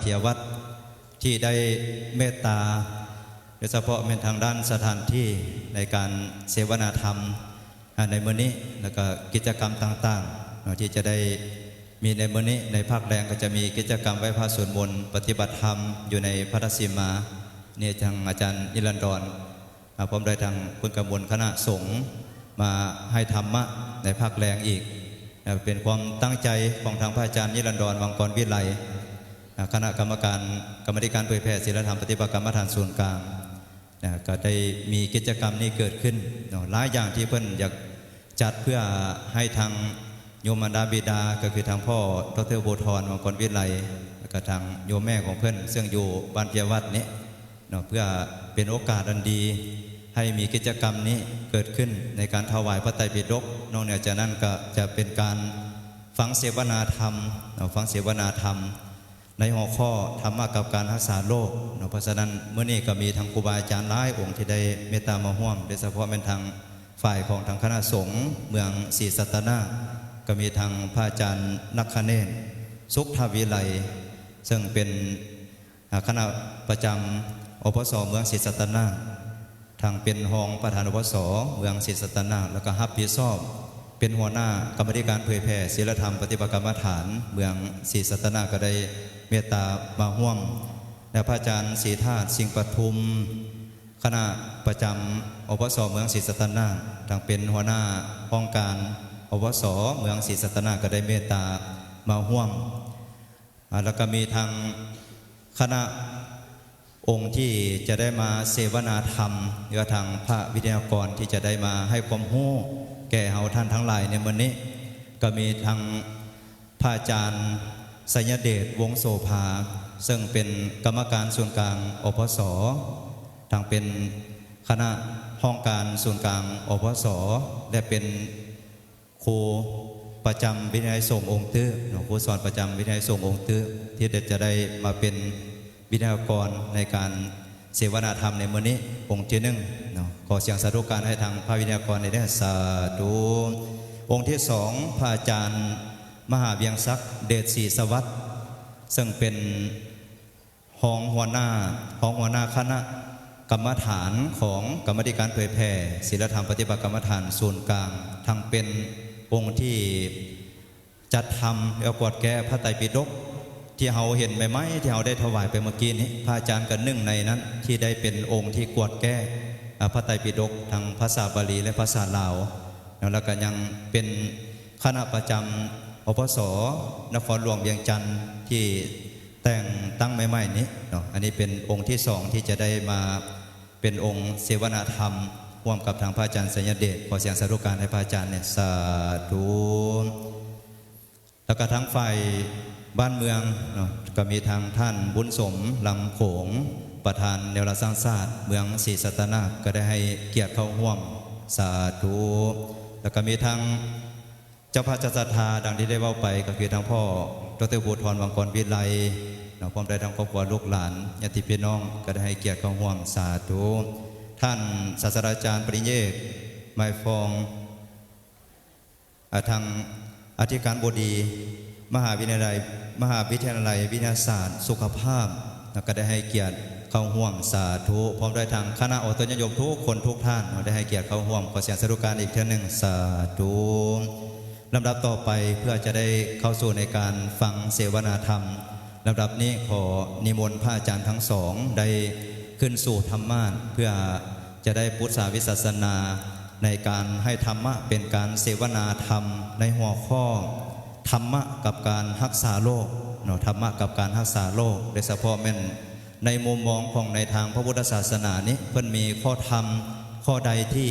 ເທຍວັດ ທີ່ໄດ້ເມດຕາ ໂດຍສະເພາະແມ່ນທາງດ້ານສະຖານທີ່ໃນການເສວະນາທຳ ອາ ໃນມື້ນີ້ ແລ້ວກໍກິດຈະກຳຕ່າງໆເນາະ ທີ່ຈະໄດ້ມີໃນມື້ນີ້. ໃນພາກແລງກໍຈະມີກິດຈະກຳໄຫວ້ພະສວດມົນປະຕິບັດທຳຢູ່ໃນພະລາຊິມາ ນີ້ທາງອາຈານນິລັນດອນ ອາ ພ້ອມດ້ວຍທາງເພິ່ນກະມົນຄະນະສົງມາໃຫ້ທຳມະໃນພາກແລງອີກ ອາ ເປັນຄວາມຕັ້ງໃຈຂອງທາງພະອາຈານນິລັນດອນ ວັງກອນວິໄລ ອາ ຄະນະກຳມະການ ກຳມາທິການເຜີຍແຜ່ສີລະທຳປະຕິບັດກຳມະຖານສູນກາງ ນະ ກໍໄດ້ມີກິດຈະກຳນີ້ເກີດຂຶ້ນເນາະ ຫຼາຍຢ່າງທີ່ເພິ່ນຢາກຈັດເພື່ອໃຫ້ທາງໂຍມມາດາບິດາ ກໍຄືທາງພໍ່ ດຣ ພູທອນ ວັງກອນວິໄລ ແລ້ວກໍທາງໂຍມແມ່ຂອງເພິ່ນ ເຊິ່ງຢູ່ບ້ານເພຍວັດນີ້ເນາະ ເພື່ອເປັນໂອກາດອັນດີໃຫ້ມີກິດຈະກຳນີ້ເກີດຂຶ້ນໃນການຖວາຍພະໄຕປິດົກ. ນອກເໜືອຈາກນັ້ນກໍຈະເປັນການຟັງເສວະນາທຳເນາະ ຟັງເສວະນາທຳ ໃນຫົວຂໍ້ທຳມະກັບການຮັກສາໂລກເນາະ. ເພາະສະນັ້ນ ມື້ນີ້ກໍມີທັງຄູບາອາຈານຫຼາຍອົງທີ່ໄດ້ເມດຕາມາຮ່ວມ ໂດຍສະເພາະແມ່ນທາງຝ່າຍຂອງທາງຄະນະສົງເມືອງສີສັດຕະນາກ ກໍມີທັງພະອາຈານນັກຄະເນດ ສຸກທະວິໄລ ເຊິ່ງເປັນ ອາ ຄະນະປະຈຳ ອພສ ເມືອງສີສັດຕະນາກ ທັງເປັນຮອງປະທານ ອພສ ເມືອງສີສັດຕະນາກ ແລ້ວກໍຮັບຜິດຊອບເປັນຫົວໜ້າກຳມາທິການເຜີຍແຜ່ສີລະທຳປະຕິບັດກຳມະຖານເມືອງສີສັດຕະນາກ ກໍໄດ້ເມດຕາມາຮ່ວມ ແລະ ພະອາຈານສີທາດ ສິງປະທຸມ ຄະນະປະຈຳ ອພສ ເມືອງສີສັດຕະນາກ ທັງເປັນຫົວໜ້າຫ້ອງການ ອພສ ເມືອງສີສັດຕະນາກ ກໍໄດ້ເມດຕາມາຮ່ວມ. ອາ ແລ້ວກໍມີທັງຄະນະອົງທີ່ຈະໄດ້ມາເສວະນາທຳ ຫຼືວ່າທາງພະວິທະຍາກອນທີ່ຈະໄດ້ມາໃຫ້ຄວາມຮູ້ແກ່ເຮົາທ່ານທັງຫຼາຍໃນມື້ນີ້ ກໍມີທັງພະອາຈານໄຊຍະເດດ ວົງໂສພາ ເຊິ່ງເປັນກຳມະການສູນກາງ ອພສ ທັງເປັນຄະນະຫ້ອງການສູນກາງ ອພສ ແລະ ເປັນ ຄູປະຈຳວິທະຍາໄລສົງອົງຕື້ເນາະ ຄູສອນປະຈຳວິທະຍາໄລສົງອົງຕື້ ທີ່ໄດ້ ຈະໄດ້ມາເປັນວິທະຍາກອນໃນການເສວະນາທຳໃນມື້ນີ້ ອົງທີໜຶ່ງເນາະ. ຂໍສຽງສາທຸການໃຫ້ທາງພະວິທະຍາກອນໄດ້ເດີ ສາທຸ. ອົງທີສອງ ພະອາຈານມະຫາວຽງສັກ ເດດສີສະຫວັດ ເຊິ່ງເປັນ ຮອງຫົວໜ້າ ຮອງຫົວໜ້າຄະນະກຳມະຖານຂອງກຳມາທິການເຜີຍແຜ່ສີລະທຳປະຕິບັດກຳມະຖານສູນກາງ ທັງເປັນອົງທີ່ຈັດທຳ ແລະ ກວດແກ້ພະໄຕປິດົກທີ່ເຮົາເຫັນໃໝ່ໆ ທີ່ເຮົາໄດ້ຖວາຍໄປເມື່ອກີ້ນີ້ ພະອາຈານກໍໜຶ່ງໃນນັ້ນ ທີ່ໄດ້ເປັນອົງທີ່ກວດແກ້ ອາ ພະໄຕປິດົກທັງພາສາບາລີ ແລະ ພາສາລາວເນາະ ແລ້ວກໍຍັງເປັນຄະນະປະຈຳ ອພສ ນະຄອນຫຼວງວຽງຈັນ ທີ່ ແຕ່ງຕັ້ງໃໝ່ໆນີ້ເນາະ ອັນນີ້ເປັນອົງທີສອງທີ່ຈະໄດ້ມາເປັນອົງເສວະນາທຳຮ່ວມກັບທາງພະອາຈານໄຊຍະເດດ. ຂໍສຽງສາທຸການໃຫ້ພະອາຈານແດ່ ສາທຸ. ແລ້ວກໍທາງຝ່າຍບ້ານເມືອງເນາະ ກໍມີທາງທ່ານ ບຸນສົມ ລຳໂຂງ ປະທານແນວລາວສ້າງຊາດເມືອງສີສັດຕະນາກ ກໍໄດ້ໃຫ້ກຽດເຂົ້າຮ່ວມ ສາທຸ. ແລ້ວກໍມີທາງ ເຈົ້າພາບເຈົ້າສັດທາ ດັ່ງທີ່ໄດ້ເວົ້າໄປ ກໍຄືທາງພໍ່ ດຣ ພູທອນ ວັງກອນວິໄລເນາະ ພ້ອມດ້ວຍທັງຄອບຄົວ ລູກຫຼານ ຍາດຕິພີ່ນ້ອງ ກໍໄດ້ໃຫ້ກຽດເຂົ້າຮ່ວມ ສາທຸ. ທ່ານສາດສະດາຈານປະລິນຍາເອກ ໄມຟອງ ອາ ທັງອະທິການບໍດີ ມະຫາວິທະຍາໄລ ມະຫາວິທະຍາໄລວິທະຍາສາດສຸຂະພາບ ແລ້ວກໍໄດ້ໃຫ້ກຽດເຂົ້າຮ່ວມ ສາທຸ ພ້ອມດ້ວຍທັງຄະນະອອກຕົນຍາດໂຍມທຸກຄົນທຸກທ່ານ ໄດ້ໃຫ້ກຽດເຂົ້າຮ່ວມ. ຂໍສຽງສາທຸການອີກເທື່ອໜຶ່ງ ສາທຸ. ລຳດັບຕໍ່ໄປ ເພື່ອຈະໄດ້ເຂົ້າສູ່ໃນການຟັງເສວະນາທຳ ລຳດັບນີ້ຂໍນິມົນພະອາຈານທັງສອງໄດ້ຂຶ້ນສູ່ທຳມາດ ເພື່ອຈະໄດ້ປຸດສາວິສາສະນາ ໃນການໃຫ້ທຳມະ ເປັນການເສວະນາທຳໃນຫົວຂໍ້ ທຳມະກັບການຮັກສາໂລກເນາະ ທຳມະກັບການຮັກສາໂລກ ໂດຍສະເພາະແມ່ນໃນມຸມມອງຂອງໃນທາງພະພຸດທະສາສະໜານີ້ ເພິ່ນມີຂໍ້ທຳຂໍ້ໃດທີ່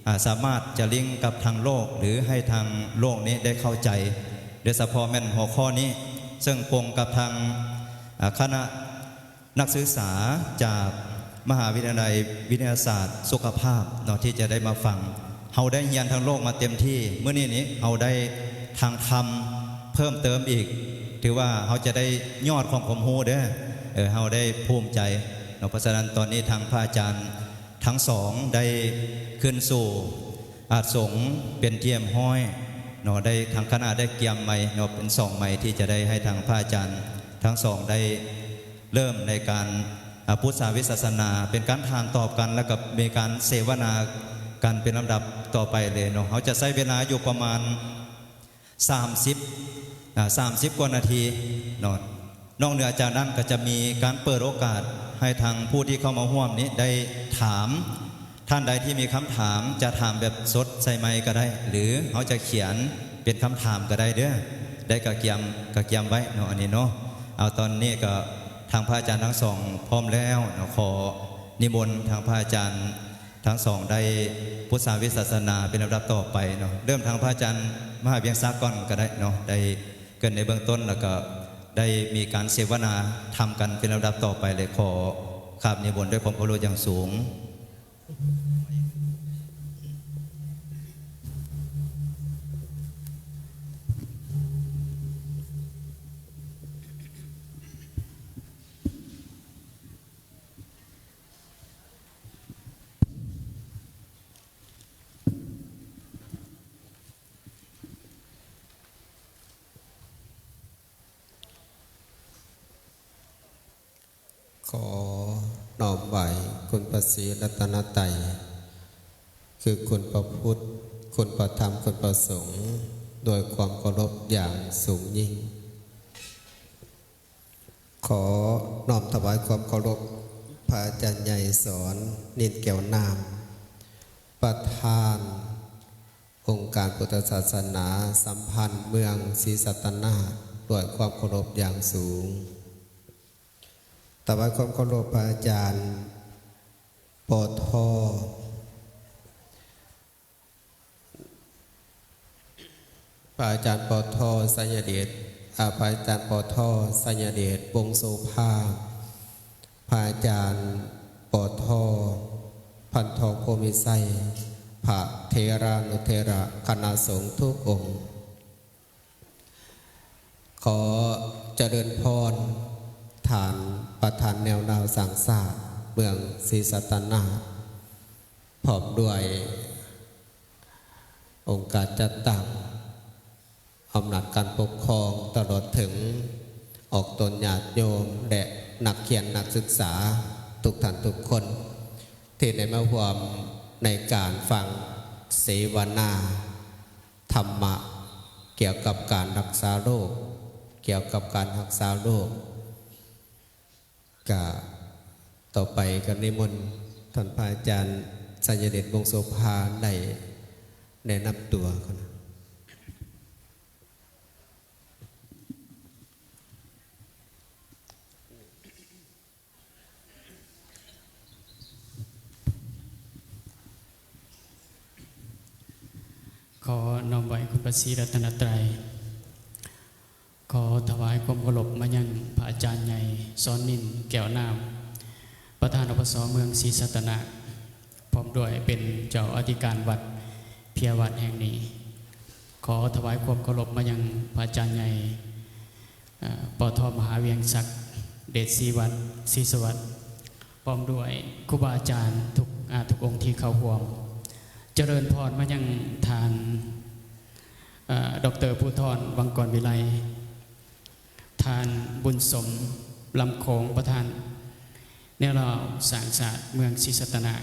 ອາ ສາມາດຈະລິງກັບທາງໂລກ ຫຼື ໃຫ້ທາງໂລກນີ້ໄດ້ເຂົ້າໃຈ ໂດຍສະເພາະແມ່ນຫົວຂໍ້ນີ້ ເຊິ່ງກົງກັບທາງ ອາ ຄະນະ ນັກສຶກສາຈາກມະຫາວິທະຍາໄລວິທະຍາສາດສຸຂະພາບເນາະ ທີ່ຈະໄດ້ມາຟັງ. ເຮົາໄດ້ຮຽນທາງໂລກມາເຕັມທີ່ ມື້ນີ້ນີ້ເຮົາໄດ້ທາງທຳເພີ່ມເຕີມອີກ ຖືວ່າເຮົາຈະໄດ້ຍອດຂອງຄວາມຮູ້ເດີ ເອີ ເຮົາໄດ້ພູມໃຈເນາະ. ເພາະສະນັ້ນ ຕອນນີ້ທາງພະອາຈານທັງສອງໄດ້ຂຶ້ນສູ່ອາດສົງເປັນທີ່ຮຽບຮ້ອຍເນາະ ໄດ້ ທາງຄະນະໄດ້ກຽມໄມເນາະ ເປັນສອງໄມ ທີ່ຈະໄດ້ໃຫ້ທາງພະອາຈານ ທ ທັງສອງໄດ້ເລີ່ມໃນການ ອາ ປຸດສາວິສາສະໜາ ເປັນການຖາມຕອບກັນ ແລ້ວກໍມີການເສວະນາກັນເປັນລຳດັບຕໍ່ໄປເລີຍເນາະ. ເຮົາຈະໃຊ້ເວລາຢູ່ປະມານ ສາມສິບ ອາ ສາມສິບກວ່ານາທີເນາະ. ນອກເໜືອຈາກນັ້ນກໍຈະມີການເປີດໂອກາດໃຫ້ທາງຜູ້ທີ່ເຂົ້າມາຮ່ວມນີ້ໄດ້ຖາມ, ທ່ານໃດທີ່ມີຄຳຖາມຈະຖາມແບບສົດໃສ່ໄມກະໄດ້ ຫຼືເຮົາຈະຂຽນເປັນຄຳຖາມກະໄດ້ເດີ້. ໄດ້ກະກຽມ ກະກຽມໄວ້ເນາະ ອັນນີ້ເນາະ. ເອົາ ຕອນນີ້ກະທາງພະອາຈານທັງສອງພ້ອມແລ້ວເນາະ, ຂໍນິມົນທາງພະອາຈານ ທັງສອງໄດ້ປຸດສາວິສາສະໜາເປັນລຳດັບຕໍ່ໄປເນາະ. ເລີ່ມທາງພະອາຈານມະຫາວຽງສັກກ່ອນກໍໄດ້ເນາະ, ໄດ້ເກີ່ນໃນເບື້ອງຕົ້ນ ແລ້ວກໍໄດ້ມີການເສວະນາທຳກັນເປັນລຳດັບຕໍ່ໄປເລີຍ. ຂໍຄາບນິມົນດ້ວຍຄວາມເຄົາລົບຢ່າງສູງ. ຂໍນ້ອມໄຫວ້ຄຸນພະສີລັດຕະນະໄຕ ຄືຄຸນພະພຸດ, ຄຸນພະທຳ, ຄຸນພະສົງ ດ້ວຍຄວາມເຄົາລົບຢ່າງສູງຍິ່ງ. ຂໍນ້ອມຖວາຍຄວາມເຄົາລົບພະອາຈານໃຫຍ່ສອນ ນິນແກ້ວນາມ ປະທານອົງການພຸດທະສາສະໜາສຳພັນເມືອງສີສັດຕະນາກ ດ້ວຍຄວາມເຄົາລົບຢ່າງສູງ. ຖວາຍຄວາມເຄົາລົບພະອາຈານ ປທ ພະອາຈານ ປທ ໄຊຍະເດດ ອາ ພະອາຈານ ປທ ໄຊຍະເດດ ວົງໂສພາ, ພະອາຈານ ປທ ພັນທອງ ໂພມິໄຊ, ພະເຖລານຸເຖລະຄະນະສົງທຸກອົງ. ຂໍຈະເລີນພອນທ່ານປະທານແນວລາວສ້າງຊາດເມືອງສີສັດຕະນາກ ພ້ອມດ້ວຍອົງການຈັດຕັ້ງ, ອຳນາດການປົກຄອງ, ຕະຫຼອດເຖິງອອກຕົນຍາດໂຍມ ແລະ ນັກຮຽນນັກສຶກສາທຸກທ່ານທຸກຄົນ ທີ່ໄດ້ມາຮ່ວມໃນການຟັງເສວະນາ ທຳມະກ່ຽວກັບການຮັກສາໂລກ, ກ່ຽວກັບການຮັກສາໂລກ. ກະຕໍ່ໄປກະນິມົນທ່ານພະອາຈານໄຊຍະເດດ ວົງໂສພາ ໄດ້ແນະນຳຕົວກ່ອນ. ຂໍນ້ອມໄຫວ້ຄຸນພະສີລັດຕະນະໄຕ, ຂໍຖວາຍຄວາມເຄົາລົບມາຍັງພະອາຈານໃຫຍ່ ສອນນິນ ແກ້ວນາມ ປະທານ ອພສ ເມືອງສີສັດຕະນາກ ພ້ອມດ້ວຍເປັນເຈົ້າອະທິການວັດເພຍວັດແຫ່ງນີ້. ຂໍຖວາຍຄວາມເຄົາລົບມາຍັງພະອາຈານໃຫຍ່ ເອີ ປທ ມະຫາວຽງສັກ ເດດສີວັດ ສີສະຫວັດ ພ້ອມດ້ວຍຄູບາອາຈານທຸກ ອາ ທຸກອົງທີ່ເຂົ້າຮ່ວມ. ຈະເລີນພອນມາຍັງທ່ານ ເອີ ດອກເຕີ ພູທອນ ວັງກອນວິໄລ, ທ່ານ ບຸນສົມ ລຳໂຂງ ປະທານແນວລາວສ້າງຊາດເມືອງສີສັດຕະນາກ.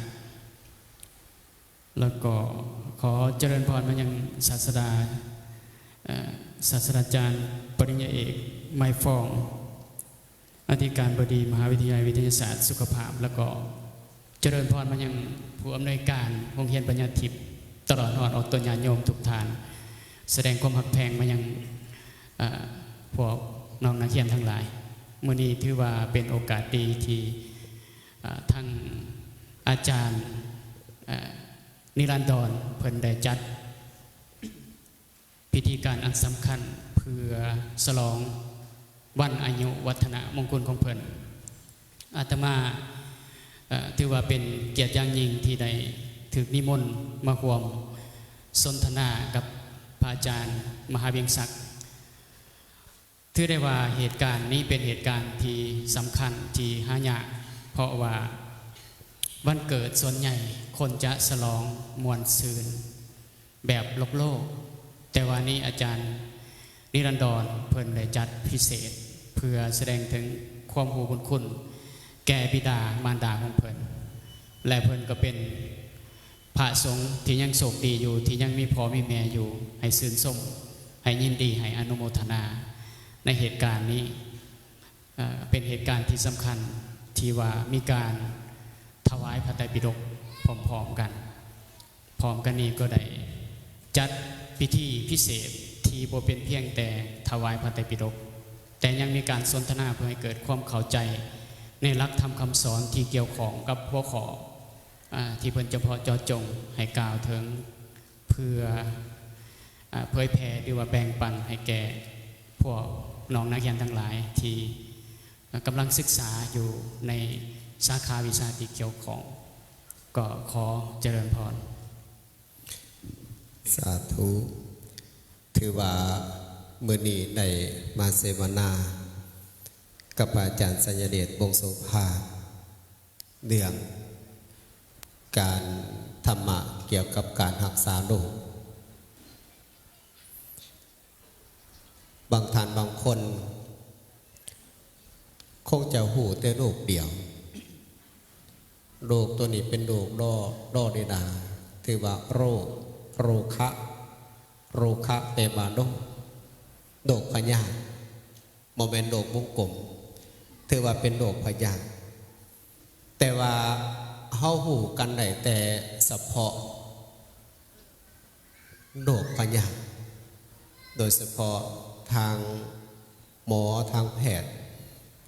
ແລ້ວກໍຂໍຈະເລີນພອນມາຍັງສາດສະດາ ເອີ ສາດສະດາຈານປະລິນຍາເອກ ໄມຟອງ ອະທິການບໍດີມະຫາວິທະຍາໄລວິທະຍາສາດສຸຂະພາບ, ແລ້ວກໍຈະເລີນພອນມາຍັງຜູ້ອຳນວຍການໂຮງຮຽນປັນຍາທິບ ຕະຫຼອດຮອດອອກຕົນຍາດໂຍມທຸກທ່ານ, ສະແດງຄວາມຮັກແພງມາຍັງ ເອີ ພວກນ້ອງນັກຮຽນທັງຫຼາຍ. ມື້ນີ້ຖືວ່າເປັນໂອກາດດີທີ່ ເອີ ທັງອາຈານ ເອີ ນິລັນດອນ ເພິ່ນໄດ້ຈັດພິທີການອັນສຳຄັນເພື່ອສະຫຼອງວັນອາຍຸວັດທະນະມົງຄຸນຂອງເພິ່ນ. ອາດຕະມາ ເອີ ຖືວ່າເປັນກຽດຢ່າງຍິ່ງທີ່ໄດ້ຖືກນິມົນມາຮ່ວມສົນທະນາກັບພະອາຈານມະຫາວຽງສັກ. ຖືໄດ້ວ່າເຫດການນີ້ເປັນເຫດການທີ່ສຳຄັນທີ່ຫາຍາກ, ເພາະວ່າວັນເກີດສ່ວນໃຫຍ່ຄົນຈະສະຫຼອງມ່ວນຊື່ນແບບໂລກໆ, ແຕ່ວ່ານີ້ອາຈານນິລັນດອນເພິ່ນໄດ້ຈັດພິເສດເ ພື່ອສະແດງເຖິງຄວາມຮູ້ບຸນຄຸນແກ່ບິດາມານດາຂອງເພິ່ນ ແລະ ເພິ່ນກໍເປັນພະສົງທີ່ຍັງໂຊກດີຢູ່ ທີ່ຍັງມີພໍ່ມີແມ່ຢູ່ ໃຫ້ຊື່ນຊົມ ໃຫ້ຍິນດີ ໃຫ້ອະນຸໂມທະນາໃນເຫດການນີ້. ເອີ ເປັນເຫດການທີ່ສຳຄັນທີ່ວ່າມີການຖວາຍພະໄຕປິດົກພ້ອມໆກັນ. ພ້ອມກັນນີ້ກໍໄດ້ຈັດພິທີພິເສດທີ່ບໍ່ເປັນພຽງແຕ່ຖວາຍພະໄຕປິດົກ, ແຕ່ຍັງມີການສົນທະນາເພື່ອໃຫ້ເກີດຄວາມເຂົ້າໃຈໃນຫຼັກທຳຄຳສອນທີ່ກ່ຽວຂ້ອງກັບຫົວຂໍ້ ອາ ທີ່ເພິ່ນຈະເພາະເຈາະຈົງໃຫ້ກ່າວເຖິງ ເພື່ອ ອາ ເຜີຍແຜ່ ຫຼືວ່າແບ່ງປັນໃຫ້ແກ່ພວກນ້ອງນັກຮຽນທັງຫຼາຍທີ່ ອາ ກຳລັງສຶກສາຢູ່ໃນສາຂາວິຊາທີ່ກ່ຽວຂ້ອງ. ກໍຂໍຈະເລີນພອນ. ສາທຸ. ຖືວ່າມື້ນີ້ໄດ້ມາເສວະນາກັບພະອາຈານໄຊຍະເດດ ວົງໂສພາ ເລື່ອງການທຳມະກ່ຽວກັບການຮັກສາໂລກ. ບາງທ່ານບາງຄົນຄົງຈະຮູ້ແຕ່ໂລກດຽວ. ໂລກຕົວນີ້ເປັນໂລກລໍ ລໍເດດາ ຖືວ່າໂລກ ໂລຄະ ໂລຄະແປວ່າໂລກ ໂລກພະຍາດ ບໍ່ແມ່ນໂລກວົງກົມ ຖືວ່າເປັນໂລກພະຍາດ. ແຕ່ວ່າເຮົາຮູ້ກັນໄດ້ແຕ່ສະເພາະໂລກພະຍາດ, ໂດຍສະເພາະທາງໝໍທາງແພດ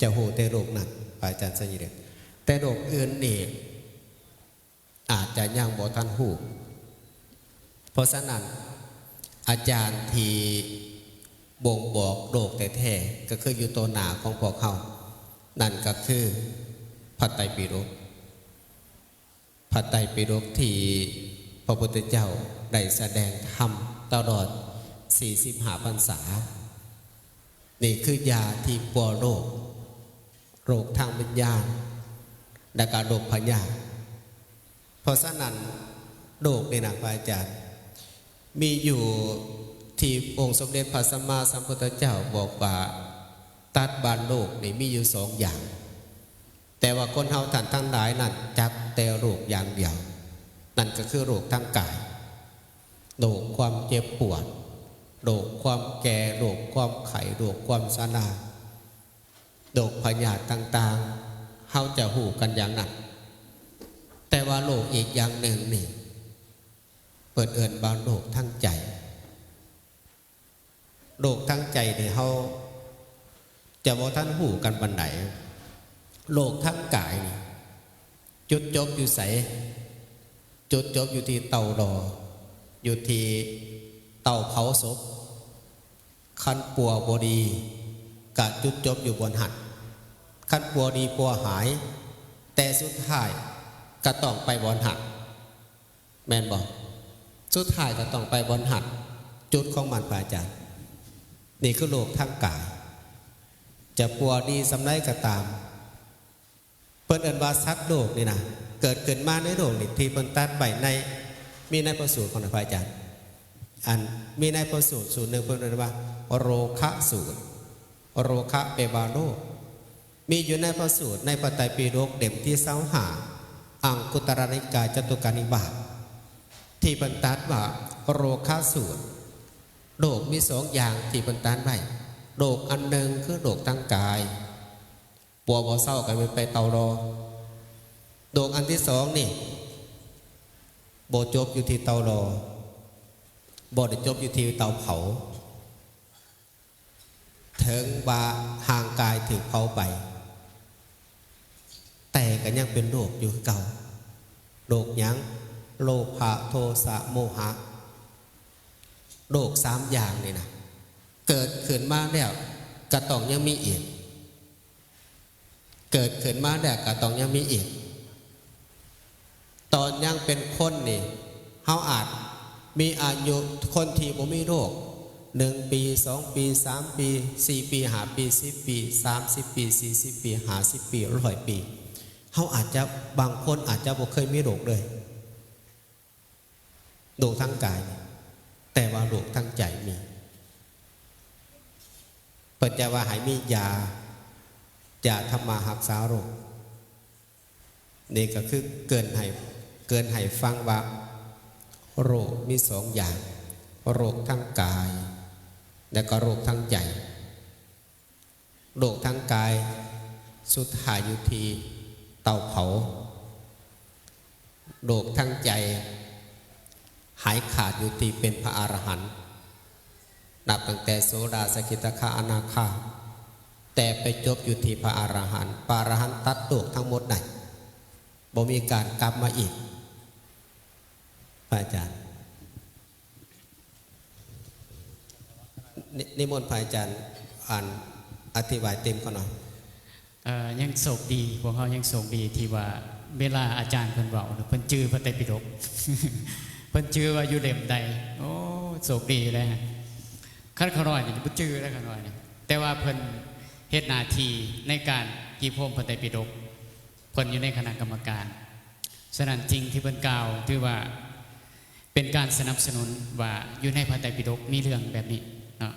ຈະຮູ້ແຕ່ໂລກນັ້ນ ພະອາຈານໄຊຍະເດດ, ແຕ່ໂລກອື່ນນີ້ ອາດຈະຍັງບໍ່ທັນຮູ້. ເພາະສະນັ້ນ ອາຈານທີ່ບົ່ງບອກໂລກແທ້ໆ ກໍຄືຢູ່ຕໍ່ໜ້າຂອງພວກເຮົາ, ນັ້ນກໍຄືພະໄຕປິດົກ, ພະໄຕປິດົກທີ່ພະພຸດທະເຈົ້າໄດ້ສະແດງທຳຕະຫຼອດສີ່ສິບຫ້າພັນສາ. ນີ້ຄືຢາທີ່ປົວໂລກ, ໂລກທາງວິນຍານ ແລະກະໂລກພະຍາດ. ເພາະສະນັ້ນ ໂລກນີ້ນະ ພະອາຈານ, ມີຢູ່ທີ່ອົງສົມເດັດພະສຳມາສຳພຸດທະເຈົ້າບອກວ່າ ຕັດວ່າໂລກນີ້ມີຢູ່ສອງຢ່າງ, ແຕ່ວ່າຄົນເຮົາທ່ານທັງຫຼາຍນັ້ນຈັກແຕ່ໂລກຢ່າງດຽວ, ນັ້ນກໍຄືໂລກທາງກາຍ, ໂລກຄວາມເຈັບປວດ, ໂລກຄວາມແກ່, ໂລກຄວາມໄຂ້, ໂລກຄວາມຊະລາ, ໂລກພະຍາດຕ່າງໆ, ເຮົາຈະຮູ້ກັນຢ່າງນັ້ນ. ແຕ່ວ່າໂລກອີກຢ່າງໜຶ່ງນີ້ ເພິ່ນເອີ້ນວ່າໂລກທາງໃຈ. ໂລກທາງໃຈນີ້ເຮົາຈະບໍ່ທັນຮູ້ກັນປານໃດ. ໂລກທາງກາຍນີ້ ຈຸດຈົບຢູ່ໃສ? ຈຸດຈົບຢູ່ທີ່ເຕົາລໍ, ຢູ່ທີ່ເຕົາເຜົາສົບ. ຄັນປົວບໍ່ດີ ກະຈຸດຈົບຢູ່ບ່ອນຫັ້ນ, ຄັນປົວດີປົວຫາຍ, ແຕ່ສຸດທ້າຍກະຕ້ອງໄປບ່ອນຫັ້ນ. ແມ່ນບໍ່? ສຸດທ້າຍກໍຕ້ອງໄປບ່ອນຫັ້ນ, ຈຸດຂອງມັນ ພະອາຈານ. ນີ້ຄືໂລກທາງກາຍ, ຈະປົວດີສ່ຳໃດກໍຕາມ. ເພິ່ນເອີ້ນວ່າສັດໂລກນີ້ນະ ເກີດຂຶ້ນມາໃນໂລກນີ້ ທີ່ເພິ່ນຕັດໄວ້ໃນ ມີໃນພະສູດຂອງນະ ພະອາຈານ, ອັນ ມີໃນພະສູດສູດໜຶ່ງ ເພິ່ນເອີ້ນວ່າໂລຄະສູດ. ໂລຄະແປວ່າໂລກ. ມີຢູ່ໃນພະສູດ ໃນພະໄຕປິດົກເຫຼັ້ມທີຊາວຫ້າ ອັງຄຸດຕະລະນິກາຍ ຈະຕຸການິບາດ ທີ່ເພິ່ນຕັດວ່າໂລຄະສູດ. ໂລກມີສອງຢ່າງທີ່ເພິ່ນຕັດໄວ້, ໂລກອັນໜຶ່ງຄືໂລກທາງກາຍ, ປົວບໍ່ເຊົາກໍແມ່ນໄປເຕົາລໍ. ໂລກອັນທີສອງນີ້ ບໍ່ຈົບຢູ່ທີ່ເຕົາລໍ, ບໍ່ໄດ້ຈົບຢູ່ທີ່ເຕົາເຜົາ. ເຖິງວ່າຮ່າງກາຍຖືກເຜົາໄປ, ແຕ່ກໍຍັງເປັນໂລກຢູ່ຄືເກົ່າ. ໂລກຫຍັງ? ໂລພະ ໂທສະ ໂມຫະ. ໂລກສາມຢ່າງນີ້ນະ ເກີດຂຶ້ນມາແລ້ວກໍຕ້ອງຍັງມີອີກ. ເກີດຂຶ້ນມາແລ້ວກໍຕ້ອງຍັງມີອີກ. ຕອນຍັງເປັນຄົນນີ້ ເຮົາອາດມີອາຍຸ ຄົນທີ່ບໍ່ມີໂລກ ໜຶ່ງປີ ສອງປີ ສາມປີ ສີ່ປີ ຫ້າປີ ສິບປີ ສາມສິບປີ ສີ່ສິບປີ ຫ້າສິບປີ ຮ້ອຍປີ, ເຮົາອາດຈະ ບາງຄົນອາດຈະບໍ່ເຄີຍມີໂລກເລີຍ. ໂລກທາງກາຍ, ແຕ່ວ່າໂລກທາງໃຈມີ. ເພິ່ນຈະວ່າໃຫ້ມີຢາ ຢາທຳມາຮັກສາໂລກ. ນີ້ກໍຄືເກີ່ນໃຫ້ ເກີ່ນໃຫ້ຟັງວ່າ ໂລກມີສອງຢ່າງ ໂລກທາງກາຍ ແລະກໍໂລກທາງໃຈ. ໂລກທາງກາຍສຸດທ້າຍຢູ່ທີ່ເຕົາເຜົາ. ໂລກທາງໃຈຫາຍຂາດຢູ່ທີ່ເປັນພະອະລະຫັນ ນັບຕັ້ງແຕ່ໂສດາ ສະກິດຕາຄາ ອະນາຄາ ແຕ່ໄປຈົບຢູ່ທີ່ພະອະລະຫັນ. ພະອະລະຫັນຕັດໂລກທັງໝົດໄດ້ ບໍ່ມີການກັບມາອີກ. ພະອາຈານ ນິ ນິມົນພະອາຈານ ອ່ານອະທິບາຍເຕັມເຂົາໜ່ອຍ. ເອີ ຍັງໂຊກດີ ພວກເຮົາຍັງໂຊກດີທີ່ວ່າເວລາອາຈານເພິ່ນເວົ້າ ເພິ່ນຈື່ພະໄຕປິດົກ ເພິ່ນຈື່ວ່າຢູ່ເຫຼັ້ມໃດ. ໂອ້ ໂຊກດີເລີຍ. ຄັນຂ້ານ້ອຍນີ້ບໍ່ຈື່ເລີຍ ຂ້ານ້ອຍນີ້ ແຕ່ວ່າເພິ່ນເຮັດໜ້າທີ່ໃນການກີ້ໂພມພະໄຕປິດົກ ເພິ່ນຢູ່ໃນຄະນະກຳມະການ. ສະນັ້ນ ສິ່ງທີ່ເພິ່ນກ່າວຖືວ່າເປັນການສະໜັບສະໜູນວ່າຢູ່ໃນພະໄຕປິດົກມີເລື່ອງແບບນີ້ເນາະ.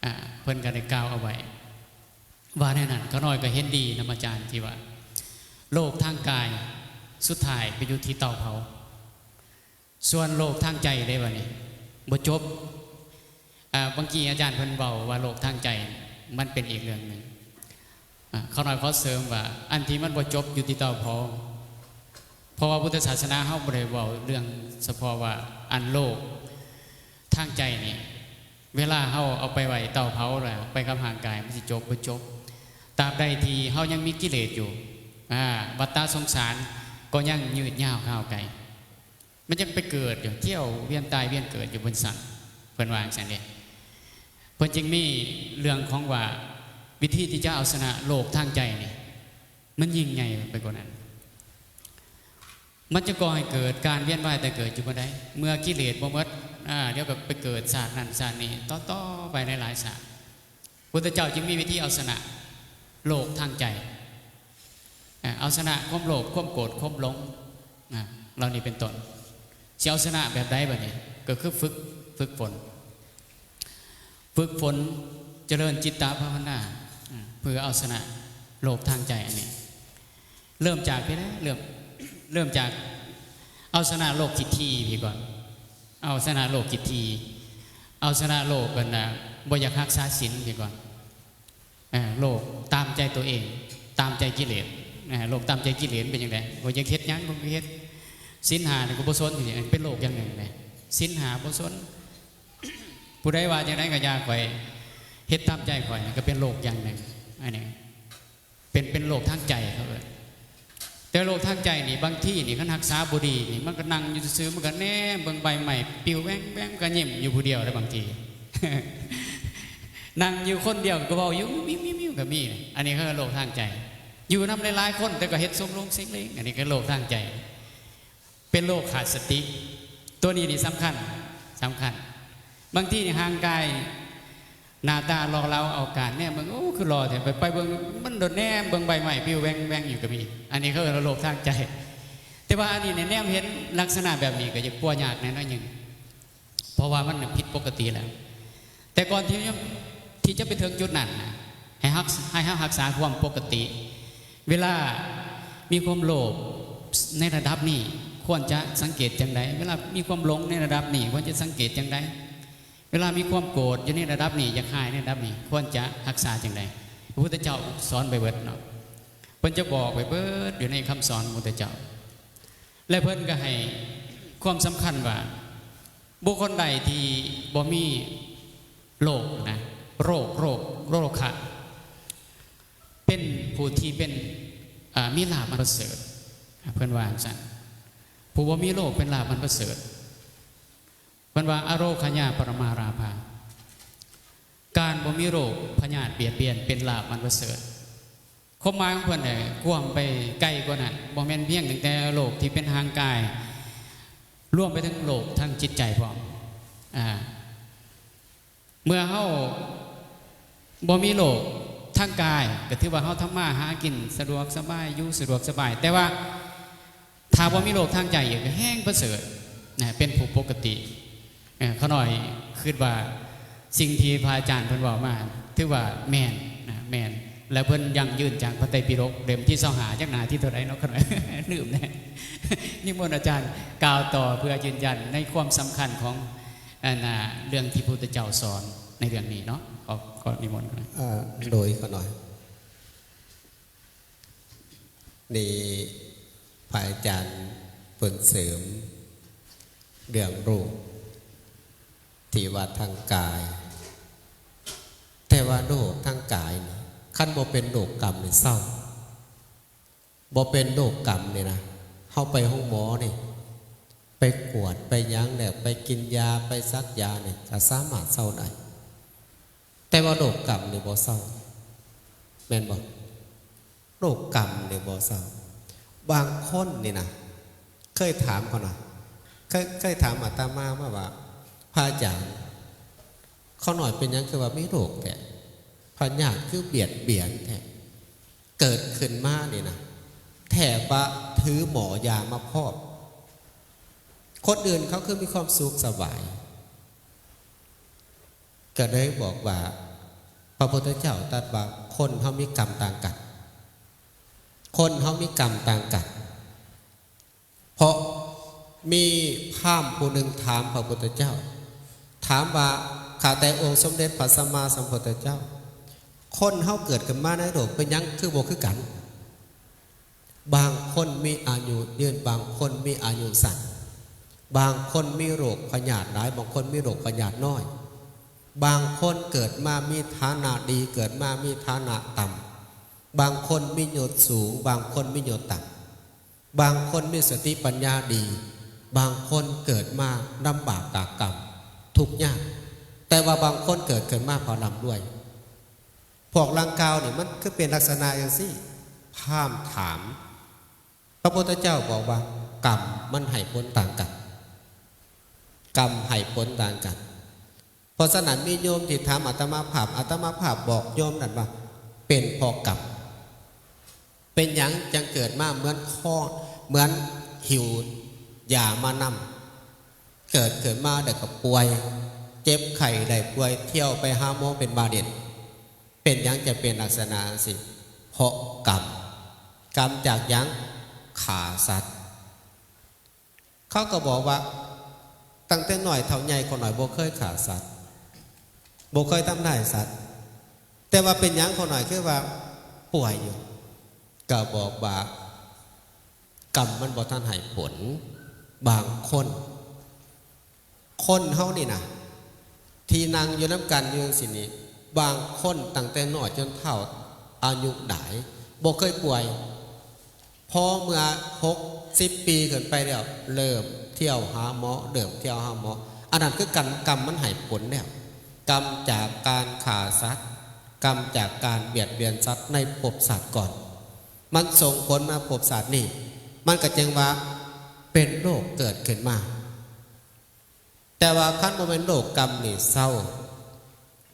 ອາ ເພິ່ນກໍໄດ້ກ່າວເອົາໄວ້ ວ່າແນວນັ້ນ ຂ້ານ້ອຍກໍເຫັນດີນຳອາຈານທີ່ວ່າ ໂລກທາງກາຍສຸດທ້າຍໄປຢູ່ທີ່ເຕົາເຜົາ. ສ່ວນໂລກທາງໃຈເດ້ບາດນີ້ ບໍ່ຈົບ. ອາ ບາງທີອາຈານເພິ່ນເວົ້າວ່າໂລກທາງໃຈ ມັນເປັນອີກເລື່ອງໜຶ່ງ. ອາ ຂ້ານ້ອຍຂໍເສີມວ່າ ອັນທີ່ມັນບໍ່ຈົບຢູ່ທີ່ເຕົາເຜົາ ເພາະວ່າພຸດທະສາສະໜາເຮົາບໍ່ໄດ້ເວົ້າເລື່ອງສະເພາະວ່າ ອັນໂລກທາງໃຈນີ້ ເວລາເຮົາເອົາໄປໄວ້ເຕົາເຜົາແລ້ວ ໄປກັບຮ່າງກາຍ ມັນຊິຈົບບໍ່ຈົບ. ຕາບໃດທີ່ເຮົາຍັງມີກິເລດຢູ່ ອາ ວັດຕະສົງສານກໍຍັງຍືດຍາວຍາວໄກ. ມັນຍັງໄປເກີດຢູ່ ທ່ຽວວຽນຕາຍວຽນເກີດຢູ່ບົນຊັ້ນ ເພິ່ນວ່າຈັ່ງຊັ້ນເດ້. ເພິ່ນຈຶ່ງມີເລື່ອງຂອງວ່າ ວິທີທີ່ຈະເອົາຊະນະໂລກທາງໃຈນີ້ ມັນຍິ່ງໃຫຍ່ໄປກວ່ານັ້ນ. ມັນຈະກໍ່ໃຫ້ເກີດການວຽນວ່າຍຕາຍເກີດຢູ່ບໍ່ໄດ້ ເມື່ອກິເລດບໍ່ໝົດ ອາ ດຽວກໍໄປເກີດຊາດນັ້ນຊາດນີ້ ຕໍ່ໆໄປຫຼາຍໆຊາດ. ພຸດທະເຈົ້າຈຶ່ງມີວິທີເອົາຊະນະໂລກທາງໃຈ ເອົາຊະນະຄວາມໂລບ ຄວາມໂກດ ຄວາມຫຼົງ ເຫຼົ່ານີ້ເປັນຕົ້ນ. ຊິເອົາຊະນະແບບໃດບາດນີ້? ກໍຄືຝຶກ ຝຶກຝົນ ຝຶກຝົນຈະເລີນຈິດຕະພາວະນາ ເພື່ອເອົາຊະນະໂລກທາງໃຈອັນນີ້. ເລີ່ມຈາກພີ້ແຫຼະ ເລີ່ມ ເລີ່ມຈາກເອົາຊະນະໂລກທິດຖີ່ພີ້ກ່ອນ. ເອົາຊະນະໂລກທິດຖີ່ ເອົາຊະນະໂລກອັນນ່າ ບໍ່ຢາກຮັກສາສິນພີ້ກ່ອນ. ເອີ ໂລກຕາມໃຈຕົວເອງ ຕາມໃຈກິເລດ. ເອີ ໂລກຕາມໃຈກິເລດເປັນຈັ່ງໃດ? ບໍ່ຢາກເຮັດຫຍັງກໍເຮັດ. ສິນຫ້ານີ້ກໍບໍ່ສົນ ເປັນໂລກຢ່າງໜຶ່ງເດ້. ສິນຫ້າບໍ່ສົນ ຜູ້ໃດວ່າຈັ່ງໃດກໍຢ່າ ຂ້ອຍເຮັດຕາມໃຈຂ້ອຍ ກໍເປັນໂລກຢ່າງໜຶ່ງ. ອັນນີ້ ເປັນ ເປັນໂລກທາງໃຈເຂົາເອີ້ນ. ແຕ່ໂລກທາງໃຈນີ້ ບາງທີນີ້ ຄັນຮັກສາບໍ່ດີນີ້ ມັນກໍນັ່ງຢູ່ຊື່ໆ ມັນກໍແນມເບິ່ງໃບໄມ້ປິວແວ່ງໆ ກໍຍິ້ມຢູ່ຜູ້ດຽວໄດ້ບາງທີ. ນັ່ງຢູ່ຄົນດຽວກໍເວົ້າຢູ່ມິ້ວໆ ກໍມີ. ອັນນີ້ເຂົາເອີ້ນໂລກທາງໃຈ. ຢູ່ນຳຫຼາຍໆຄົນ ແຕ່ກໍເຮັດສົມລົງເສັງເລັງ ອັນນີ້ກໍໂລກທາງໃຈ. ເປັນໂລກຂາດສະຕິ. ຕົວນີ້ນີ້ສຳຄັນ ສຳຄັນ. ບາງທີນີ້ຮ່າງກາຍໜ້າຕາຫຼໍ່ເຫຼົ່າ ເອົາການແນມເບິ່ງ ໂອ້ ຄືຫຼໍ່ແທ້ ໄປ ໄປເບິ່ງມັນໂດດແນມເບິ່ງໃບໄມ້ປິວແວ່ງໆຢູ່ກໍມີ. ອັນນີ້ເຂົາເອີ້ນວ່າໂລກທາງໃຈ. ແຕ່ວ່າອັນນີ້ນີ້ແນມເຫັນລັກສະນະແບບນີ້ກໍຈະປົວຍາກແດ່ໜ້ອຍໜຶ່ງ ເພາະວ່າມັນຜິດປົກກະຕິແລ້ວ. ແຕ່ກ່ອນທີ່ ທີ່ຈະໄປເຖິງຈຸດນັ້ນນະ ໃຫ້ຮັກ ໃຫ້ເຮົາຮັກສາຄວາມປົກກະຕິ. ເວລາມີຄວາມໂລບໃນລະດັບນີ້ ຄວນຈະສັງເກດຈັ່ງໃດ? ເວລາມີຄວາມຫຼົງໃນລະດັບນີ້ ຄວນຈະສັງເກດຈັ່ງໃດ? ເວລາມີຄວາມໂກດຢູ່ໃນລະດັບນີ້ ຢາກຮ້າຍໃນລະດັບນີ້ ຄວນຈະຮັກສາຈັ່ງໃດ? ພະພຸດທະເຈົ້າສອນໄປເບິດເນາະ. ເພິ່ນຈະບອກໄປເບິດຢູ່ໃນຄຳສອນຂອງພະພຸດທະເຈົ້າ. ແລະ ເພິ່ນກໍໃຫ້ຄວາມສຳຄັນວ່າ ບຸກຄົນໃດທີ່ບໍ່ມີໂລກນະ ໂລກ ໂລກ ໂລຄະ ເປັນຜູ້ທີ່ເປັນ ເອີ ມີລາບອັນປະເສີດ. ເພິ່ນວ່າຈັ່ງຊັ້ນ. ຜູ້ບໍ່ມີໂລກເປັນລາບອັນປະເສີດ. ເພິ່ນວ່າ ອະໂລຄະຍາປະລະມາລາພາ ການບໍ່ມີໂລກພະຍາດບຽດບຽນເປັນລາບອັນປະເສີດ. ຄວາມໝາຍຂອງເພິ່ນນີ້ກວ້າງໄປໄກກວ່ານັ້ນ, ບໍ່ແມ່ນພຽງຕັ້ງແຕ່ໂລກທີ່ເປັນຮ່າງກາຍ, ລວມໄປເຖິງໂລກທາງຈິດໃຈພ້ອມ. ອາ, ເມື່ອເຮົາບໍ່ມີໂລກທາງກາຍ, ກໍຖືວ່າເຮົາທຳມາຫາກິນສະດວກສະບາຍ, ຢູ່ສະດວກສະບາຍ, ແຕ່ວ່າ ຖ້າບໍ່ມີໂລກທາງໃຈອີກ ກໍແຮ່ງປະເສີດນະ, ເປັນຜູ້ປົກກະຕິ. ເອີ ຂ້ານ້ອຍຄິດວ່າສິ່ງທີ່ພະອາຈານເພິ່ນເວົ້າມາ ຖືວ່າແມ່ນນະ, ແມ່ນ. ແລະເພິ່ນຢັ້ງຢືນຈາກພະໄຕປິດົກເຫຼັ້ມທີຊາວຫ້າ ຈັກໜ້າທີເທົ່າໃດເນາະ ຂ້ານ້ອຍລືມແດ່. ນິມົນອາຈານກ່າວຕໍ່ເພື່ອຢືນຢັນໃນຄວາມສຳຄັນຂອງ ອັນນ່າ ເລື່ອງທີ່ພະພຸດທະເຈົ້າສອນໃນເລື່ອງນີ້ເນາະ. ຂໍ ຂໍນິມົນຂ້ານ້ອຍ. ເອີ ໂດຍຂ້ານ້ອຍ. ນີ້ພະອາຈານເພິ່ນເສີມເລື່ອງໂລກທີ່ວ່າທາງກາຍ, ແຕ່ວ່າໂລກທາງກາຍນີ້ ຄັນບໍ່ເປັນໂລກກຳນີ້ເສົ້າ, ບໍ່ເປັນໂລກກຳນີ້ນະ, ເຮົາໄປໂຮງໝໍນີ້ ໄປກວດໄປຫຍັງແລ້ວ ໄປກິນຢາ ໄປສັກຢານີ້ ກໍສາມາດເສົ້າໄດ້, ແຕ່ວ່າໂລກກຳນີ້ບໍ່ເສົ້າ ແມ່ນບໍ່? ໂລກກຳນີ້ບໍ່ເສົ້າ. ບາງຄົນນີ້ນະ ເຄີຍຖາມເຂົານະ ເຄີຍ ເຄີຍຖາມອາດຕະມາມາວ່າ ພະອາຈານ ຂ້ານ້ອຍເປັນຫຍັງຄືວ່າມີໂລກແທ້? ພະຍາດຄືບຽດບຽນແທ້? ເກີດຂຶ້ນມານີ້ນະ ແທບວ່າຖືໝໍຢາມາພ້ອມ. ຄົນອື່ນເຂົາຄືມີຄວາມສຸກສະບາຍ. ກໍເລີຍບອກວ່າ ພະພຸດທະເຈົ້າຕັດວ່າ ຄົນເຮົາມີກຳຕ່າງກັນ, ຄົນເຮົາມີກຳຕ່າງກັນ. ເພາະມີພາມຜູ້ໜຶ່ງຖາມພະພຸດທະເຈົ້າ, ຖາມວ່າ ຂ້າແຕ່ອົງສົມເດັດພະສຳມາສຳພຸດທະເຈົ້າ, ຄົນເຮົາເກີດຂຶ້ນມາໃນໂລກເປັນຫຍັງຄືບໍ່ຄືກັນ? ບາງຄົນມີອາຍຸຍືນ, ບາງຄົນມີອາຍຸສັ້ນ, ບາງຄົນມີໂລກພະຍາດຫຼາຍ, ບາງຄົນມີໂລກພະຍາດນ້ອຍ, ບາງຄົນເກີດມາມີຖານະດີ, ເກີດມາມີຖານະຕ່ຳ, ບາງຄົນມີຍົດສູງ, ບາງຄົນມີຍົດຕ່ຳ, ບາງຄົນມີສະຕິປັນຍາດີ, ບາງຄົນເກີດມາລຳບາກຕາກກຳ ທຸກຍາກ, ແຕ່ວ່າບາງຄົນເກີດຂຶ້ນມາພໍລ່ຳລວຍ. ພວກດັ່ງກ່າວນີ້ ມັນຄືເປັນລັກສະນະຈັ່ງຊີ້? ພາມຖາມ. ພະພຸດທະເຈົ້າບອກວ່າ ກຳມັນໃຫ້ຜົນຕ່າງກັນ, ກຳໃຫ້ຜົນຕ່າງກັນ. ເພາະສະນັ້ນ ມີໂຍມທີ່ຖາມອາດຕະມາພາບ, ອາດຕະມາພາບບອກໂຍມນັ້ນວ່າ ເປັນເພາະກຳ. ເປັນຫຍັງຈັ່ງເກີດມາເໝືອນຄອ ເໝືອນຫິ້ວຢາມານຳ? ເກີດຂຶ້ນມາແລ້ວກໍປ່ວຍ, ເຈັບໄຂ້ໄດ້ປ່ວຍ, ທ່ຽວໄປຫາໝໍເປັນບາດເດັນ. ເປັນຫຍັງຈະເປັນລັກສະນະຈັ່ງຊີ້? ເພາະກຳ. ກຳຈາກຫຍັງ? ຂ້າສັດ. ເຂົາກໍບອກວ່າ ຕັ້ງແຕ່ນ້ອຍເທົ່າໃຫຍ່ ຂ້ານ້ອຍບໍ່ເຄີຍຂ້າສັດ, ບໍ່ເຄີຍທຳຮ້າຍສັດ, ແຕ່ວ່າເປັນຫຍັງຂ້ານ້ອຍຄືວ່າປ່ວຍຢູ່? ກໍບອກວ່າ ກຳມັນບໍ່ທັນໃຫ້ຜົນ. ບາງຄົນ ຄົນເຮົານີ້ນະ ທີ່ນັ່ງຢູ່ນຳກັນຢູ່ຈັ່ງຊີ້ນີ້ ບາງຄົນຕັ້ງແຕ່ນ້ອຍຈົນເຖົ້າ ອາຍຸຫຼາຍ ບໍ່ເຄີຍປ່ວຍ, ພໍເມື່ອຫົກສິບປີຂຶ້ນໄປແລ້ວ ເລີ່ມທ່ຽວຫາໝໍ, ເລີ່ມທ່ຽວຫາໝໍ. ອັນນັ້ນຄືກຳ, ກຳມັນໃຫ້ຜົນແລ້ວ. ກຳຈາກການຂ້າສັດ, ກຳຈາກການບຽດບຽນສັດໃນພົບຊາດກ່ອນ, ມັນສົ່ງຜົນມາພົບຊາດນີ້, ມັນກໍຈຶ່ງວ່າເປັນໂລກເກີດຂຶ້ນມາ. ແຕ່ວ່າຄັນບໍ່ແມ່ນໂລກກຳນີ້ເສົ້າ.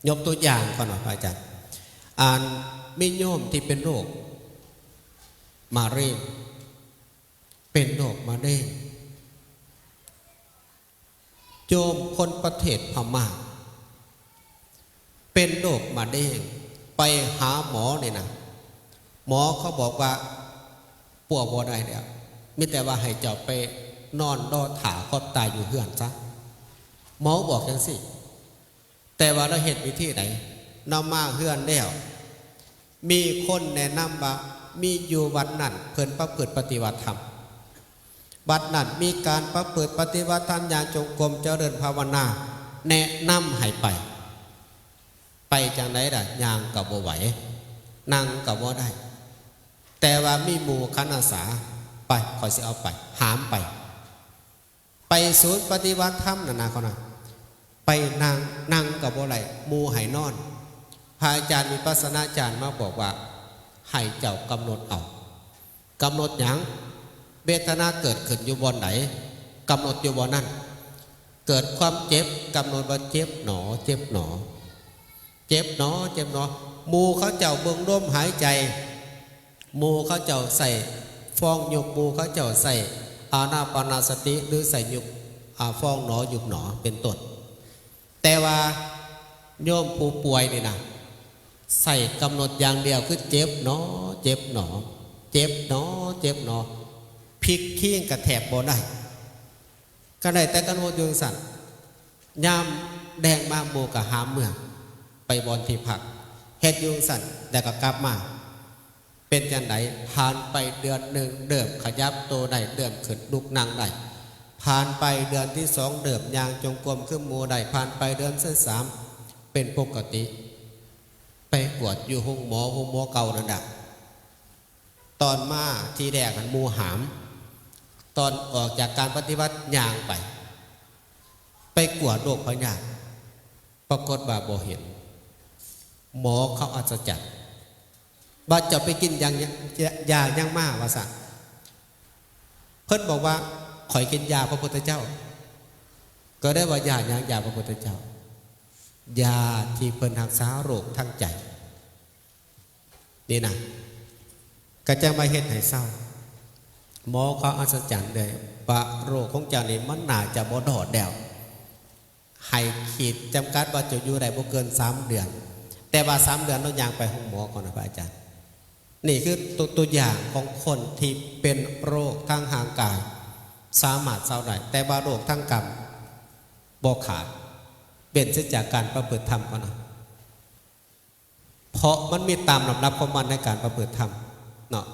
ຍົກຕົວຢ່າງກ່ອນວ່າ ພະອາຈານ, ອັນມີໂຍມທີ່ເປັນໂລກມະເຮັງ, ເປັນໂລກມະເຮັງ, ໂຍມຄົນປະເທດພະມ້າ ເປັນໂລກມະເຮັງ, ໄປຫາໝໍນີ້ນະ, ໝໍເຂົາບອກວ່າປົວບໍ່ໄດ້ແລ້ວ, ມີແຕ່ວ່າໃຫ້ເຈົ້າໄປນອນລໍຖ້າຄວາມຕາຍຢູ່ເຮືອນຊະ, ໝໍບອກຈັ່ງຊີ້. ແຕ່ວ່າລາວເຮັດວິທີໃດ? ນຳມາເຮືອນແລ້ວ ມີຄົນແນະນຳວ່າ ມີຢູ່ວັດນັ້ນເພິ່ນປະພຶດປະຕິບັດທຳ, ວັດນັ້ນມີການປະພຶດປະຕິບັດທຳ ຍ່າງຈົງກົມ ຈະເລີນພາວະນາ, ແນະນຳໃຫ້ໄປ. ໄປຈັ່ງໃດລະ? ຍ່າງກໍບໍ່ໄຫວ, ນັ່ງກໍບໍ່ໄດ້, ແຕ່ວ່າມີໝູ່ຂັນອາສາ, ໄປ, ຂ້ອຍຊິເອົາໄປ, ຫາມໄປ. ໄປສູນປະຕິບັດທຳນັ້ນນະ ເຂົານະ, ໄປນັ່ງ, ນັ່ງກໍບໍ່ໄດ້, ໝູ່ໃຫ້ນອນ. ພະອາຈານວິປັດສະນາຈານມາບອກວ່າ ໃຫ້ເຈົ້າກຳນົດເອົາ. ກຳນົດຫຍັງ? ເວທະນາເກີດຂຶ້ນຢູ່ບ່ອນໃດ? ກຳນົດຢູ່ບ່ອນນັ້ນ. ເກີດຄວາມເຈັບ, ກຳນົດວ່າເຈັບໜໍ, ເຈັບໜໍ, ເຈັບໜໍ, ເຈັບໜໍ. ໝູ່ເຂົາເຈົ້າເບິ່ງລົມຫາຍໃຈ, ໝູ່ເຂົາເຈົ້າໃຊ້ຟອງຍຸບ, ໝູ່ເຂົາເຈົ້າໃຊ້ອານາປານະສະຕິ ຫຼື ໃຊ້ຍຸບ, ອາ, ຟອງໜໍ, ຍຸບໜໍ ເປັນຕົ້ນ. ແຕ່ວ່າໂຍມຜູ້ປ່ວຍນີ້ນະ, ໃສ່ກຳນົດຢ່າງດຽວ ຄືເຈັບໜໍ ເຈັບໜໍ ເຈັບໜໍ ເຈັບໜໍ ພິກຄີງກໍແທບບໍ່ໄດ້ ກໍໄດ້ແຕ່ກຳນົດຢູ່ຈັ່ງຊັ້ນ. ຍາມແລງມາ ໝູ່ກໍຫາມເມືອໄປບ່ອນທີ່ພັກ ເຮັດຢູ່ຈັ່ງຊັ້ນ ແລ້ວກໍກັບມາ. ເປັນຈັ່ງໃດ? ຜ່ານໄປເດືອນໜຶ່ງ ເລີ່ມຂະຫຍັບໂຕໄດ້ ເລີ່ມຂຶ້ນລຸກນັ່ງໄດ້. ຜ່ານໄປເດືອນທີສອງ ເລີ່ມຍ່າງຈົງກົມຄືໝູ່ໄດ້. ຜ່ານໄປເດືອນທີສາມ ເປັນປົກກະຕິ. ໄປກວດຢູ່ໂຮງໝໍ ໂຮງໝໍເກົ່ານັ້ນດະ. ຕອນມາທີແລກຫັ້ນໝູ່ຫາມ, ຕອນອອກຈາກການປະຕິບັດຍ່າງໄປ ໄປກວດໂລກພະຍາດ ປາກົດວ່າບໍ່ເຫັນ. ໝໍເຂົາອັດສະຈັນ ວ່າ ເຈົ້າໄປກິນຢາ ຢາຫຍັງມາ ວ່າຊັ້ນ. ເພິ່ນບອກວ່າ ຂ້ອຍກິນຢາພະພຸດທະເຈົ້າ. ກໍໄດ້ວ່າ ຢາຫຍັງ? ຢາພະພຸດທະເຈົ້າ. ຢາທີ່ເພິ່ນຮັກສາໂລກທາງໃຈນີ້ນະ ກະຈັ່ງມາເຮັດໃຫ້ເຊົາ. ໝໍເຂົາອັດສະຈັນເລີຍວ່າ ໂລກຂອງເຈົ້ານີ້ມັນໜ້າຈະບໍ່ລອດແລ້ວ. ໃຫ້ຂີດຈຳກັດວ່າເຈົ້າຢູ່ໄດ້ບໍ່ເກີນສາມເດືອນ. ແຕ່ວ່າສາມເດືອນເນາະ ຍ່າງໄປໂຮງໝໍກ່ອນນະ ພະອາຈານ. ນີ້ຄືຕົວ ຕົວຢ່າງຂອງຄົນທີ່ເປັນໂລກທາງຮ່າງກາຍ ສາມາດເຊົາໄດ້, ແຕ່ວ່າໂລກທາງກຳບໍ່ຂາດ, ເວັ້ນເສຍຈາກການປະພຶດທຳເທົ່ານັ້ນ. ເພາະມັນມີຕາມລຳດັບຂອງມັນໃນການປະພຶດທຳເນາະ.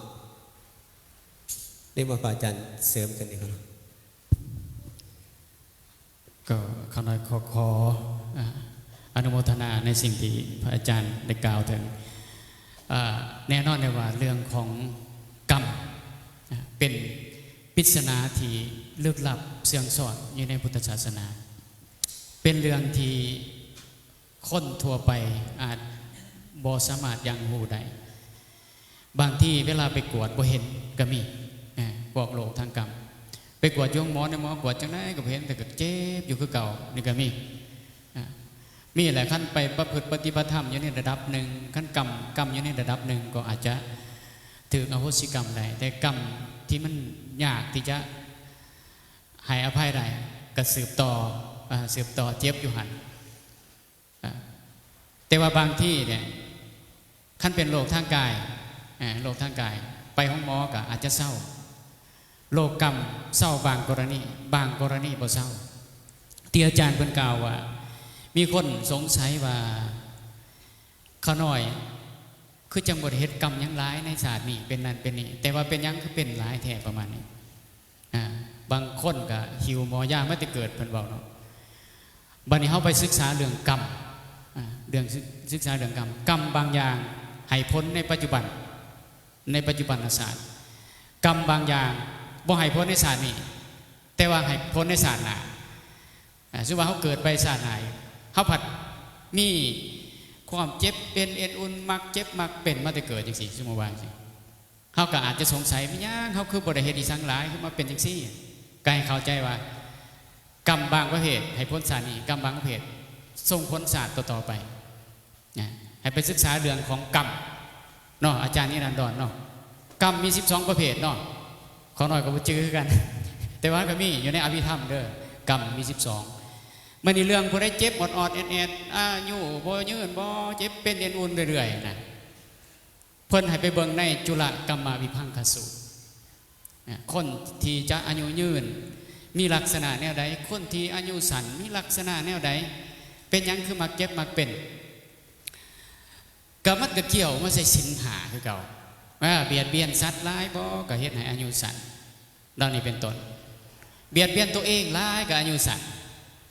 ນິມົນພະອາຈານເສີມຂຶ້ນອີກເນາະ. ກໍຂ້ານ້ອຍຂໍ ຂໍ ອາ ອະນຸໂມທະນາໃນສິ່ງທີ່ພະອາຈານໄດ້ກ່າວເຖິງ. ອາ ແນ່ນອນເລີຍວ່າເລື່ອງຂອງກຳ ອາ ເປັນປິດສະໜາທີ່ລຶກລັບເຊື່ອງຊອນຢູ່ໃນພຸດທະສາສະໜາ. ເປັນເລື່ອງທີ່ ຄົນທົ່ວໄປອາດບໍ່ສາມາດຍັງຮູ້ໄດ້. ບາງທີເວລາໄປກວດບໍ່ເຫັນກໍມີ ອາ ພວກໂລກທາງກຳ. ໄປກວດຢູ່ໂຮງໝໍ ໃນໝໍກວດຈັ່ງໃດກໍບໍ່ເຫັນ, ແຕ່ກໍເຈັບຢູ່ຄືເກົ່າ ນີ້ກໍມີ. ອາ ມີແຫຼະ, ຄັນໄປປະພຶດປະຕິບັດທຳຢູ່ໃນລະດັບໜຶ່ງ, ຄັນກຳ ກຳຢູ່ໃນລະດັບໜຶ່ງ ກໍອາດຈະຖືກອະໂຫສິກຳໄດ້, ແຕ່ກຳທີ່ມັນຍາກທີ່ຈະໃຫ້ອະໄພໄດ້ ກໍສືບຕໍ່ ອາ ສືບຕໍ່ເຈັບຢູ່ຫັ້ນ. ອາ ແຕ່ວ່າບາງທີເນຍ ຄັນເປັນໂລກທາງກາຍ ອາ ໂລກທາງກາຍ ໄປໂຮງໝໍກໍອາດຈະເຊົາ. ໂລກກຳເຊົາບາງກໍລະນີ, ບາງກໍລະນີບໍ່ເຊົາ. ທີ່ອາຈານເພິ່ນກ່າວວ່າ ມີຄົນສົງໄສວ່າ ຂ້ານ້ອຍຄືຈັ່ງບໍ່ໄດ້ເຮັດກຳຫຍັງຫຼາຍໃນຊາດນີ້ ເປັນນັ້ນເປັນນີ້, ແຕ່ວ່າເປັນຫຍັງຄືເປັນຫຼາຍແທ້ ປະມານນີ້. ອາ ບາງຄົນກໍຫິວໝໍຢາມາແຕ່ເກີດ ເພິ່ນເວົ້າເນາະ. ບັດນີ້ເຮົາໄປສຶກສາເລື່ອງກຳ ອາ ເລື່ອງ ສຶກສາເລື່ອງກຳ, ກຳບາງຢ່າງໃຫ້ຜົນໃນປັດຈຸບັນ, ໃນປັດຈຸບັນນະຊາດ. ກຳບາງຢ່າງບໍ່ໃຫ້ຜົນໃນຊາດນີ້, ແຕ່ວ່າໃຫ້ຜົນໃນຊາດໜ້າ. ອາ ສົມມຸດວ່າເຮົາເກີດໄປຊາດໜ້າ, ເຮົາພັດມີຄວາມເຈັບເປັນເອັນອຸ່ນ, ມັກເຈັບມັກເປັນມາແຕ່ເກີດຈັ່ງຊີ້, ສົມມຸດວ່າຈັ່ງຊີ້. ເຮົາກໍອາດຈະສົງໄສ ແມ່ນຫຍັງເຮົາຄືບໍ່ໄດ້ເຮັດອີ່ສັງຫຼາຍ ຄືມາເປັນຈັ່ງຊີ້? ກໍໃຫ້ເຂົ້າໃຈວ່າ ກຳບາງປະເພດໃຫ້ຜົນຊາດນີ້, ກຳບາງປະເພດສົ່ງຜົນຊາດຕໍ່ໆໄປນະ. ໃຫ້ໄປສຶກສາເລື່ອງຂອງກຳເນາະ ອາຈານນິລັນດອນເນາະ. ກຳມີສິບສອງປະເພດເນາະ, ຂ້ານ້ອຍກໍບໍ່ຈື່ຄືກັນ ແຕ່ວ່າກໍມີຢູ່ໃນອະພິທຳເດີ້, ກຳມີສິບສອງ. ບັດນີ້ເລື່ອງຜູ້ໃດເຈັບອອດໆແອດໆ, ອາຍຸບໍ່ຍືນບໍ່, ເຈັບເປັນເອັນອຸ່ນເລື້ອຍໆນະ, ເພິ່ນໃຫ້ໄປເບິ່ງໃນຈຸລະກຳມະວິພັງຄະສູດ. ອາ ຄົນທີ່ຈະອາຍຸຍືນມີລັກສະນະແນວໃດ? ຄົນທີ່ອາຍຸສັ້ນມີລັກສະນະແນວໃດ? ເປັນຫຍັງຄືມັກເຈັບມັກເປັນ? ກໍມັນກໍກ່ຽວມາໃສ່ສິນຫ້າຄືເກົ່າ. ອາ ບຽດບຽນສັດຫຼາຍບໍ່ ກໍເຮັດໃຫ້ອາຍຸສັ້ນ, ເຫຼົ່ານີ້ເປັນຕົ້ນ. ບຽດບຽນຕົວເອງຫຼາຍກໍອາຍຸສັ້ນ.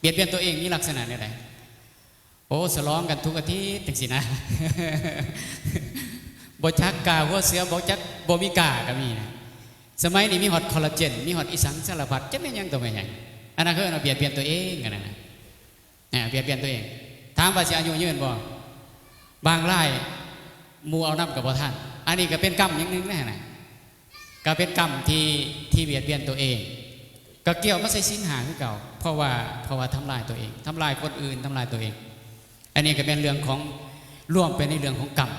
ບຽດບຽນຕົວເອງມີລັກສະນະແນວໃດ? ໂອ້ ສະຫຼອງກັນທຸກອາທິດຈັ່ງຊີ້ນະ ບໍ່ຈັກກາຫົວເສືອ ບໍ່ຈັກ ບໍ່ມີກາກໍມີນະ. ສະໄໝນີ້ມີຮອດຄໍລາເຈນ ມີຮອດອີ່ສັງສາລະພັດ ຈັກແມ່ນຫຍັງຕໍ່ແມ່ນຫຍັງ. ອັນນັ້ນເອີ້ນວ່າບຽດບຽນຕົວເອງ ອັນນັ້ນນະ ອາ ບຽດບຽນຕົວເອງ. ຖາມວ່າຊິອາຍຸຍືນບໍ່? ບາງລາຍໝູ່ເອົານຳກໍບໍ່ທັນ. ອັນນີ້ກໍເປັນກຳຢ່າງໜຶ່ງນະຫັ້ນນະ. ກໍເປັນກຳທີ່ ທີ່ບຽດບຽນຕົວເອງ, ກໍກ່ຽວມາໃສ່ສິນຫ້າຄືເກົ່າ, ເພາະວ່າ ເພາະວ່າທຳລາຍຕົວເອງ, ທຳລາຍຄົນອື່ນ, ທຳລາຍຕົວເອງ. ອັນນີ້ກໍແມ່ນເລື່ອງຂອງ ລວມໄປໃນເລື່ອງຂອງກຳ,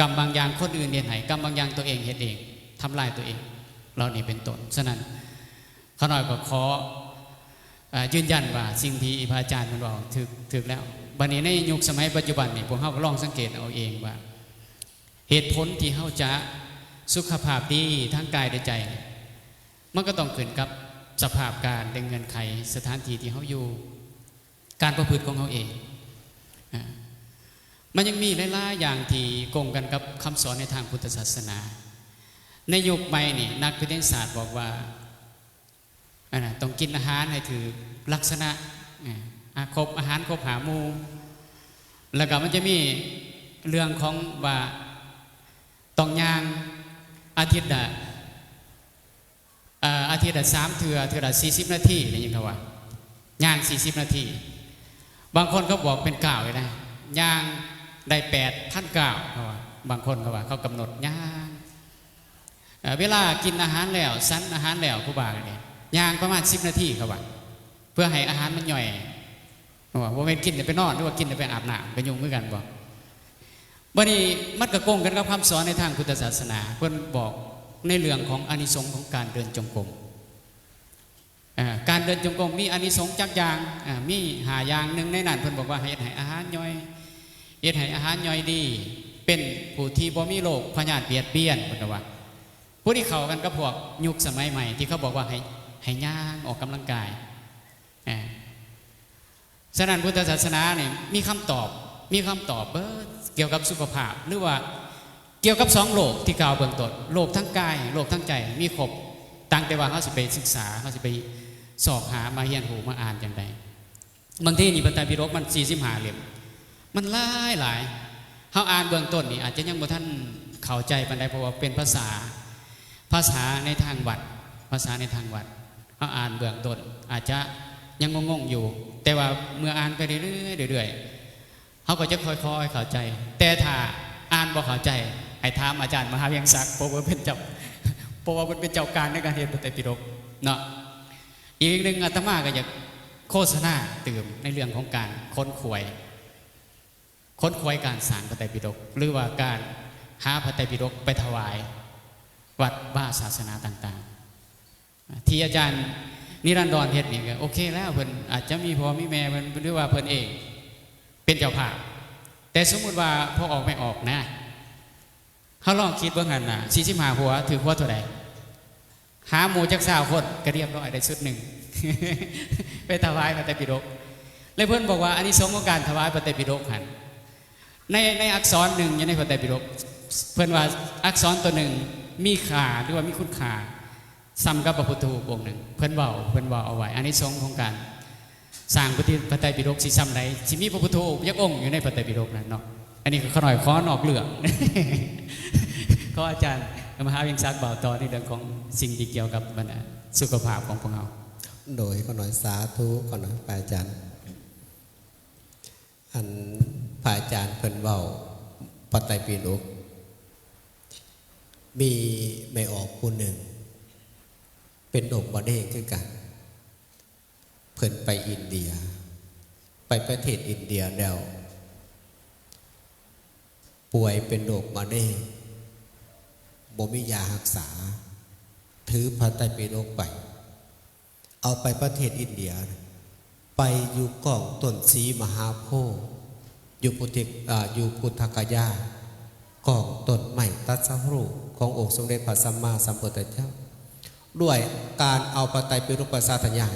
ກຳບາງຢ່າງຄົນອື່ນເຮັດໃຫ້, ກຳບາງຢ່າງຕົວເອງເຮັດເອງ, ທຳລາຍຕົວເອງ, ເຫຼົ່ານີ້ເປັນຕົ້ນ. ສະນັ້ນ ຂ້ານ້ອຍກໍຂໍ ເອີ ຢືນຢັນວ່າສິ່ງທີ່ພະອາຈານເພິ່ນເວົ້າຖືກ ຖືກແລ້ວ. ບັດນີ້ໃນຍຸກສະໄໝປັດຈຸບັນນີ້ ພວກເຮົາກໍລອງສັງເກດເອົາເອງວ່າ ເຫດຜົນທີ່ເຮົາຈະສຸຂະພາບດີທາງກາຍ ແລະ ໃຈ ມັນກໍຕ້ອງຂຶ້ນກັບສະພາບການ ແລະ ເງື່ອນໄຂສະຖານທີ່ທີ່ເຮົາຢູ່ ການປະພຶດຂອງເຮົາເອງ. ອາ ມັນຍັງມີຫຼາຍໆຢ່າງທີ່ກົງກັນກັບຄຳສອນໃນທາງພຸດທະສາສະໜາ. ໃນຍຸກໃໝ່ນີ້ ນັກວິທະຍາສາດບອກວ່າ ອັນນະ ຕ້ອງກິນອາຫານໃຫ້ຖືກລັກສະນະ ອາ ອາ ຄົບ ອາຫານຄົບຫ້າໝູ່. ແລ້ວກໍມັນຈະມີເລື່ອງຂອງວ່າຕ້ອງຍ່າງອາທິດລະ ອາ ອາທິດລະສາມເທື່ອ ເທື່ອລະສີ່ສິບນາທີ ໄດ້ຍິນເຂົາວ່າ ຍ່າງສີ່ສິບນາທີ. ບາງຄົນເຂົາບອກເປັນກ້າວເລີຍນະ ຍ່າງໄດ້ແປດພັນກ້າວ ເຂົາວ່າ. ບາງຄົນເຂົາວ່າ ເຂົາກຳນົດຍ່າງ ເອີ ເວລາກິນອາຫານແລ້ວ ສັນອາຫານແລ້ວ ຄູບາກໍນີ້ ຍ່າງປະມານສິບນາທີ ເຂົາວ່າ ເພື່ອໃຫ້ອາຫານມັນຍ່ອຍ. ເພາະວ່າບໍ່ແມ່ນກິນແລ້ວໄປນອນ ຫຼືວ່າກິນແລ້ວໄປອາບນ້ຳ ກໍຫຍຸ້ງຄືກັນບໍ? ບັດນີ້ມັນກໍກົງກັນກັບຄຳສອນໃນທາງພຸດທະສາສະໜາ ເພິ່ນບອກໃນເລື່ອງຂອງອານິສົງຂອງການເດີນຈົງກົມ. ເອີ ການເດີນຈົງກົມມີອານິສົງຈັກຢ່າງ? ເອີ ມີຫ້າຢ່າງ. ໜຶ່ງໃນນັ້ນເພິ່ນບອກວ່າ ເຮັດໃຫ້ອາຫານຍ່ອຍ ເຮັດໃຫ້ອາຫານຍ່ອຍດີ ເປັນຜູ້ທີ່ບໍ່ມີໂລກພະຍາດບຽດບຽນ ເພິ່ນວ່າ. ຜູ້ທີ່ເຂົ້າກັນກັບພວກຍຸກສະໄໝໃໝ່ ທີ່ເຂົາບອກວ່າໃຫ້ ໃຫ້ຍ່າງອອກກຳລັງກາຍ. ເອີ ສະນັ້ນ ພຸດທະສາສະໜານີ້ມີຄຳຕອບ ມີຄຳຕອບເບິດກ່ຽວກັບສຸຂະພາບ ຫຼືວ່າກ່ຽວກັບສອງໂລກທີ່ກ່າວເບື້ອງຕົ້ນ ໂລກທາງກາຍ ໂລກທາງໃຈ ມີຄົບ. ຕ່າງແຕ່ວ່າເຮົາຊິໄປສຶກສາ ເຮົາຊິໄປຊອກຫາມາຮຽນຮູ້ມາອ່ານຈັ່ງໃດ. ບາງທີນີ້ພະໄຕປິດົກມັນສີ່ສິບຫ້າເຫຼັ້ມ ມັນຫຼາຍໆ ເຮົາອ່ານເບື້ອງຕົ້ນນີ້ອາດຈະຍັງບໍ່ທັນເຂົ້າໃຈປານໃດ ເພາະວ່າເປັນພາສາ ພາສາໃນທາງວັດ ພາສາໃນທາງວັດ. ເຮົາອ່ານເບື້ອງຕົ້ນອາດຈະຍັງງົງໆຢູ່ ແຕ່ວ່າເມື່ອອ່ານໄປເລື້ອຍໆ ເລື້ອຍໆ ເຮົາກໍຈະຄ່ອຍໆເຂົ້າໃຈ. ແຕ່ຖ້າອ່ານບໍ່ເຂົ້າໃຈ ໃຫ້ຖາມອາຈານມະຫາວຽງສັກ ເພາະວ່າເພິ່ນເຈົ້າ ເພາະວ່າເພິ່ນເປັນເຈົ້າການໃນການເຮັດພະໄຕປິດົກເນາະ. ອີກໜຶ່ງ ອາດຕະມາກໍຢາກໂຄສະນາຕື່ມໃນເລື່ອງຂອງການຂົນຂວາຍ ຂົນຂວາຍການສ້າງພະໄຕປິດົກ ຫຼືວ່າການຫາພະໄຕປິດົກໄປຖວາຍວັດວາສາສະໜາຕ່າງໆ. ທີ່ອາຈານນິລັນດອນເຮັດນີ້ກໍໂອເຄແລ້ວ ເພິ່ນອາດຈະມີພໍ່ມີແມ່ເພິ່ນ ຫຼືວ່າເພິ່ນເອງເປັນເຈົ້າພາບ. ແຕ່ສົມມຸດວ່າພໍ່ອອກແມ່ອອກນະ ເຮົາລອງຄິດເບິ່ງຫັ້ນນະ ສີ່ສິບຫ້າຫົວ ຖືກຫົວເທົ່າໃດ? ຫາໝູ່ຈັກຊາວຄົນ ກໍຮຽບຮ້ອຍ ໄດ້ຊຸດໜຶ່ງ ໄປຖວາຍພະໄຕປິດົກ. ແລະ ເພິ່ນບອກວ່າອານິສົງຂອງການຖວາຍພະໄຕປິດົກຫັ້ນ ໃນ ໃນອັກສອນໜຶ່ງຢູ່ໃນພະໄຕປິດົກ ເພິ່ນວ່າອັກສອນຕົວໜຶ່ງມີຄ່າ ຫຼືວ່າມີຄຸນຄ່າ ສ່ຳກັບພະພຸດທະຮູບອົງໜຶ່ງ. ເພິ່ນເວົ້າ ເພິ່ນເວົ້າເອົາໄວ້ ອານິສົງຂອງການສ້າງພະຕິ ພະໄຕປິດົກຊິສ່ຳໃດ ຊິມີພະພຸດທະຮູບຈັກອົງຢູ່ໃນພະໄຕປິດົກນັ້ນເນາະ. ອັນນີ້ກໍຂ້ານ້ອຍຂໍນອກເລື່ອງ ຂໍອາຈານມະຫາວຽງສັກເວົ້າຕໍ່ໃນເລື່ອງຂອງສິ່ງທີ່ກ່ຽວກັບ ອັນ ສຸຂະພາບຂອງພວກເຮົາ. ໂດຍ ຂໍນ້ອຍສາທຸ ຂໍນ້ອຍພະອາຈານ. ອັນ ພະອາຈານເພິ່ນເວົ້າພະໄຕປິດົກ ມີແມ່ອອກຜູ້ໜຶ່ງ ເປັນໂລກມະເຮັງຄືກັນ. ເພິ່ນໄປອິນເດຍ ໄປປະເທດອິນເດຍແລ້ວ ປ່ວຍເປັນໂລກມະເຮັງ ບໍ່ມີຢາຮັກສາ ຖືພະໄຕປິດົກໄປ ເອົາໄປປະເທດອິນເດຍ ໄປຢູ່ກ້ອງຕົ້ນສີມະຫາໂພ ຢູ່ພຸດທິ ອາ ຢູ່ພຸດທະກະຍາ ກ້ອງຕົ້ນໄມ້ຕັດສະຮູ້ຂອງອົງສົມເດັດພະສຳມາສຳພຸດທະເຈົ້າ ດ້ວຍການເອົາພະໄຕປິດົກໄປສາທະຍາຍ.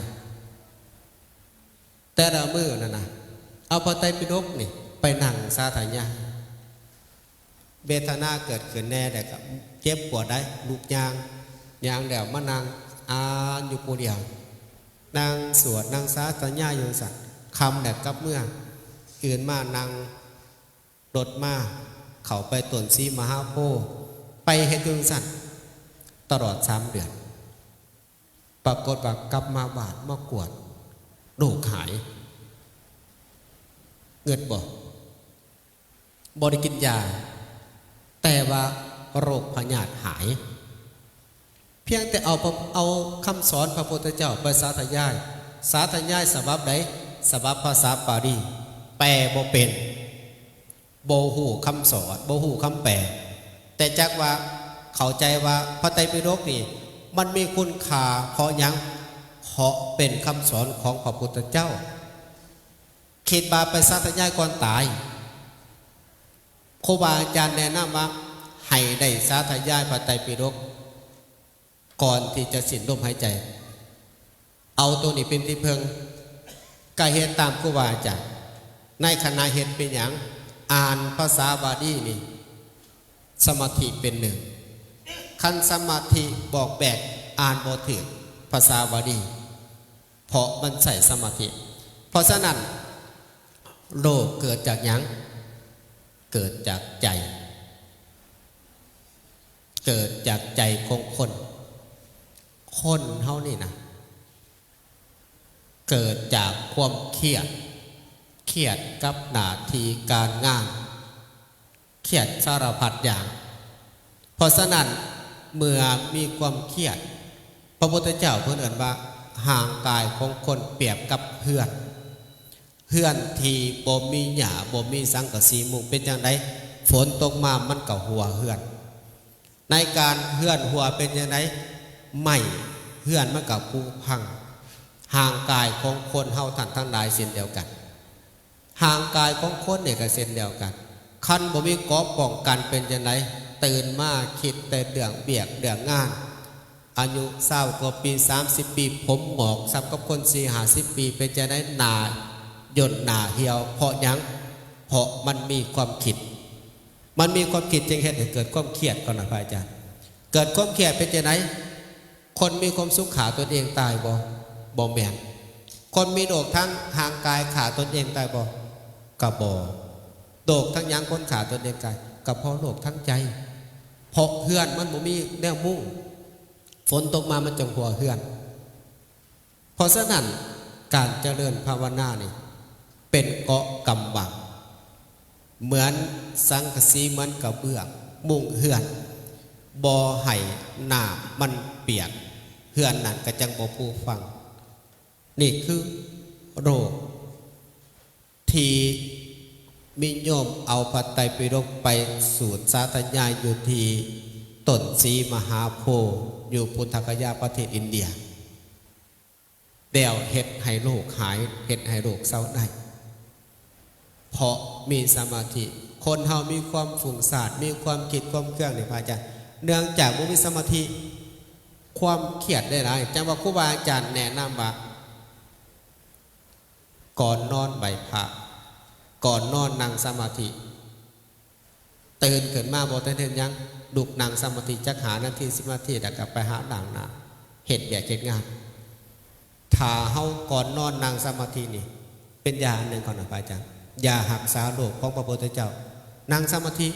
ແຕ່ລະມື້ນັ້ນນະ ເອົາພະໄຕປິດົກນີ້ໄປນັ່ງສາທະຍາຍ ເວທະນາເກີດຂຶ້ນແດ່ ແລ້ວກໍເຈັບປວດໄດ໋ ລຸກຍ່າງ ຍ່າງແລ້ວມານັ່ງອ່ານຢູ່ຜູ້ດຽວ ນັ່ງສວດນັ່ງສາທະຍາຍຢູ່ຈັ່ງຊັ້ນ. ຄ່ຳແລ້ວກັບເມືອ ຕື່ນມານັ່ງລົດມາ ເຂົ້າໄປຕົ້ນສີມະຫາໂພ ໄປເຮັດຢູ່ຈັ່ງຊັ້ນຕະຫຼອດສາມເດືອນ. ປາກົດວ່າກັບມາບ້ານມາກວດ ໂລກຫາຍ. ເງິດບໍ່? ບໍ່ໄດ້ກິນຢາ ແຕ່ວ່າໂລກພະຍາດຫາຍ. ພຽງແຕ່ເອົາ ເອົາຄຳສອນພະພຸດທະເຈົ້າໄປສາທະຍາຍ, ສາທະຍາຍສະບັບໃດ? ສະບັບພາສາປາລີ, ແປບໍ່ເປັນ. ບໍ່ຮູ້ຄຳສອນ, ບໍ່ຮູ້ຄຳແປ, ແຕ່ຈັກວ່າເຂົ້າໃຈວ່າພະໄຕປິດົກນີ້ ມັນມີຄຸນຄ່າເພາະຫຍັງ? ເພາະເປັນຄຳສອນຂອງພະພຸດທະເຈົ້າ. ຄິດວ່າໄປສາທະຍາຍກ່ອນຕາຍ. ຄູບາອາຈານແນະນຳວ່າໃຫ້ໄດ້ສາທະຍາຍພະໄຕປິດົກກ່ອນທີ່ຈະສິ້ນລົມຫາຍໃຈ. ເອົາໂຕນີ້ເປັນທີ່ເພິ່ງ, ກະເຮັດຕາມຄູບາອາຈານ. ໃນຂະນະເຮັດເປັນຫຍັງ? ອ່ານພາສາບາລີນີ້ ສະມາທິເປັນໜຶ່ງ. ຄັນສະມາທິບອກແບກ ອ່ານບໍ່ຖືກພາສາບາລີ ເພາະມັນໃຊ້ສະມາທິ. ເພາະສະນັ້ນ ໂລກເກີດຈາກຫຍັງ? ເກີດຈາກໃຈ. ເກີດຈາກໃຈຂອງຄົນ. ຄົນເຮົານີ້ນະ ເກີດຈາກຄວາມຄຽດ, ຄຽດກັບໜ້າທີ່ການງານ, ຄຽດສາລະພັດຢ່າງ. ເພາະສະນັ້ນ ເມື່ອມີຄວາມຄຽດ, ພະພຸດທະເຈົ້າເພິ່ນເອີ້ນວ່າ ຮ່າງກາຍຂອງຄົນປຽບກັບເຮືອນ. ເຮືອນທີ່ບໍ່ມີຫຍ້າ, ບໍ່ມີສັງກະສີມຸງ ເປັນຈັ່ງໃດ? ຝົນຕົກມາມັນກໍຮົ່ວເຮືອນ. ໃນການເຮືອນຮົ່ວເປັນຈັ່ງໃດ? ໄມ້ເຮືອນມັນກໍຜຸພັງ. ຮ່າງກາຍຂອງຄົນເຮົາທ່ານທັງຫຼາຍເຊັ່ນດຽວກັນ. ຮ່າງກາຍຂອງຄົນນີ້ກໍເຊັ່ນດຽວກັນ. ຄັນບໍ່ມີເກາະປ້ອງກັນເປັນຈັ່ງໃດ? ຕື່ນມາຄິດແຕ່ເລື່ອງວຽກເລື່ອງງານ. ອາຍຸຊາວກວ່າປີ, ສາມສິບປີ, ຜົມຫງອກສ່ຳກັບຄົນສີ່ຫ້າສິບປີ, ເປັນຈັ່ງໃດ? ໜ້າຫຍົນໜ້າຫ່ຽວ. ເພາະຫຍັງ? ເພາະມັນມີຄວາມຄິດ. ມັນມີຄວາມຄິດຈຶ່ງເຮັດໃຫ້ເກີດຄວາມຄຽດກ່ອນນະ ພະອາຈານ. ເກີດຄວາມຄຽດເປັນຈັ່ງໃດ? ຄົນມີຄວາມສຸກຂ້າຕົນເອງຕາຍບໍ່? ບໍ່ແມ່ນ. ຄົນມີໂລກທາງຮ່າງກາຍຂ້າຕົນເອງຕາຍບໍ່? ກໍບໍ່. ໂລກທາງຫຍັງຄົນຂ້າຕົນເອງຕາຍ? ກໍເພາະໂລກທາງໃຈ. ເພາະເຮືອນມັນບໍ່ມີແນວມຸງ. ຝົນຕົກມາມັນຈັ່ງຮົ່ວເຮືອນ. ເພາະສະນັ້ນ ການຈະເລີນພາວະນານີ້ເປັນເກາະກຳບັງ, ເໝືອນສັງກະສີ, ເໝືອນກະເບື້ອງມຸງເຮືອນ, ບໍ່ໃຫ້ນ້ຳມັນປຽກ, ເຮືອນນັ້ນກໍຈັ່ງບໍ່ຜຸພັງ. ນີ້ຄືໂລກ ທີ່ນິຍົມເອົາພະໄຕປິດົກໄປສູດສາທະຍາຍຢູ່ທີ່ຕົ້ນສີມະຫາໂພ ຢູ່ພຸດທະກະຍາ ປະເທດອິນເດຍ, ແລ້ວເຮັດໃຫ້ໂລກຫາຍ, ເຮັດໃຫ້ໂລກເຊົາໄດ້ ເພາະມີສະມາທິ. ຄົນເຮົາມີຄວາມຟຸ້ງຊາດ, ມີຄວາມຄິດຄວາມເຄືອງນີ້ ພະອາຈານ, ເນື່ອງຈາກບໍ່ມີສະມາທິ, ຄວາມຄຽດຫຼາຍໆ. ຈັ່ງວ່າຄູບາອາຈານແນະນຳວ່າ ກ່ອນນອນໄຫວ້ພະ, ກ່ອນນອນນັ່ງສະມາທິ, ຕື່ນຂຶ້ນມາບໍ່ທັນເຮັດຫຍັງ, ລຸກນັ່ງສະມາທິຈັກຫ້ານາທີ, ສິບນາທີ, ແລ້ວກໍໄປຫາລ້າງໜ້າ, ເຮັດວຽກເຮັດງານ. ຖ້າເຮົາກ່ອນນອນນັ່ງສະມາທິນີ້ ເປັນຢາອັນໜຶ່ງຂອງພະອາຈານ, ຢາຮັກສາໂລກຂອງພະພຸດທະເຈົ້າ. ນັ່ງສະມາທິ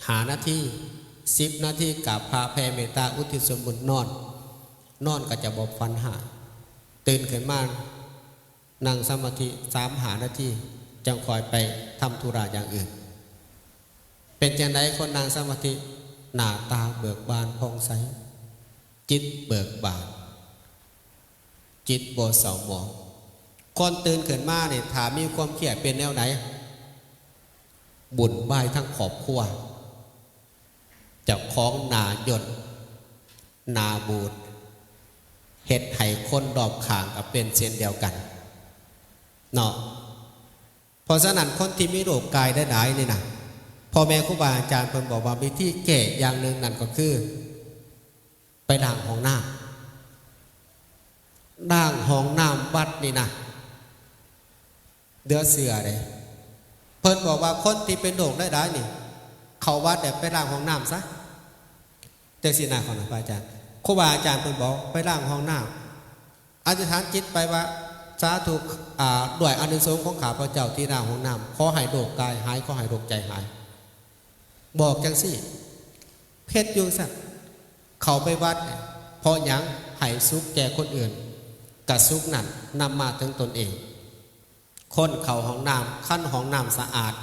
ຫ້ານາທີ, ສິບນາທີ, ກາບພະ, ແຜ່ເມດຕາ, ອຸທິດສ່ວນບຸນ, ນອນ, ນອນກໍຈະບໍ່ຝັນຮ້າຍ. ຕື່ນຂຶ້ນມາ ນັ່ງສະມາທິສາມຫ້ານາທີ, ຈັ່ງຄ່ອຍໄປທຳທຸລະຢ່າງອື່ນ. ເປັນຈັ່ງໃດຄົນນັ່ງສະມາທິ? ໜ້າຕາເບີກບານຜ່ອງໃສ, ຈິດເບີກບານ, ຈິດບໍ່ເສົ້າໝອງ. ຄົນຕື່ນຂຶ້ນມານີ້ ຖ້າມີຄວາມຄຽດເປັນແນວໃດ? ວຸ່ນວາຍທັງຄອບຄົວ. ເຈົ້າຂອງໜ້າຫຍົດ, ໜ້າບູດ, ເຮັດໃຫ້ຄົນລອບຂ້າງກໍເປັນເຊັ່ນດຽວກັນເນາະ. ເພາະສະນັ້ນ ຄົນທີ່ມີໂລກກາຍຫຼາຍໆນີ້ນະ, ພໍ່ແມ່ຄູບາອາຈານເພິ່ນບອກວ່າ ວິທີແກ້ຢ່າງໜຶ່ງນັ້ນກໍຄື ໄປລ້າງຫ້ອງນ້ຳ. ລ້າງຫ້ອງນ້ຳວັດນີ້ນະ ເຫຼືອເຊື່ອເດ້. ເພິ່ນບອກວ່າຄົນທີ່ເປັນໂລກຫຼາຍໆນີ້ ເຂົ້າວັດແລ້ວໄປລ້າງຫ້ອງນ້ຳຊະ ຈັ່ງຊີ້ນະ ຂອງພະອາຈານ. ຄູບາອາຈານເພິ່ນບອກ ໄປລ້າງຫ້ອງນ້ຳ, ອະທິຖານຈິດໄປວ່າ ສາທຸ ອາ ດ້ວຍອານິສົງຂອງຂ້າພະເຈົ້າທີ່ລ້າງຫ້ອງນ້ຳ ຂໍໃຫ້ໂລກກາຍຫາຍ, ຂໍໃຫ້ໂລກໃຈຫາຍ. ບອກຈັ່ງຊີ້ ເຮັດຢູ່ຊັ້ນ. ເຂົ້າໄປວັດເນຍ ເພາະຫຍັງ? ໃຫ້ສຸກແກ່ຄົນອື່ນ, ກະສຸກນັ້ນນຳມາເຖິງຕົນເອງ. ຄົນເຂົ້າຫ້ອງນ້ຳ, ຄັນຫ້ອງນ້ຳສະອາດ,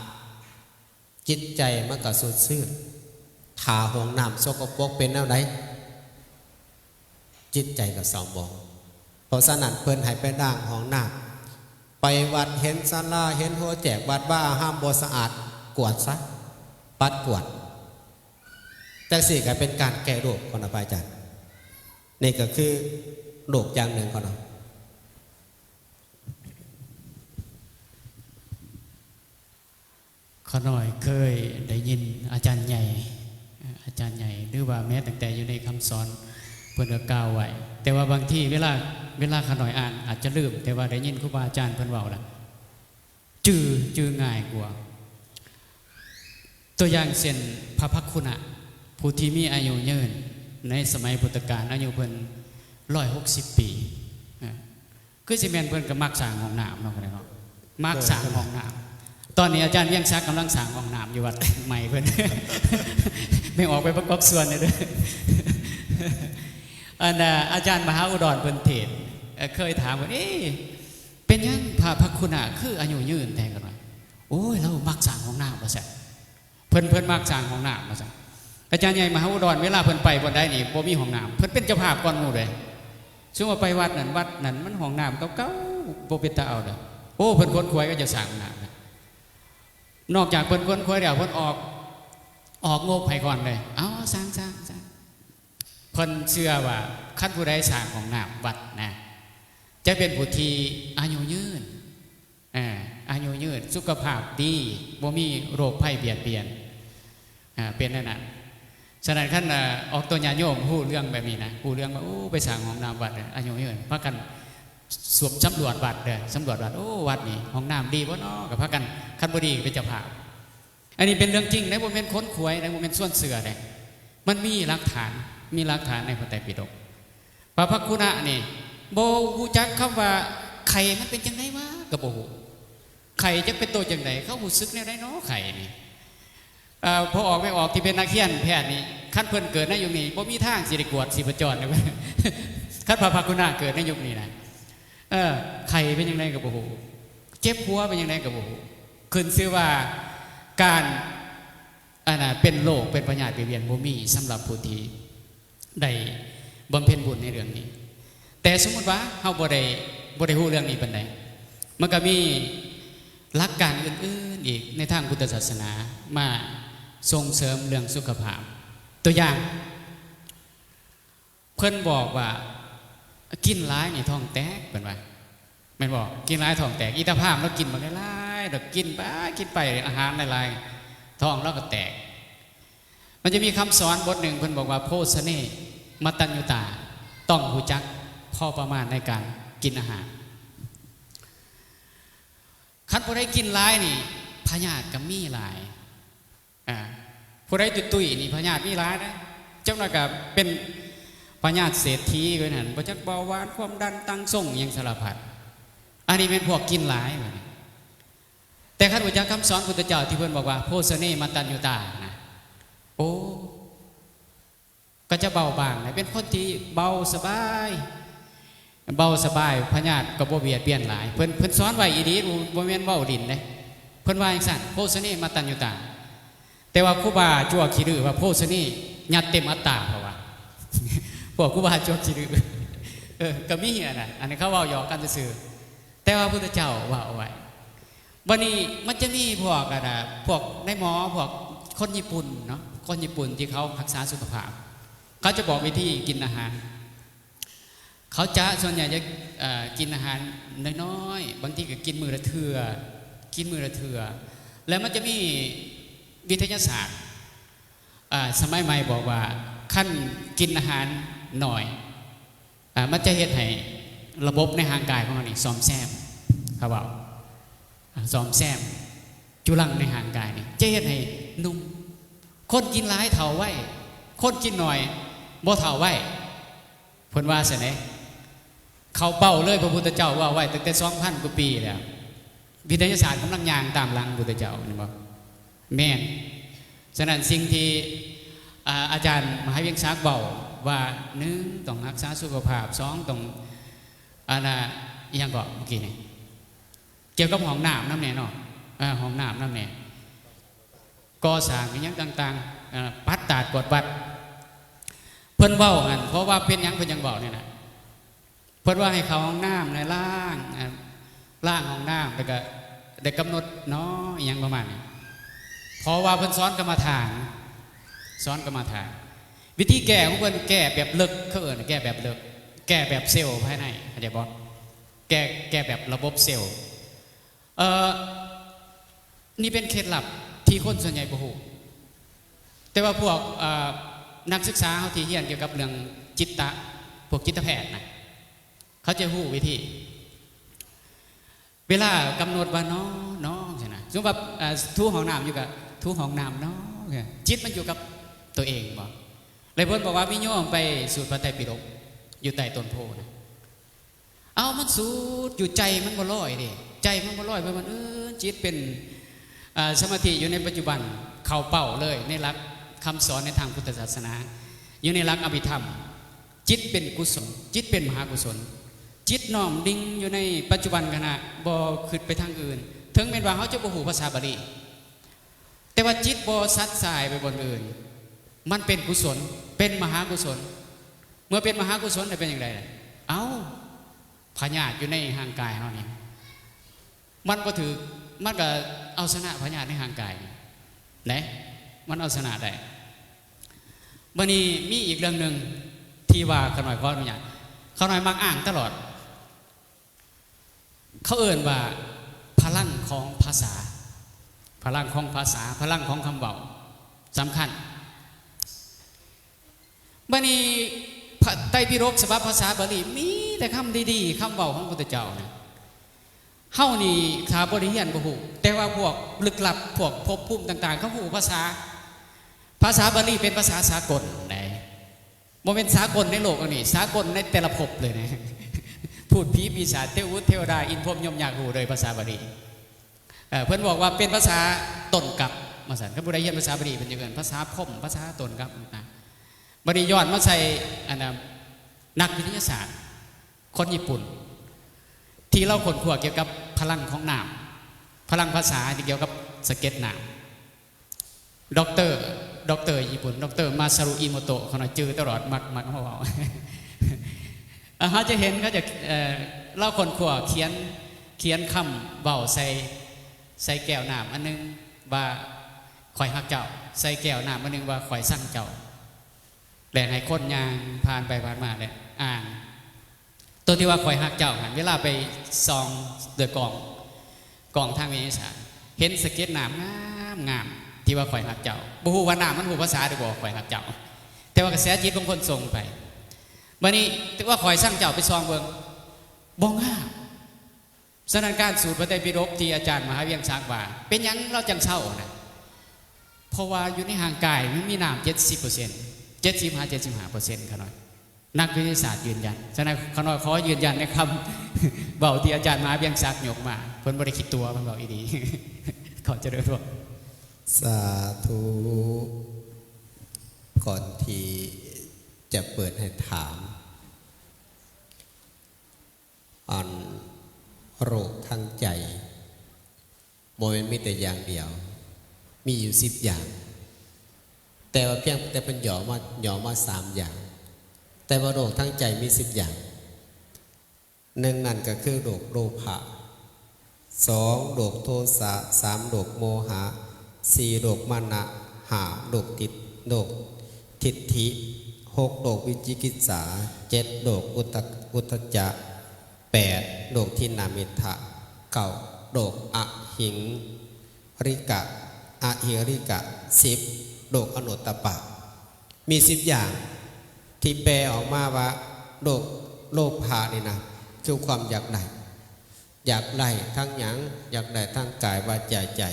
ຈິດໃຈມັນກໍສົດຊື່ນ. ຖ້າຫ້ອງນ້ຳສົກກະປົກເປັນແນວໃດ? ຈິດໃຈກໍເສົ້າໝອງ. ເພາະສະນັ້ນ ເພິ່ນໃຫ້ໄປລ້າງຫ້ອງນ້ຳ. ໄປວັດເຫັນສາລາ, ເຫັນຫົວແຈກວັດວາອາຮາມບໍ່ສະອາດ, ກວາດຊະ, ປັດກວາດ. ຈັ່ງຊີ້ກໍເປັນການແກ້ໂລກຂອງນະ ພະອາຈານ. ນີ້ກໍຄືໂລກຢ່າງໜຶ່ງຂອງເຮົາ. ຂ້ານ້ອຍເຄີຍໄດ້ຍິນອາຈານໃຫຍ່ ອາຈານໃຫຍ່ ຫຼືວ່າແມ້ຕັ້ງແຕ່ຢູ່ໃນຄຳສອນ ເພິ່ນກໍກ່າວໄວ້ ແຕ່ວ່າບາງທີເວລາ ເວລາຂ້ານ້ອຍອ່ານອາດຈະລືມ ແຕ່ວ່າໄດ້ຍິນຄູບາອາຈານເພິ່ນເວົ້າລະ ຈື່ ຈື່ງ່າຍກວ່າ. ຕົວຢ່າງເຊັ່ນ ພະພັກຄຸນະ ຜູ້ທີ່ມີອາຍຸຍືນ ໃນສະໄໝພຸດທະການ ອາຍຸເພິ່ນຮ້ອຍຫົກສິບປີ ຄືຊິແມ່ນເພິ່ນກໍມັກສ້າງຫ້ອງນ້ຳເນາະ ເນາະ ມັກສ້າງຫ້ອງນ້ຳ. ຕອນນີ້ອາຈານວຽງສັກກຳລັງສ້າງຫ້ອງນ້ຳຢູ່ວັດໃໝ່ເພິ່ນ ແມ່ອອກໄປປະກອບສ່ວນແດ່ເດີ. ອັນ ອາຈານມະຫາອຸດອນເພິ່ນເທດ ເອີ ເຄີຍຖາມເພິ່ນ ເອ ເປັນຫຍັງພະພັກຄຸນະຄືອາຍຸຍືນແທ້ກັນວ່າ? ໂອ້ຍ ລາວມັກສ້າງຫ້ອງນ້ຳວ່າຊັ້ນ. ເພິ່ນ ເພິ່ນມັກສ້າງຫ້ອງນ້ຳວ່າຊັ້ນ. ອາຈານໃຫຍ່ມະຫາອຸດອນ ເວລາເພິ່ນໄປບ່ອນໃດນີ້ບໍ່ມີຫ້ອງນ້ຳ ເພິ່ນເປັນເຈົ້າພາບກ່ອນໝູ່ເດ້. ສົມມຸດວ່າໄປວັດນັ້ນ ວັດນັ້ນມັນຫ້ອງນ້ຳເກົ່າໆ ບໍ່ເປັນຕາເອົາເດ້. ໂອ້ ເພິ່ນຂົນຂວາຍ ເຂົາເຈົ້າສ້າງຫ້ອງນ້ຳນະ. ນອກຈາກເພິ່ນຂົນຂວາຍແລ້ວ ເພິ່ນອອກ ອອກງົບໃຫ້ກ່ອນເລີຍ. ເອົາ ສ້າງ ສ້າງ ສ້າງ. ເພິ່ນເຊື່ອວ່າຄັນຜູ້ໃດສ້າງຫ້ອງນ້ຳວັດນະ ຈະເປັນຜູ້ທີ່ອາຍຸຍືນ ເອີ ອາຍຸຍືນ ສຸຂະພາບດີ ບໍ່ມີໂລກໄພບຽດບຽນ ເປັນແນວນັ້ນ. ສະນັ້ນ ຄັນອອກຕົວຍາດໂຍມຮູ້ເລື່ອງແບບນີ້ນະ ຮູ້ເລື່ອງວ່າ ໂອ້ ໄປສ້າງຫ້ອງນ້ຳວັດ ອາຍຸຍືນ ພາກັນສຳ ສຳຫຼວດວັດເດີ ສຳຫຼວດວັດ ໂອ້ ວັດນີ້ຫ້ອງນ້ຳດີບໍ່ນໍ ກໍພາກັນ ຄັນບໍ່ດີກໍເປັນເຈົ້າພາບ. ອັນນີ້ເປັນເລື່ອງຈິງເດ້ ບໍ່ແມ່ນຂົນຂວາຍເດ້ ບໍ່ແມ່ນຊວນເຊື່ອເດ້ ມັນມີຫຼັກຖານ ມີຫຼັກຖານໃນພະໄຕປິດົກ. ພະພັກຄຸນະນີ້ບໍ່ຮູ້ຈັກຄຳວ່າໄຂ້ມັນເປັນຈັ່ງໃດຫວາ ກໍບໍ່ຮູ້ ໄຂ້ຈັກເປັນໂຕຈັ່ງໃດ ເຂົາຮູ້ສຶກແນວໃດນໍ ໄຂ້ນີ້. ເອີ ພໍ່ອອກແມ່ອອກທີ່ເປັນນັກຮຽນແພດນີ້ ຄັນເພິ່ນເກີດໃນຍຸກນີ້ ບໍ່ມີທາງຊິໄດ້ກວດຊີບພະຈອນເດ້ ຄັນພະພັກຄຸນະເກີດໃນຍຸກນີ້ນະ. ເອີ ໄຂ້ເປັນຈັ່ງໃດກໍບໍ່ຮູ້ ເຈັບຫົວເປັນຈັ່ງໃດກໍບໍ່ຮູ້ ຂຶ້ນຊື່ວ່າການ ອັນນ່າ ເປັນໂລກເປັນພະຍາດວຽນບໍ່ມີສຳລັບຜູ້ທີ່ໄດ້ບຳເພັນບຸນໃນເລື່ອງນີ້. ແຕ່ສົມມຸດວ່າເຮົາບໍ່ໄດ້ ບໍ່ໄດ້ຮູ້ເລື່ອງນີ້ປານໃດ ມັນກໍມີຫຼັກການອື່ນໆອີກໃນທາງພຸດທະສາສະໜາມາສົ່ງເສີມເລື່ອງສຸຂະພາບ. ຕົວຢ່າງ ເພິ່ນບອກວ່າ ກິນຫຼາຍນີ້ທ້ອງແຕກ ເພິ່ນວ່າ ແມ່ນບໍ່? ກິນຫຼາຍທ້ອງແຕກ. ອີຕາພາມລາວກິນບັກຫຼາຍໆ ດອກ ກິນໄປກິນໄປ ອາຫານຫຼາຍໆ ທ້ອງລາວກໍແຕກ. ມັນຈະມີຄຳສອນບົດໜຶ່ງ ເພິ່ນບອກວ່າ ໂພຊະເນ ມະຕັນຍູຕາ ຕ້ອງຮູ້ຈັກພໍປະມານໃນການກິນອາຫານ. ຄັນຜູ້ໃດກິນຫຼາຍນີ້ ພະຍາດກໍມີຫຼາຍ. ອາ ຜູ້ໃດຕຸ້ຍໆນີ້ພະຍາດມີຫຼາຍເດ້ ຈັກໜ່ອຍກໍເປັນພະຍາດເສດຖີໄປນັ້ນ ບໍ່ຈັກເບົາຫວານ ຄວາມດັນ ຕັງຊົງ ຫຍັງສາລະພັດ. ອັນນີ້ແມ່ນພວກກິນຫຼາຍບັດນີ້. ແຕ່ຄັນຮູ້ຈັກຄຳສອນພຸດທະເຈົ້າທີ່ເພິ່ນບອກວ່າ ໂພຊະເນ ມະຕັນຍູຕາ ນະ ໂອ້ ກໍຈະເບົາບາງ ແລະ ເປັນຄົນທີ່ເບົາສະບາຍ ເບົາສະບາຍ ພະຍາດກໍບໍ່ບຽດບຽນຫຼາຍ. ເພິ່ນ ເພິ່ນສອນໄວ້ອີ່ຫຼີ ບໍ່ ບໍ່ແມ່ນເວົ້າຫຼິ້ນເດ້ ເພິ່ນວ່າຈັ່ງຊັ້ນ ໂພຊະເນ ມະຕັນຍູຕາ. ແຕ່ວ່າຄູບາຈົວຂີ້ດື້ວ່າ ໂພຊະເນ ຍັດເຕັມອັດຕາ ເພາະວ່າ ພວກຄູບາຈົວຂີ້ດື້ ເອີ ກໍມີອັນນັ້ນ ອັນນີ້ເຂົາເວົ້າຫຍອກກັນຊື່ໆ ແຕ່ວ່າພຸດທະເຈົ້າເວົ້າເອົາໄວ້. ບັດນີ້ມັນຈະມີພວກ ອັນນ່າ ພວກນາຍໝໍ ພວກຄົນຍີ່ປຸ່ນເນາະ ຄົນຍີ່ປຸ່ນທີ່ເຂົາຮັກສາສຸຂະພາບ ເຂົາຈະບອກວິທີກິນອາຫານ. ເຂົາຈະ ສ່ວນໃຫຍ່ຈະ ເອີ ກິນອາຫານນ້ອຍໆ ບາງທີກໍກິນມື້ລະເທື່ອ ກິນມື້ລະເທື່ອ. ແລ້ວມັນຈະມີວິທະຍາສາດ ອາ ສະໄໝໃໝ່ບອກວ່າ ຄັນກິນອາຫານໜ້ອຍ ອາ ມັນຈະເຮັດໃຫ້ລະບົບໃນຮ່າງກາຍຂອງເຮົານີ້ສ້ອມແຊມ ເຂົາເວົ້າ ອາ ສ້ອມແຊມຈຸລັງໃນຮ່າງກາຍນີ້ ຈະເຮັດໃຫ້ໜຸ່ມ. ຄົນກິນຫຼາຍເຖົ້າໄວ ຄົນກິນໜ້ອຍບໍ່ເຖົ້າໄວ ເພິ່ນວ່າຊັ້ນເດ້. ເຂົາເວົ້າເລີຍ ພະພຸດທະເຈົ້າເວົ້າໄວ້ຕັ້ງແຕ່ສອງພັນກວ່າປີແລ້ວ. ວິທະຍາສາດກຳລັງຍ່າງຕາມຫຼັງພະພຸດທະເຈົ້າ ແມ່ນບໍ່? ແມ່ນ. ສະນັ້ນ ສິ່ງທີ່ ອາ ອາຈານມະຫາວຽງສັກເວົ້າວ່າ ໜຶ່ງ ຕ້ອງຮັກສາສຸຂະພາບ, ສອງ ຕ້ອງ ອັນນ່າ ອີຫຍັງເກາະເມື່ອກີ້ນີ້ ກ່ຽວກັບຫ້ອງນ້ຳນຳແດ່ເນາະ, ເອີ ຫ້ອງນ້ຳນຳແດ່, ກໍ່ສ້າງອີຫຍັງຕ່າງໆ, ເອີ ປັດຕາດກວດວັດ. ເພິ່ນເວົ້າຫັ້ນ ເພາະວ່າເປັນຫຍັງເພິ່ນຈັ່ງເວົ້ານີ້ນະ? ເພິ່ນວ່າໃຫ້ເຂົ້າຫ້ອງນ້ຳແດ່ ລ້າງ ລ້າງຫ້ອງນ້ຳ ແລ້ວກໍໄດ້ກຳນົດເນາະ ອີຫຍັງປະມານນີ້. ເພາະວ່າເພິ່ນສອນກຳມະຖານ ສອນກຳມະຖານ ວິທີແກ້ຂອງເພິ່ນແກ້ແບບເລິກ ເຂົາເອີ້ນແກ້ແບບເລິກ ແກ້ແບບເຊວພາຍໃນ ເຂົ້າໃຈບໍ່? ແກ້ ແກ້ແບບລະບົບເຊວ. ເອີ ນີ້ເປັນເຄັດລັບ ທີ່ຄົນສ່ວນໃຫຍ່ບໍ່ຮູ້. ແຕ່ວ່າພວກ ເອີ ນັກສຶກສາເຮົາທີ່ຮຽນກ່ຽວກັບເລື່ອງຈິດຕະ ພວກຈິດຕະແພດນະ ເຂົາຈະຮູ້ວິທີ ເວລາກຳນົດວ່າ ໜໍ ໜໍ ຊີ້ນະ. ສົມມຸດວ່າ ເອີ ຖູຫ້ອງນ້ຳຢູ່ ກະຖູຫ້ອງນ້ຳ ໜໍ. ຈິດມັນຢູ່ກັບໂຕເອງບໍ? ແລະ ເພິ່ນບອກວ່າມີໂຍມໄປສູດພະໄຕປິດົກຢູ່ໃຕ້ຕົ້ນໂພນະ. ເອົາ ມັນສູດຢູ່ ໃຈມັນບໍ່ລອຍເດ້ ໃຈມັນບໍ່ລອຍ. ເພິ່ນວ່າ ເອີ ຈິດເປັນ ເອີ ສະມາທິຢູ່ໃນປັດຈຸບັນ ເຂົ້າເປົ້າເລີຍ ໃນຫຼັກຄຳສອນໃນທາງພຸດທະສາສະໜາ ຢູ່ໃນຫຼັກອະພິທຳ. ຈິດເປັນກຸສົນ ຈິດເປັນມະຫາກຸສົນ. ຈິດນ້ອມນິ່ງຢູ່ໃນປັດຈຸບັນຂະນະ ບໍ່ຄິດໄປທາງອື່ນ. ເຖິງແມ່ນວ່າເຮົາຈະບໍ່ຮູ້ພາສາບາລີ ແຕ່ວ່າຈິດບໍ່ສັດສາຍໄປບ່ອນອື່ນ ມັນເປັນກຸສົນ ເປັນມະຫາກຸສົນ. ເມື່ອເປັນມະຫາກຸສົນແລ້ວເປັນຈັ່ງໃດ? ເອົ້າ ພະຍາດຢູ່ໃນຮ່າງກາຍເຮົານີ້ ມັນບໍ່ຖືກ ມັນກະເອົາຊະນະພະຍາດໃນຮ່າງກາຍນີ້ ເດ້ ມັນເອົາຊະນະໄດ້. ບາດນີ້ມີອີກເລື່ອງໜຶ່ງທີ່ວ່າຂ້ານ້ອຍຂໍອະນຸຍາດ ຂ້ານ້ອຍມັກອ້າງຕະຫຼອດ. ເຂົາເອີ້ນວ່າພະລັງຂອງພາສາ ພະລັງຂອງພາສາ ພະລັງຂອງຄຳເວົ້າສຳຄັນ. ບາດນີ້ພະໄຕປິດົກສະບັບພາສາບາລີ ມີແຕ່ຄຳດີໆ ຄຳເວົ້າຂອງພະພຸດທະເຈົ້ານະ. ເຮົານີ້ຖ້າບໍ່ໄດ້ຮຽນບໍ່ຮູ້ ແຕ່ວ່າພວກລຶກລັບ ພວກພົບພູມຕ່າງໆ ເຂົາຮູ້ພາສາ. ພາສາບາລີເປັນພາສາສາກົນໃດ. ບໍ່ແມ່ນສາກົນໃນໂລກອັນນີ້ ສາກົນໃນແຕ່ລະພົບເລີຍນະ. ພູດຜີປີສາດ ເທວະບຸດ ເທວະດາ ອິນພົມ ຍົມ ຍັກ ຮູ້ເລີຍພາສາບາລີ. ເອີ ເພິ່ນບອກວ່າເປັນພາສາຕົ້ນກັບວ່າຊັ້ນ. ຄັນຜູ້ໃດຮຽນພາສາບາລີ ເພິ່ນຈະເອີ້ນພາສາພົມ ພາສາຕົ້ນກັບນະ. ບາດນີ້ຍ້ອນມາໃສ່ ອັນນະ ນັກວິທະຍາສາດຄົນຍີ່ປຸ່ນ ທີ່ລາວຄົ້ນຄວ້າກ່ຽວກັບພະລັງຂອງນ້ຳ ພະລັງພາສາທີ່ກ່ຽວກັບສະເກັດນ້ຳ. ດັອກເຕີ ດັອກເຕີຍີ່ປຸ່ນ ດັອກເຕີ ມາຊາຣຸ ອີໂມໂຕະ ຂ້ານ້ອຍຈື່ຕະຫຼອດ ມັກ ມັກເວົ້າ. ເຮົາຈະເຫັນເຂົາຈະ ເອີ ລາວຄົ້ນຄວ້າຂຽນ ຂຽນຄຳເວົ້າໃສ່ ໃສ່ແກ້ວນ້ຳອັນໜຶ່ງວ່າ ຂ້ອຍຮັກເຈົ້າ ໃສ່ແກ້ວນ້ຳອັນໜຶ່ງວ່າ ຂ້ອຍຊັງເຈົ້າ ແລະ ໃຫ້ຄົນຍ່າງຜ່ານໄປຜ່ານມາ ແລະ ອ່ານ ຕົວທີ່ວ່າຂ້ອຍຮັກເຈົ້າຫັ້ນ ເວລາໄປສ່ອງດ້ວຍກ້ອງ ກ້ອງທາງວິທະຍາສາດ ເຫັນສະເກັດນ້ຳງາມໆ ທີ່ວ່າຂ້ອຍຮັກເຈົ້າ. ບໍ່ຮູ້ວ່ານ້ຳມັນຮູ້ພາສາຫຼືບໍ່ ຂ້ອຍຮັກເຈົ້າ ແຕ່ວ່າກະແສຈິດຂອງຄົນສົ່ງໄປ. ບາດນີ້ ແຕ່ວ່າຂ້ອຍຊັງເຈົ້າ ໄປສ່ອງເບິ່ງ ບໍ່ງາມ. ສະນັ້ນ ການສູດພະໄຕປິດົກທີ່ອາຈານມະຫາວຽງສັກວ່າ ເປັນຫຍັງລາວຈັ່ງເຊົານະ? ເພາະວ່າຢູ່ໃນຮ່າງກາຍມັນມີນ້ຳເຈັດສິບເປີເຊັນ ເຈັດສິບຫາເຈັດສິບຫ້າເປີເຊັນ ຂ້ານ້ອຍ ນັກວິທະຍາສາດຢືນຢັນ. ສະນັ້ນ ຂ້ານ້ອຍຂໍຢືນຢັນໃນຄຳເວົ້າທີ່ອາຈານມະຫາວຽງສັກຍົກມາ ເພິ່ນບໍ່ໄດ້ຂີ້ຕົວະ ເພິ່ນເວົ້າອີ່ຫຼີ. ຂໍຈະເລີນພອນ. ສາທຸ. ກ່ອນທີ່ຈະເປີດໃຫ້ຖາມ ອັນໂລກທາງໃຈ ບໍ່ແມ່ນມີແຕ່ຢ່າງດຽວ ມີຢູ່ສິບຢ່າງ ແຕ່ວ່າພຽງແຕ່ເພິ່ນຫຍໍ້ມາ ຫຍໍ້ມາສາມຢ່າງ ແຕ່ວ່າໂລກທາງໃຈມີສິບຢ່າງ. ໜຶ່ງນັ້ນກໍຄືໂລກໂລພະ ສອງໂລກໂທສະ ສາມໂລກໂມຫະ ສີ່ໂລກມານະ ຫ້າໂລກຕິດ ໂລກທິດຖິ ຫົກໂລກວິຈິກິດສາ ເຈັດໂລກອຸດຕະ ອຸດທະຈະ ແປດໂລກທິນນາມິດທະ ເກົ້າໂລກອະຫິງລິກະ ອະຫິງລິກະ ສິບໂລກອະນຸດຕະປະ. ມີສິບຢ່າງທີ່ແປອອກມາວ່າ ໂລກໂລພະນີ້ນະ ຄືຄວາມຢາກໄດ້ ຢາກໄດ້ທັງຫຍັງ? ຢາກໄດ້ທັງກາຍ ວາຈາ ໃຈ.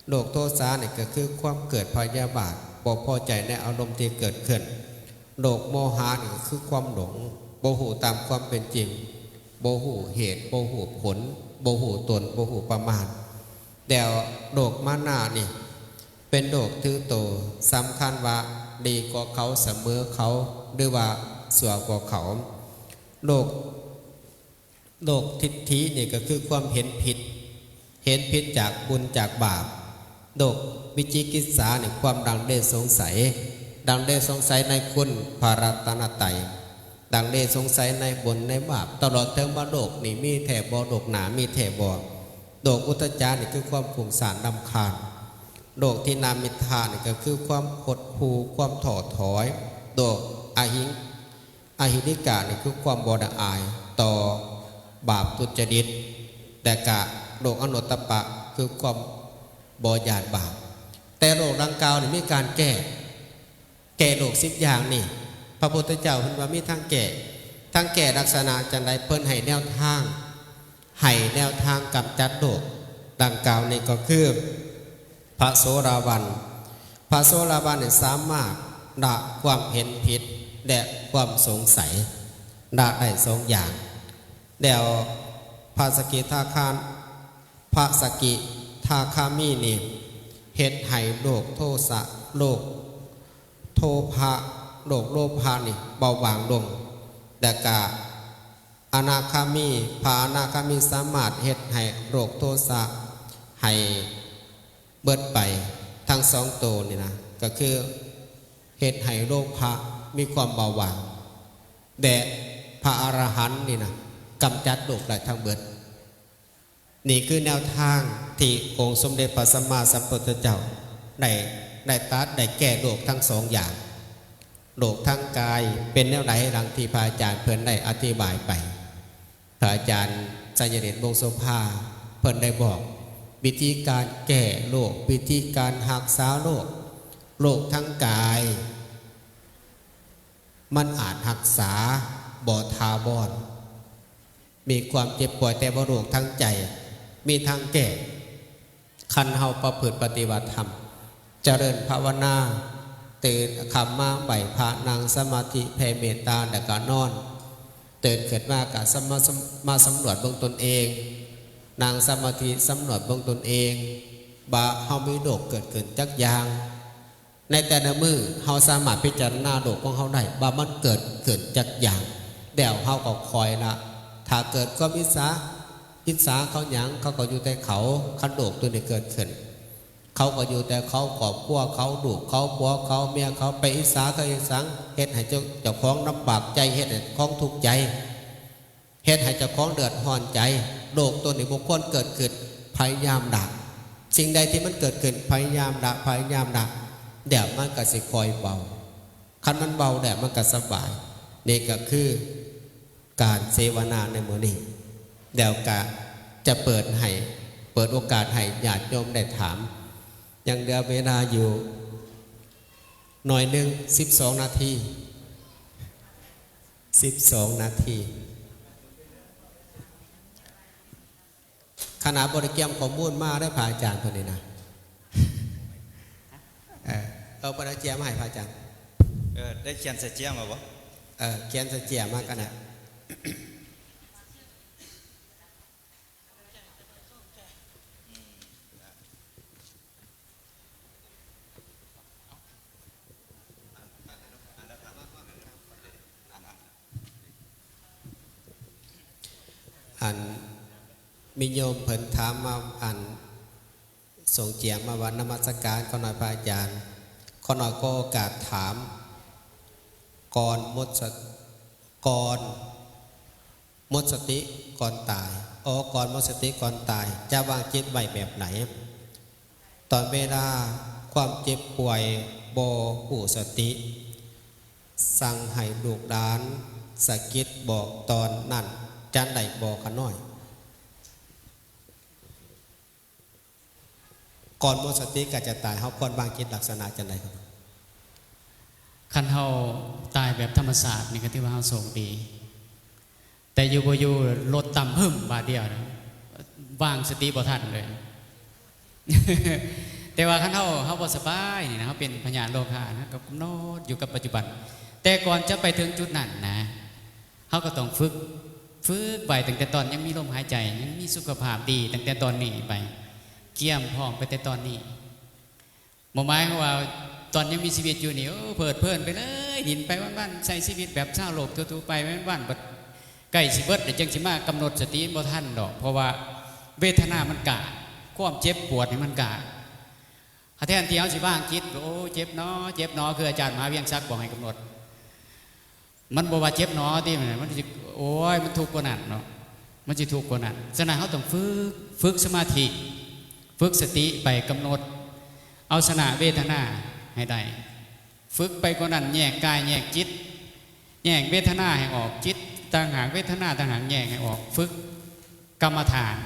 ໂລກໂທສານີ້ກໍຄືຄວາມເກີດພະຍາບາດ ບໍ່ພໍໃຈໃນອາລົມທີ່ເກີດຂຶ້ນ. ໂລກໂມຫະນີ້ກໍຄືຄວາມຫຼົງ ບໍ່ຮູ້ຕາມຄວາມເປັນຈິງ ບໍ່ຮູ້ເຫດ ບໍ່ຮູ້ຜົນ ບໍ່ຮູ້ຕົນ ບໍ່ຮູ້ປະມານ. ແລ້ວໂລກມານະນີ້ ເປັນໂລກຖືໂຕ ສຳຄັນວ່າດີກວ່າເຂົາ ສະເໝີເຂົາ ຫຼືວ່າຊົ່ວກວ່າເຂົາ. ໂລກ ໂລກທິດຖິນີ້ກໍຄືຄວາມເຫັນຜິດ ເຫັນຜິດຈາກບຸນຈາກບາບ. ໂລກວິຈິກິດສານີ້ ຄວາມລັງເລສົງໄສ ລັງເລສົງໄສໃນຄຸນພະລັດຕະນະໄຕ ລັງເລສົງໄສໃນບຸນໃນບາບ ຕະຫຼອດເຖິງວ່າໂລກນີ້ມີແທ້ບໍ່ ໂລກໜ້າມີແທ້ບໍ່. ໂລກອຸດທະຈານີ້ຄືຄວາມຟຸ້ງສ້ານລຳຄານ. ໂລກທິນນາມິດທະນີ້ກໍຄືຄວາມຫົດຫູ່ ຄວາມທໍ້ຖອຍ. ໂລກອະຫິງ ອະຫິງລິກະນີ້ຄືຄວາມບໍ່ລະອາຍຕໍ່ບາບທຸດຈະລິດ ແລະກະໂລກອະນຸດຕະປະຄືຄວາມບໍ່ຢ້ານບາບ. ແຕ່ໂລກດັ່ງກ່າວນີ້ມີການແກ້ ແກ້ໂລກສິບຢ່າງນີ້ ພະພຸດທະເຈົ້າເພິ່ນວ່າມີທາງແກ້ ທາງແກ້ລັກສະນະຈັ່ງໃດ ເພິ່ນໃຫ້ແນວທາງ ໃຫ້ແນວທາງກຳຈັດໂລກດັ່ງກ່າວນີ້ກໍຄື ພະໂສດາບັນ ພະໂສດາບັນນີ້ສາມາດລະຄວາມເຫັນຜິດ ແລະ ຄວາມສົງໄສ ລະໄດ້ສອງຢ່າງ ແລ້ວພະສະກິທາຄານ ພະສະກິທາຄາມີນີ້ ເຮັດໃຫ້ໂລກໂທສະ ໂລກໂທພະ ໂລກໂລພະນີ້ເບົາບາງລົງ ແລະກະອະນາຄາມີ ພະອະນາຄາມີສາມາດເຮັດໃຫ້ໂລກໂທສະໃຫ້ເບິດໄປ ທັງສອງໂຕນີ້ນະ ກໍຄືເຮັດໃຫ້ໂລພະມີຄວາມເບົາບາງ ແລະ ພະອະລະຫັນນີ້ນະ ກຳຈັດໂລກໄດ້ທັງເບິດ. ນີ້ຄືແນວທາງທີ່ອົງສົມເດັດພະສຳມາສຳພຸດທະເຈົ້າໄດ້ ໄດ້ຕັດ ໄດ້ແກ້ໂລກທັງສອງຢ່າງ. ໂລກທາງກາຍເປັນແນວໃດ ດັ່ງທີ່ພະອາຈານເພິ່ນໄດ້ອະທິບາຍໄປ? ພະອາຈານໄຊຍະເດດ ວົງໂສພາ ເພິ່ນໄດ້ບອກວິທີການແກ້ໂລກ, ວິທີການຮັກສາໂລກ. ໂລກທາງກາຍ ມັນອາດຮັກສາບໍ່ຖາວອນ, ມີຄວາມເຈັບປ່ວຍ, ແຕ່ວ່າໂລກທາງໃຈມີທາງແກ້. ຄັນເຮົາປະພຶດປະຕິບັດທຳ, ຈະເລີນພາວະນາ, ຕື່ນຄ່ຳມາໄຫວ້ພະ, ນັ່ງສະມາທິ, ແຜ່ເມດຕາ ແລ້ວກໍນອນ. ຕື່ນຂຶ້ນມາກໍສຳມາ ມາສຳຫຼວດເບິ່ງຕົນເອງ, ນັ່ງສະມາທິສຳຫຼວດເບິ່ງຕົນເອງ ວ່າເຮົາມີໂລກເກີດຂຶ້ນຈັກຢ່າງ. ໃນແຕ່ລະມື້ເຮົາສາມາດພິຈາລະນາໂລກຂອງເຮົາໄດ້ວ່າມັນເກີດຂຶ້ນຈັກຢ່າງ, ແລ້ວເຮົາກໍຄ່ອຍລະ. ຖ້າເກີດຄວາມອິດສາ, ອິດສາເຂົາຫຍັງ, ເຂົາກໍຢູ່ແຕ່ເຂົາ. ຄັນໂລກຕົວນີ້ເກີດຂຶ້ນ, ເຂົາກໍຢູ່ແຕ່ເຂົາ, ຄອບຄົວເຂົາ, ລູກເຂົາ, ຜົວເຂົາ, ເມຍເຂົາ, ໄປອິດສາເຂົາເຮັດຫຍັງ? ເຮັດໃຫ້ເຈົ້າ, ເຈົ້າຂອງລຳບາກໃຈ, ເຮັດໃຫ້ຂອງທຸກໃຈ. ເຮັດໃຫ້ເຈົ້າຂອງເດືອດຮ້ອນໃຈ. ໂລກຕົວນີ້ບໍ່ຄວນເກີດຂຶ້ນ, ພະຍາຍາມລະ. ສິ່ງໃດທີ່ມັນເກີດຂຶ້ນ, ພະຍາຍາມລະ, ພະຍາຍາມລະ, ແລ້ວມັນກໍຊິຄ່ອຍເບົາ. ຄັນມັນເບົາແລ້ວ, ມັນກໍສະບາຍ. ນີ້ກໍຄືການເສວະນາໃນມື້ນີ້. ແລ້ວກໍຈະເປີດໃຫ້, ເປີດໂອກາດໃຫ້ຍາດໂຍມໄດ້ຖາມ. ຍັງເຫຼືອເວລາຢູ່ໜ້ອຍໜຶ່ງ, ສິບສອງນາທີ. ສິບສອງນາທີ. ຂະໜາດບໍ່ໄດ້ກຽມຂໍ້ມູນມາເດ້ ພະອາຈານເພິ່ນນີ້ນະ. ເອີ ເອີ ບໍ່ໄດ້ກຽມມາໃຫ້ພະອາຈານ. ເອີ ໄດ້ຂຽນໃສ່ເຈ້ຍມາບໍ່? ເອີ ຂຽນໃສ່ເຈ້ຍມາກັນນະ. ອັນ ມີໂຍມເພິ່ນຖາມມາ ອັນ ສົ່ງເຈ້ຍມາວ່າ ນະມັດສະການ ຂໍໜ້ອຍພະອາຈານ, ຂໍໜ້ອຍຂໍໂອກາດຖາມ ກ່ອນໝົດສະ ກ່ອນ ໝົດສະຕິກ່ອນຕາຍ. ອໍ ກ່ອນໝົດສະຕິກ່ອນຕາຍ ຈະວາງຈິດໄວ້ແບບໃດ? ຕອນເວລາຄວາມເຈັບປ່ວຍບໍ່ຮູ້ສະຕິ, ສັ່ງໃຫ້ລູກຫຼານສະກິດບອກຕອນນັ້ນ ຈະໄດ້ບໍ່ຂະນ້ອຍ? ກ່ອນໝົດສະຕິໃກ້ຈະຕາຍ ເຮົາຄວນວາງຈິດລັກສະນະຈັ່ງໃດ? ຄັນເຮົາຕາຍແບບທຳມະຊາດນີ້ ກໍຖືວ່າເຮົາໂຊກດີ, ແຕ່ຢູ່ບໍ່ຢູ່ລົດຕ່ຳຫຶ້ມບາດດຽວນະ ວາງສະຕິບໍ່ທັນເລີຍ. ແຕ່ວ່າຄັນເຮົາ ເຮົາບໍ່ສະບາຍນີ້ນະ ເຮົາເປັນພະຍາດໂລຄານະ ເຮົາກໍກຳນົດຢູ່ກັບປັດຈຸບັນ. ແຕ່ກ່ອນຈະໄປເຖິງຈຸດນັ້ນນະ ເຮົາກໍຕ້ອງຝຶກ, ຝຶກໄວ້ຕັ້ງແຕ່ຕອນຍັງມີລົມຫາຍໃຈ, ຍັງມີສຸຂະພາບດີ, ຕັ້ງແຕ່ຕອນນີ້ໄປ, ກຽມພ້ອມໄປແຕ່ຕອນນີ້. ບໍ່ໝາຍຄວາມວ່າຕອນຍັງມີຊີວິດຢູ່ນີ້ ໂອ້ ເພີດເພີນໄປເລີຍ, ຫຼິ້ນໄປວັນໆ, ໃຊ້ຊີວິດແບບຊາວໂລກທົ່ວໆໄປວັນໆ, ບັດໃກ້ຊິເບິດແລ້ວ ຈັ່ງຊິມາກຳນົດສະຕິ ບໍ່ທັນດອກ, ເພາະວ່າເວທະນາມັນກ້າ, ຄວາມເຈັບປວດນີ້ມັນກ້າ. ແທນທີ່ເຮົາຊິວາງຈິດ, ໂອ້ ເຈັບໜໍ ເຈັບໜໍ, ຄືອາຈານມະຫາວຽງສັກບອກໃຫ້ກຳນົດ. ມັນບໍ່ວ່າເຈັບໜໍຕິ ມັນຊິ ໂອ້ຍ ມັນທຸກກວ່ານັ້ນເນາະ, ມັນຊິທຸກກວ່ານັ້ນ. ສະນັ້ນ ເຮົາຕ້ອງຝຶກ, ຝຶກສະມາທິ, ຝຶກສະຕິໄປກຳນົດ, ເອົາຊະນະເວທະນາໃຫ້ໄດ້. ຝຶກໄປກວ່ານັ້ນ ແຍກກາຍແຍກຈິດ, ແຍກເວທະນາໃຫ້ອອກ, ຈິດຕ່າງຫາກ ເວທະນາຕ່າງຫາກ, ແຍກໃຫ້ອອກ, ຝຶກກຳມະຖານ.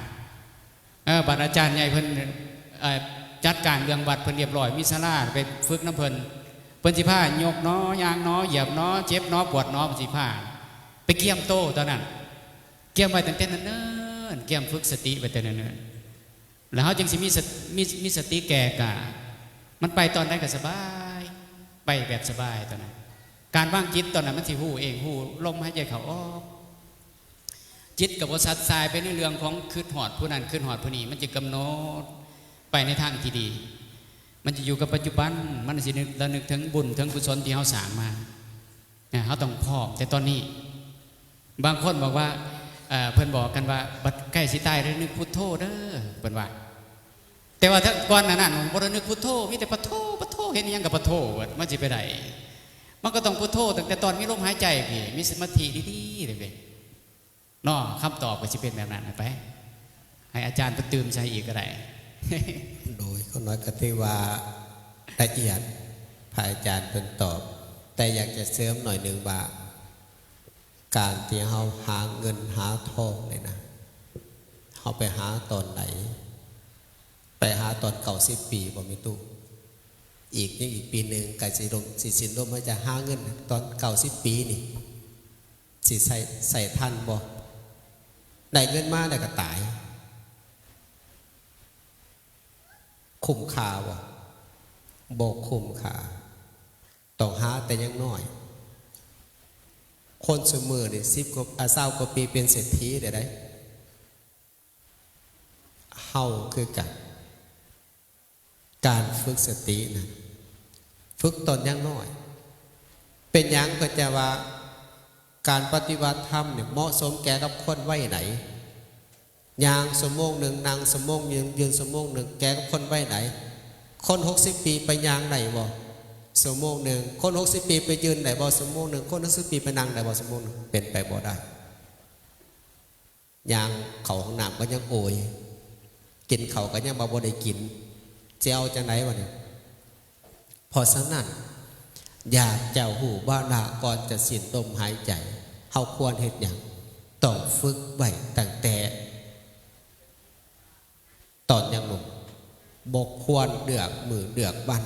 ເອີ ບາດອາຈານໃຫຍ່ເພິ່ນ ເອີ ເ ຈັດການເລື່ອງວັດເພິ່ນລຽບລ້ອຍ ມີສາລາໄປຝຶກນຳເພິ່ນ ເພິ່ນຊິພາຍົກໜໍ ຍ່າງໜໍ ຢຽບໜໍ ເຈັບໜໍ ປວດໜໍ ເພິ່ນຊິພາໄປກຽມໂຕຕອນນັ້ນ ກຽມໄວ້ຕັ້ງແຕ່ເນີນໆ ກຽມຝຶກສະຕິໄວ້ແຕ່ເນີນໆ ແລ້ວເຮົາຈຶ່ງຊິມີສະ ມີ ມີສະຕິແກ່ກ້າ ມັນໄປຕອນໃດກໍສະບາຍ ໄປແບບສະບາຍຕອນນັ້ນ ການວາງຈິດຕອນນັ້ນມັນຊິຮູ້ເອງ ຮູ້ລົມຫາຍໃຈເຂົ້າອອກ ຈິດກໍບໍ່ສັດສາຍໄປໃນເລື່ອງຂອງຄິດຮອດຜູ້ນັ້ນຄິດຮອດຜູ້ນີ້ ມັນຈະກຳນົດໄປໃນທາງທີ່ດີ ມັນຈະຢູ່ກັບປັດຈຸບັນ ມັນຊິນຶກ ລະນຶກເຖິງບຸນເຖິງກຸສົນທີ່ເຮົາສ້າງມາ ເຮົາຕ້ອງພ້ອມແຕ່ຕອນນີ້ ບາງຄົນບອກວ່າ ເອີ່ ເພິ່ນບອກກັນວ່າ ບັດໃກ້ຊິຕາຍລະນຶກພຸດໂທເດີ ເພິ່ນວ່າ ແຕ່ວ່າຖ້າກ່ອນໜ້ານັ້ນບໍ່ໄດ້ນຶກພຸດໂທ ມີແຕ່ປະໂທ ປະໂທ ເຮັດອີ່ຫຍັງກໍປະໂທ ມັນຊິໄປໄດ້ ມັນກໍຕ້ອງພຸດໂທຕັ້ງແຕ່ຕອນມີລົມຫາຍໃຈພີ້ ມີສະມາທິດີໆເດ້ ເນາະ ຄຳຕອບກໍຊິເປັນແບບນັ້ນໄປ ໃຫ້ອາຈານເພິ່ນຕື່ມໃສ່ອີກກໍໄດ້ ໂດຍ ຂ້ານ້ອຍກໍຖືວ່າລະອຽດ ພະອາຈານເພິ່ນຕອບ ແຕ່ຢາກຈະເສີມໜ້ອຍໜຶ່ງວ່າ ການທີ່ເຮົາຫາເງິນຫາທອງນີ້ນະ ເຮົາໄປຫາຕອນໃດ? ໄປຫາຕອນເກົ້າສິບປີບໍ່ແມ່ຕູ້? ອີກ ຍັງອີກປີໜຶ່ງ ໃກ້ຊິລົມ ຊິສິ້ນລົມຫາຍໃຈ ຫາເງິນຕອນເກົ້າສິບປີນີ້ ຊິໃຊ້ ໃຊ້ທັນບໍ່? ໄດ້ເງິນມາແລ້ວກໍຕາຍ ຄຸ້ມຄ່າບໍ່? ບໍ່ຄຸ້ມຄ່າ ຕ້ອງຫາແຕ່ຍັງນ້ອຍ ຄົນຊຸມື້ນີ້ສິບກວ່າ ອາ ຊາວກວ່າປີເປັນເສດຖີແລ້ວໃດ ເຮົາຄືກັນ ການຝຶກສະຕິນັ້ນ ຝຶກຕອນຍັງນ້ອຍ ເປັນຫຍັງເພິ່ນຈະວ່າ ການປະຕິບັດທຳນີ້ເໝາະສົມແກ່ກັບຄົນໄວໃດ? ຍ່າງຊົ່ວໂມງໜຶ່ງ ນັ່ງຊົ່ວໂມງໜຶ່ງ ຢືນຊົ່ວໂມງໜຶ່ງ ແກ່ກັບຄົນໄວໃດ? ຄົນຫົກສິບປີໄປຍ່າງໄດ້ບໍ່? ຊົ່ວໂມງໜຶ່ງ ຄົນຫົກສິບປີໄປຢືນໄດ້ບໍ່? ຊົ່ວໂມງໜຶ່ງ ຄົນຫົກສິບປີໄປນັ່ງໄດ້ບໍ່? ຊົ່ວໂມງໜຶ່ງ ເປັນໄປບໍ່ໄດ້ ຍ່າງເຂົ້າຫ້ອງນ້ຳກໍຍັງໂອຍ ກິນເຂົ້າກໍຍັງວ່າບໍ່ໄດ້ກິນ ຊິເອົາຈັ່ງໃດວະນີ້? ເພາະສະນັ້ນ ຢາກຈະຮູ້ວ່າລະ ກ່ອນຈະສິ້ນລົມຫາຍໃຈ ເຮົາຄວນເຮັດຫຍັງ? ຕ້ອງຝຶກໄວ້ຕັ້ງແຕ່ຕອນຍັງໜຸ່ມ ບໍ່ຄວນເລືອກມື້ເລືອກວັນ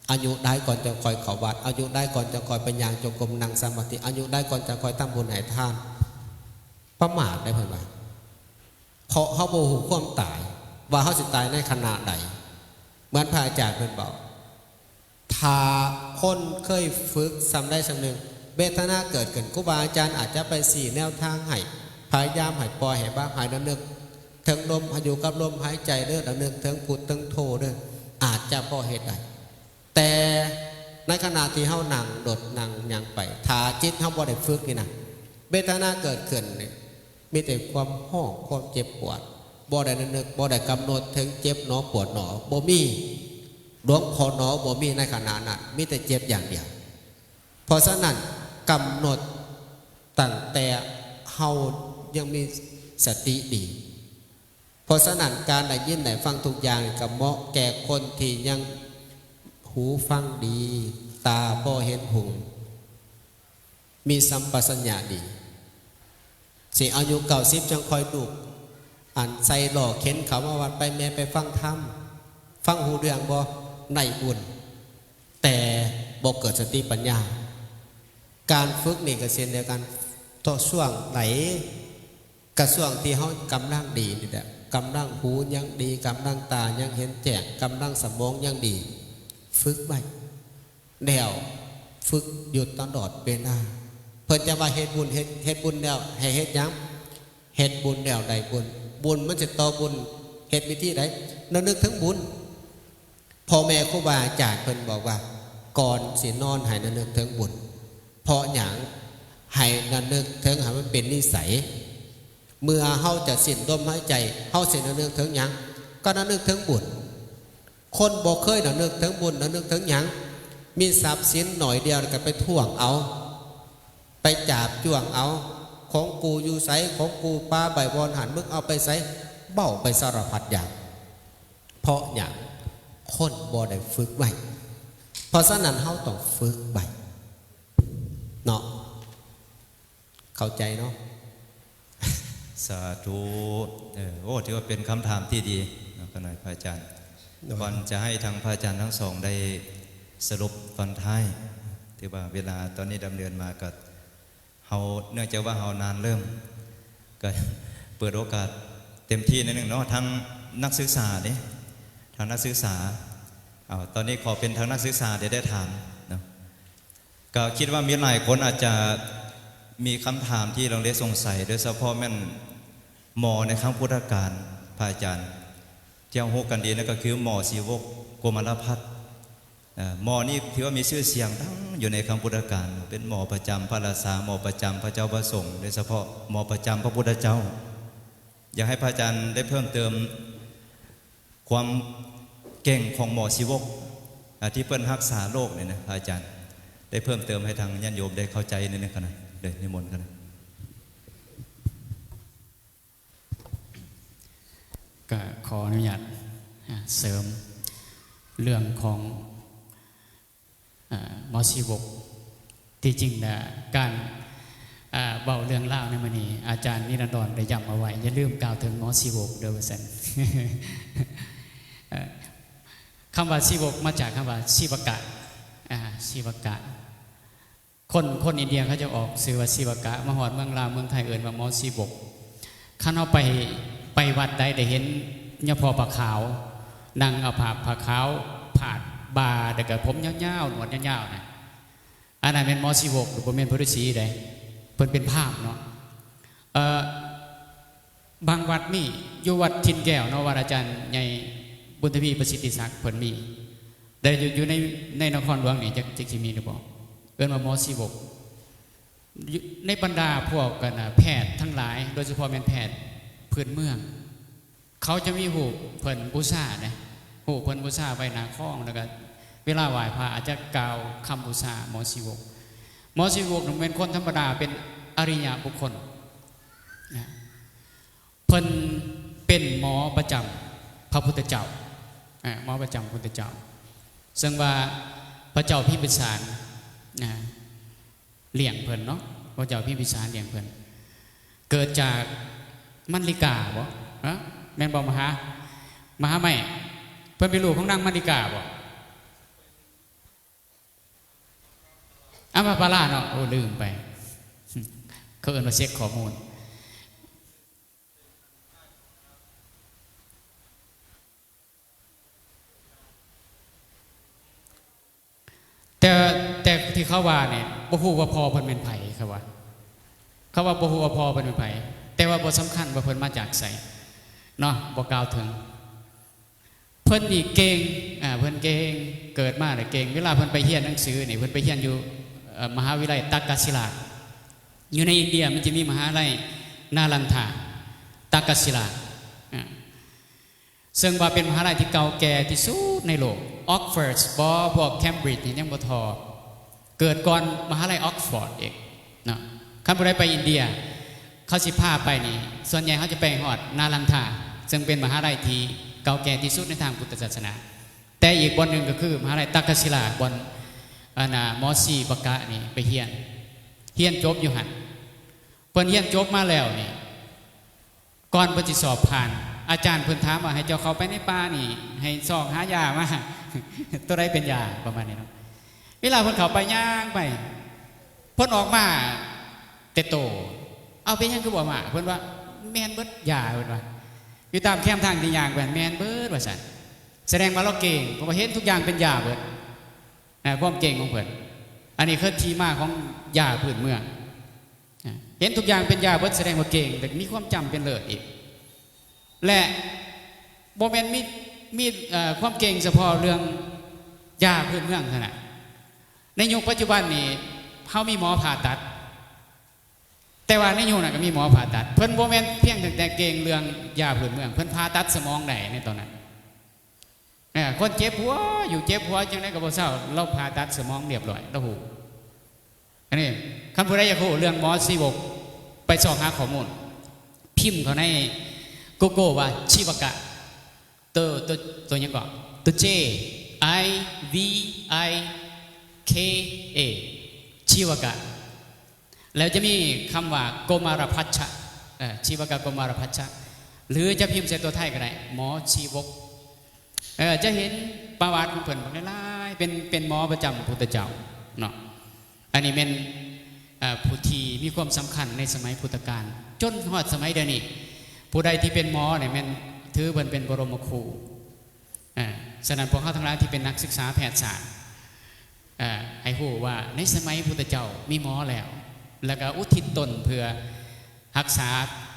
ອາຍຸຫຼາຍກ່ອນຈະຄ່ອຍເຂົ້າວັດ ອາຍຸຫຼາຍກ່ອນຈະຄ່ອຍໄປຍ່າງຈົງກົມ ນັ່ງສະມາທິ ອາຍຸຫຼາຍກ່ອນຈະຄ່ອຍທຳບຸນໃຫ້ທານ ປະໝາດເດ້ເພິ່ນວ່າ ເພາະເຮົາບໍ່ຮູ້ຄວາມຕາຍ ວ່າເຮົາຊິຕາຍໃນຂະນະໃດ ເໝືອນພະອາຈານເພິ່ນເວົ້າ ຖ້າຄົນເຄີຍຝຶກສ່ຳໃດສ່ຳໜຶ່ງ ເວທະນາເກີດຂຶ້ນ ຄູບາອາຈານອາດຈະໄປຊີ້ແນວທາງໃຫ້ ພະຍາຍາມໃຫ້ປ່ອຍໃຫ້ວາງ ໃຫ້ລະນຶກເຖິງລົມ ໃຫ້ຢູ່ກັບລົມຫາຍໃຈເດີ ລະນຶກເຖິງພຸດເຖິງໂທເດີ ອາດຈະພໍເຮັດໄດ້ ແຕ່ໃນຂະນະທີ່ເຮົານັ່ງລົດນັ່ງຫຍັງໄປ ຖ້າຈິດເຮົາບໍ່ໄດ້ຝຶກນີ້ນະ ເວທະນາເກີດຂຶ້ນນີ້ ມີແຕ່ຄວາມຮ້ອງ ຄວາມເຈັບປວດ ບໍ່ໄດ້ລະນຶກ ບໍ່ໄດ້ກຳນົດເຖິງເຈັບໜໍ ປວດໜໍ ບໍ່ມີ ຫຼວງພໍ່ໜໍ ບໍ່ມີໃນຂະນະນັ້ນ ມີແຕ່ເຈັບຢ່າງດຽວ. ເພາະສະນັ້ນ ກຳນົດຕັ້ງແຕ່ເຮົາຍັງມີສະຕິດີ. ເພາະສະນັ້ນ ການໄດ້ຍິນໄດ້ຟັງທຸກຢ່າງນີ້ ກໍເໝາະແກ່ຄົນທີ່ຍັງຫູຟັງດີ, ຕາພໍເຫັນຫຸ່ງ, ມີສຳປະສັນຍະດີ. ຊິອາຍຸເກົ້າສິບຈັ່ງຄ່ອຍລຸກ ອັນໃສ່ລໍ້ເຂັນເຂົ້າມາວັດ ໄປແມ່ໄປຟັງທຳ ຟັງຮູ້ເລື່ອງບໍ່? ໄດ້ບຸນ ແຕ່ບໍ່ເກີດສະຕິປັນຍາ. ການຝຶກນີ້ກໍເຊັ່ນດຽວກັນ ເພາະຊ່ວງໃດ ກະຊ່ວງທີ່ເຮົາກຳລັງດີນີ້ແຫຼະ ກຳລັງຫູຍັງດີ ກຳລັງຕາຍັງເຫັນແຈ້ງ ກຳລັງສະໝອງຍັງດີ ຝຶກໄວ້ ແລ້ວຝຶກຢູ່ຕະຫຼອດເວລາ. ເພິ່ນຈະວ່າເຮັດບຸນ ເຮັດ ເຮັດບຸນແລ້ວໃຫ້ເຮັດຫຍັງ? ເຮັດບຸນແລ້ວໄດ້ບຸນ. ບຸນມັນຊິຕໍ່ບຸນ ເຮັດວິທີໃດ? ລະນຶກເຖິງບຸນ. ພໍ່ແມ່ຄູບາອາຈານເພິ່ນບອກວ່າ ກ່ອນຊິນອນໃຫ້ລະນຶກເຖິງບຸນ. ເພາະຫຍັງ? ໃຫ້ລະນຶກເຖິງໃຫ້ມັນເປັນນິໄສ. ເມື່ອເຮົາຈະສິ້ນລົມຫາຍໃຈ ເຮົາຊິລະນຶກເຖິງຫຍັງ? ກໍລະນຶກເຖິງບຸນ. ຄົນບໍ່ເຄີຍລະນຶກເຖິງບຸນ ລະນຶກເຖິງຫຍັງ? ມີຊັບສິນໜ້ອຍດຽວແລ້ວກໍໄປທວງເອົາ ໄປຈາບຈ້ວງເອົາ ຂອງກູຢູ່ໃສ? ຂອງກູປາໄວ້ບ່ອນຫັ້ນ ມຶງເອົາໄປໃສ? ເວົ້າໄປສາລະພັດຢ່າງ. ເພາະຫຍັງ? ຄົນບໍ່ໄດ້ຝຶກໄວ້. ເພາະສະນັ້ນເຮົາຕ້ອງຝຶກໄວ້ເນາະ. ເຂົ້າໃຈເນາະ? ສາທຸ. ເອີ ໂອ້ ຖືວ່າເປັນຄຳຖາມທີ່ດີເນາະ ຂະນ້ອຍພະອາຈານ. ກ່ອນຈະໃຫ້ທາງພະອາຈານທັງສອງໄດ້ສະຫຼຸບຕອນທ້າຍ ຖືວ່າເວລາຕອນນີ້ດຳເນີນມາກໍ ເຮົາ ເນື່ອງຈາກວ່າເຮົານານເລີ່ມ ກໍເປີດໂອກາດເຕັມທີ່ໜ້ອຍໜຶ່ງເນາະ ທາງນັກສຶກສາເດ້ ທາງນັກສຶກສາ ເອົາ ຕອນນີ້ຂໍເປັນທາງນັກສຶກສາໄດ້ ໄດ້ຖາມເນາະ ກໍຄິດວ່າມີຫຼາຍຄົນອາດຈະມີຄຳຖາມທີ່ລັງເລສົງໄສ ໂດຍສະເພາະແມ່ນໝໍໃນຄັ້ງພຸດທະການ ພະອາຈານ ທີ່ເຮົາຮູ້ກັນດີນັ້ນກໍຄືໝໍຊີວົກ ໂກມາລະພັດ ເອີ ໝໍນີ້ຖືວ່າມີຊື່ສຽງດັງຢູ່ໃນຄັ້ງພຸດທະການ ເປັນໝໍປະຈຳພະລາຊາ ໝໍປະຈຳພະເຈົ້າພະສົງ ໂດຍສະເພາະໝໍປະຈຳພະພຸດທະເຈົ້າ. ຢາກໃຫ້ພະອາຈານໄດ້ເພີ່ມເຕີມຄວາມເກັ່ງຂອງໝໍຊີວົກ ອາ ທີ່ເພິ່ນຮັກສາໂລກນີ້ນະ ພະອາຈານໄດ້ເພີ່ມເຕີມໃຫ້ທາງຍາດໂຍມໄດ້ເຂົ້າໃຈໜ້ອຍໜຶ່ງກັນນະ ເດີ ນິມົນກັນນະ. ກໍຂໍອະນຸຍາດ ອາ ເສີມເລື່ອງຂອງ ອາ ໝໍຊີວົກ. ທີ່ຈິງນະ ການ ອາ ເວົ້າເລື່ອງລາວໃນມື້ນີ້ ອາຈານນິລັນດອນໄດ້ຢ້ຳເອົາໄວ້ ຢ່າລືມກ່າວເຖິງໝໍຊີວົກເດີ ວ່າຊັ້ນ. ເອີ ຄຳວ່າຊີວົກມາຈາກຄຳວ່າຊີວະກະ ອາ ຊີວະກະ. ຄົນ ຄົນອິນເດຍເຂົາເຈົ້າອອກຊື່ວ່າຊີວະກະ ມາຮອດເມືອງລາວ ເມືອງໄທເອີ້ນວ່າໝໍຊີວົກ. ຄັນເຮົາໄປ ໄປວັດໃດໄດ້ເຫັນຍາພໍ່ຜ້າຂາວ ນັ່ງເອົາຜ້າ ຜ້າຂາວພາດບ່າ ແລ້ວກໍຜົມຍາວໆ ໜວດຍາວໆນະ ອັນນັ້ນແມ່ນໝໍຊີວົກ ບໍ່ແມ່ນພະລືສີໃດ ເພິ່ນເປັນພາມເນາະ. ເອີ ບາງວັດມີ ຢູ່ວັດຖິ່ນແກ້ວເນາະ ວັດອາຈານໃຫຍ່ບຸນທະວີ ປະສິດທິສັກ ເພິ່ນມີ ແຕ່ຢູ່ ຢູ່ໃນ ໃນນະຄອນຫຼວງນີ້ ຈັກ ຈັກຊິມີຫຼືບໍ່ ເອີ້ນວ່າໝໍຊີວົກ. ຢູ່ໃນບັນດາພວກ ອັນນະ ແພດທັງຫຼາຍ ໂດຍສະເພາະແມ່ນແພດພື້ນເມືອງ ເຂົາຈະມີຮູບເພິ່ນບູຊາເດ້ ຮູບເພິ່ນບູຊາໄວ້ໜ້າຄອງ ແລ້ວກໍເວລາໄຫວ້ພະອາດຈະກ່າວຄຳບູຊາໝໍຊີວົກ. ໝໍຊີວົກນີ້ແມ່ນຄົນທຳມະດາ ເປັນອະລິຍະບຸກຄົນນະ. ເພິ່ນເປັນໝໍປະຈຳພະພຸດທະເຈົ້າ ອາ ໝໍປະຈຳພະພຸດທະເຈົ້າ ເຊິ່ງວ່າພະເຈົ້າພິມພິສານ ອາ ລ້ຽງເພິ່ນເນາະ ພະເຈົ້າພິມພິສານລ້ຽງເພິ່ນ ເກີດຈາກມັນລິກາບໍ? ຮະ ແມ່ນບໍ່ ມະຫາ ມະຫາໄມ້? ເພິ່ນເປັນລູກຂອງນາງມັນລິກາບໍ? ອາມາປາລາເນາະ ໂອ້ ລືມໄປ ເຂົາເອີ້ນວ່າເຊັກຂໍ້ມູນ. ແຕ່ ແຕ່ທີ່ເຂົາວ່ານີ້ ບໍ່ຮູ້ວ່າພໍ່ເພິ່ນແມ່ນໃຜ ເຂົາວ່າ ເຂົາວ່າບໍ່ຮູ້ວ່າພໍ່ເພິ່ນແມ່ນໃຜ ແຕ່ວ່າບໍ່ສຳຄັນວ່າເພິ່ນມາຈາກໃສເນາະ ບໍ່ກ່າວເຖິງ. ເພິ່ນນີ້ເກັ່ງ ອາ ເພິ່ນເກັ່ງ ເກີດມາແລ້ວເກັ່ງ. ເວລາເພິ່ນໄປຮຽນໜັງສືນີ້ ເພິ່ນໄປຮຽນຢູ່ ເອີ ມະຫາວິທະຍາໄລຕັກກະສິລາ ຢູ່ໃນອິນເດຍມັນຈະມີມະຫາໄລນາລັນທາ ຕັກກະສິລາ ອາ ເຊິ່ງວ່າເປັນມະຫາໄລທີ່ເກົ່າແກ່ທີ່ສຸດໃນໂລກ. ອອກຟອດບໍ ພວກແຄມບຣິດນີ້ຍັງບໍ່ທໍ່ ເກີດກ່ອນມະຫາໄລອອກຟອດອີກເນາະ. ຄັນຜູ້ໃດໄປອິນເດຍ ເຂົາຊິພາໄປນີ້ ສ່ວນໃຫຍ່ເຮົາຈະໄປຮອດນາລັນທາ ເຊິ່ງເປັນມະຫາໄລທີ່ເກົ່າແກ່ທີ່ສຸດໃນທາງພຸດທະສາສະໜາ. ແຕ່ອີກບ່ອນໜຶ່ງກໍຄືມະຫາໄລຕັກກະສິລາ ບ່ອນ ອັນນະ ໝໍຊີວະກະນີ້ໄປຮຽນ ຮຽນຈົບຢູ່ຫັ້ນ. ເພິ່ນຮຽນຈົບມາແລ້ວນີ້ ກ່ອນເພິ່ນຊິສອບຜ່ານ ອາຈານເພິ່ນຖາມວ່າ ໃຫ້ເຈົ້າເຂົ້າໄປໃນປ່ານີ້ ໃຫ້ຊອກຫາຢາມາ ໂຕໃດເປັນຢາ ປະມານນີ້ເນາະ. ເວລາເພິ່ນເຂົ້າໄປ ຍ່າງໄປ ເພິ່ນອອກມາແຕ່ໂຕ. ເອົາ ເປັນຫຍັງຄືບໍ່ມາ? ເພິ່ນວ່າ ແມ່ນເບິດຢາ ເພິ່ນວ່າ ຢູ່ຕາມແຄມທາງທີ່ຍ່າງໄປ ແມ່ນເບິດວ່າຊັ້ນ. ສະແດງວ່າລາວເກັ່ງ ເພາະວ່າເຫັນທຸກຢ່າງເປັນຢາເບິດ ຄວາມເກັ່ງຂອງເພິ່ນ. ອັນນີ້ຄືທີ່ມາຂອງຢາພື້ນເມືອງ. ເຫັນທຸກຢ່າງເປັນຢາເບິດ ສະແດງວ່າເກັ່ງ ແລະ ມີຄວາມຈຳເປັນເລີດອີກ ແລະ ບໍ່ແມ່ນມີ ມີ ເອີ ຄວາມເກັ່ງສະເພາະເລື່ອງຢາພື້ນເມືອງເທົ່ານັ້ນ. ໃນຍຸກປັດຈຸບັນນີ້ ເຮົາມີໝໍຜ່າຕັດ ແຕ່ວ່າໃນຍຸກນັ້ນກໍມີໝໍຜ່າຕັດ. ເພິ່ນບໍ່ແມ່ນພຽງແຕ່ເກັ່ງເລື່ອງຢາພື້ນເມືອງ ເພິ່ນຜ່າຕັດສະໝອງໄດ້ໃນຕອນນັ້ນ. ເອີ ຄົນເຈັບຫົວຢູ່ເຈັບຫົວຈັ່ງໃດກໍບໍ່ເຊົາ ລາວຜ່າຕັດສະໝອງລຽບລ້ອຍ ລາວຮູ້. ອັນນີ້ ຄັນຜູ້ໃດຢາກຮູ້ເລື່ອງໝໍຊີວົກ ໄປຊອກຫາຂໍ້ມູນ ພິມເຂົ້າໃນກູໂກວ່າ ຊີວະກະ ໂຕ ໂຕ ໂຕຫຍັງເກາະ ໂຕ J I V I K A ຊີວະກະ ແລ້ວຈະມີຄຳວ່າ ໂກມາລະພັດຊະ ເອີ ຊີວະກະໂກມາລະພັດຊະ ຫຼືຈະພິມໃສ່ຕົວໄທກໍໄດ້ ໝໍຊີວົກ. ເອີ ຈະເຫັນປະຫວັດຂອງເພິ່ນຫຼາຍໆ ເປັນ ເປັນໝໍປະຈຳພະພຸດທະເຈົ້າເນາະ. ອັນນີ້ແມ່ນ ເອີ ຜູ້ທີ່ມີຄວາມສຳຄັນໃນສະໄໝພຸດທະການ ຈົນຮອດສະໄໝດຽວນີ້ ຜູ້ໃດທີ່ເປັນໝໍນີ້ແມ່ນຖືເພິ່ນເປັນບໍລົມຄູ. ເອີ ສະນັ້ນພວກເຮົາທັງຫຼາຍທີ່ເປັນນັກສຶກສາແພດສາດ ເອີ ໃຫ້ຮູ້ວ່າໃນສະໄໝພຸດທະເຈົ້າມີໝໍແລ້ວ ແລ້ວກໍອຸທິດຕົນເພື່ອຮັກສາ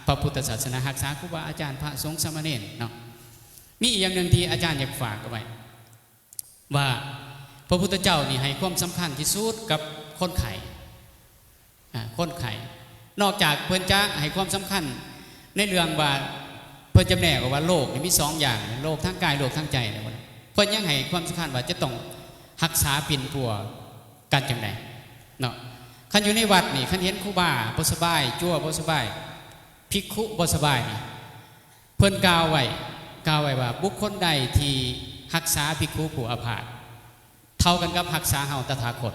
ພະພຸດທະສາສະໜາ ຮັກສາຄູບາອາຈານ ພະສົງສາມະເນນເນາະ. ມີອີກຢ່າງໜຶ່ງທີ່ອາຈານຢາກຝາກເອົາໄວ້ ວ່າພະພຸດທະເຈົ້ານີ້ໃຫ້ຄວາມສຳຄັນທີ່ສຸດກັບຄົນໄຂ້ ອາ ຄົນໄຂ້ ນອກຈາກເພິ່ນຈະໃຫ້ຄວາມສຳຄັນໃນເລື່ອງວ່າ ເພິ່ນຈຳແນກອອກວ່າໂລກນີ້ມີສອງຢ່າງ ໂລກທາງກາຍ ໂລກທາງໃຈ ເພິ່ນຍັງໃຫ້ຄວາມສຳຄັນວ່າຈະຕ້ອງຮັກສາປິ່ນປົວກັນຈັ່ງໃດເນາະ. ຄັນຢູ່ໃນວັດນີ້ ຄັນເຫັນຄູບາບໍ່ສະບາຍ ຈົວບໍ່ສະບາຍ ພິກຂຸບໍ່ສະບາຍນີ້ ເພິ່ນກ່າວໄວ້ ກ່າວໄວ້ວ່າ ບຸກຄົນໃດທີ່ຮັກສາພິກຂຸຜູ້ອາພາດ ເທົ່າກັນກັບຮັກສາເຮົາຕະຖາຄົດ.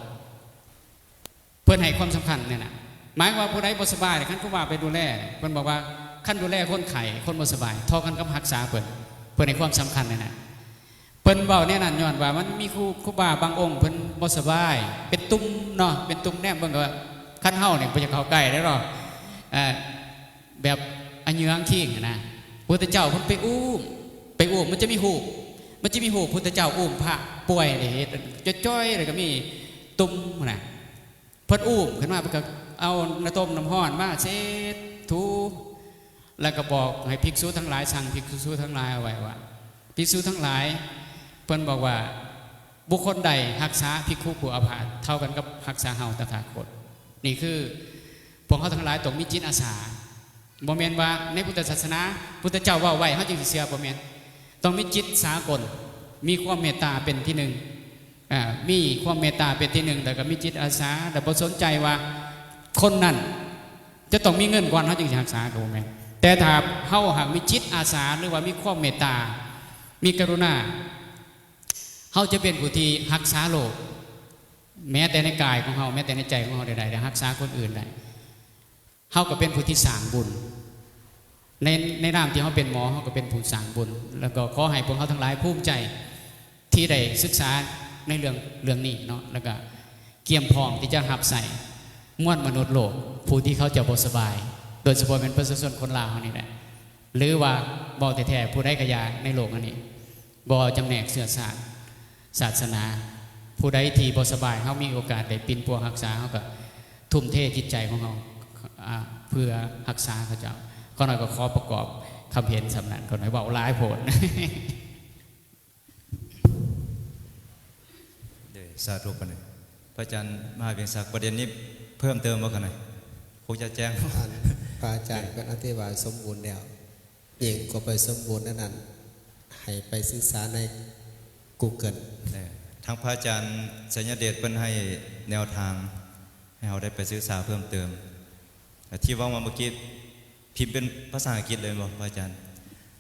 ເພິ່ນໃຫ້ຄວາມສຳຄັນແນວນັ້ນ ໝາຍວ່າຜູ້ໃດບໍ່ສະບາຍ ຄັນຄູບາໄປດູແລ ເພິ່ນບອກວ່າ ຄັນດູແລຄົນໄຂ້ ຄົນບໍ່ສະບາຍ ເທົ່າກັນກັບຮັກສາເພິ່ນ. ເພິ່ນໃຫ້ຄວາມສຳຄັນແນວນັ້ນ ເພິ່ນເວົ້າແນວນັ້ນ ຍ້ອນວ່າມັນມີຄູ ຄູບາບາງອົງເພິ່ນບໍ່ສະບາຍ ເປັນຕຸ່ມເນາະ ເປັນຕຸ່ມ ແນມເບິ່ງກໍວ່າ ຄັນເຮົານີ້ບໍ່ຢາກເຂົ້າໃກ້ເດ້ເນາະ ເອີ ແບບອະເຫຍື້ອງຄີງຫັ້ນນະ. ພະພຸດທະເຈົ້າເພິ່ນໄປອູ້ມ ໄປອູ້ມ ມັນຈະມີຮູບ ມັນຈະມີຮູບພຸດທະເຈົ້າອູ້ມພະປ່ວຍເດ້ ເຮັດຈ່ອຍໆ ແລ້ວກໍມີຕຸ່ມຫັ້ນນະ. ເພິ່ນອູ້ມຂຶ້ນມາ ເພິ່ນກໍເອົານ້ຳຕົ້ມນ້ຳຮ້ອນມາເຊັດຖູ ແລ້ວກໍບອກໃຫ້ພິກສຸທັງຫຼາຍ ສັ່ງພິກສຸທັງຫຼາຍເອົາໄວ້ວ່າ ພິກສຸທັງຫຼາຍ ເພິ່ນບອກວ່າ ບຸກຄົນໃດຮັກສາພິກຂຸຜູ້ອາພາດ ເທົ່າກັນກັບຮັກສາເຮົາຕະຖາຄົດ. ນີ້ຄືພວກເຮົາທັງຫຼາຍຕ້ອງມີຈິດອາສາ. ບໍ່ແມ່ນວ່າໃນພຸດທະສາສະໜາ ພຸດທະເຈົ້າເວົ້າໄວ້ ເຮົາຈຶ່ງຊິເຊື່ອ ບໍ່ແມ່ນ. ຕ້ອງມີຈິດສາກົນ ມີຄວາມເມດຕາເປັນທີໜຶ່ງ ອາ ມີຄວາມເມດຕາເປັນທີໜຶ່ງ ແລ້ວກໍມີຈິດອາສາ ແລ້ວບໍ່ສົນໃຈວ່າຄົນນັ້ນຈະຕ້ອງມີເງິນກ່ອນ ເຮົາຈຶ່ງຊິຮັກສາ ກໍບໍ່ແມ່ນ. ແຕ່ຖ້າເຮົາຫາກມີຈິດອາສາ ຫຼືວ່າມີຄວາມເມດຕາ ມີກະລຸນາ ເຮົາຈະເປັນຜູ້ທີ່ຮັກສາໂລກ ແມ້ແຕ່ໃນກາຍຂອງເຮົາ ແມ້ແຕ່ໃນໃຈຂອງເຮົາໃດໆ ໄດ້ຮັກສາຄົນອື່ນໄດ້. ເຮົາກໍເປັນຜູ້ທີ່ສ້າງບຸນ ໃນ ໃນນາມທີ່ເຮົາເປັນໝໍ ເຮົາກໍເປັນຜູ້ສ້າງບຸນ. ແລ້ວກໍຂໍໃຫ້ພວກເຮົາທັງຫຼາຍພູມໃຈທີ່ໄດ້ສຶກສາໃນເລື່ອງ ເລື່ອງນີ້ເນາະ ແລ້ວກໍກຽມພ້ອມທີ່ຈະຮັບໃຊ້ມວນມະນຸດໂລກ ຜູ້ທີ່ເຂົາເຈົ້າບໍ່ສະບາຍ ໂດຍສະເພາະແມ່ນປະຊາຊົນຄົນລາວເຮົານີ້ແຫຼະ ຫຼືວ່າເວົ້າແທ້ໆ ຜູ້ໃດກໍຢ່າໃນໂລກອັນນີ້ ບໍ່ຈຳແນກເຊື້ອຊາດ ສາສະໜາ ຜູ້ໃດທີ່ບໍ່ສະບາຍ ເຮົາມີໂອກາດໄດ້ປິ່ນປົວຮັກສາ ເຮົາກໍທຸ່ມເທຈິດໃຈຂອງເຮົາ ອາ ເພື່ອຮັກສາເຂົາເຈົ້າ. ຂ້ານ້ອຍກໍຂໍປະກອບຄຳເຫັນສ່ຳນັ້ນ ຂ້ານ້ອຍເວົ້າຫຼາຍໂພດ. ເດີ ສາທຸປານນີ້ ພະອາຈານມະຫາວິງສັກ ປະເດັນນີ້ເພີ່ມເຕີມບໍ່ຂະນ້ອຍ? ຄົງຈະແຈ້ງ ອັນ ພະອາຈານເພິ່ນອະທິບາຍສົມບູນແລ້ວ. ຍິ່ງກວ່າໄປສົມບູນນັ້ນ ໃຫ້ໄປສຶກສາໃນ Google. ເອີ ທາງພະອາຈານໄຊຍະເດດເພິ່ນໃຫ້ແນວທາງໃຫ້ເຮົາໄດ້ໄປສຶກສາເພີ່ມເຕີມ. ທີ່ເວົ້າມາເມື່ອກີ້ ພິມເປັນພາສາອັງກິດເລີຍແມ່ນບໍ່ພະອາຈານ?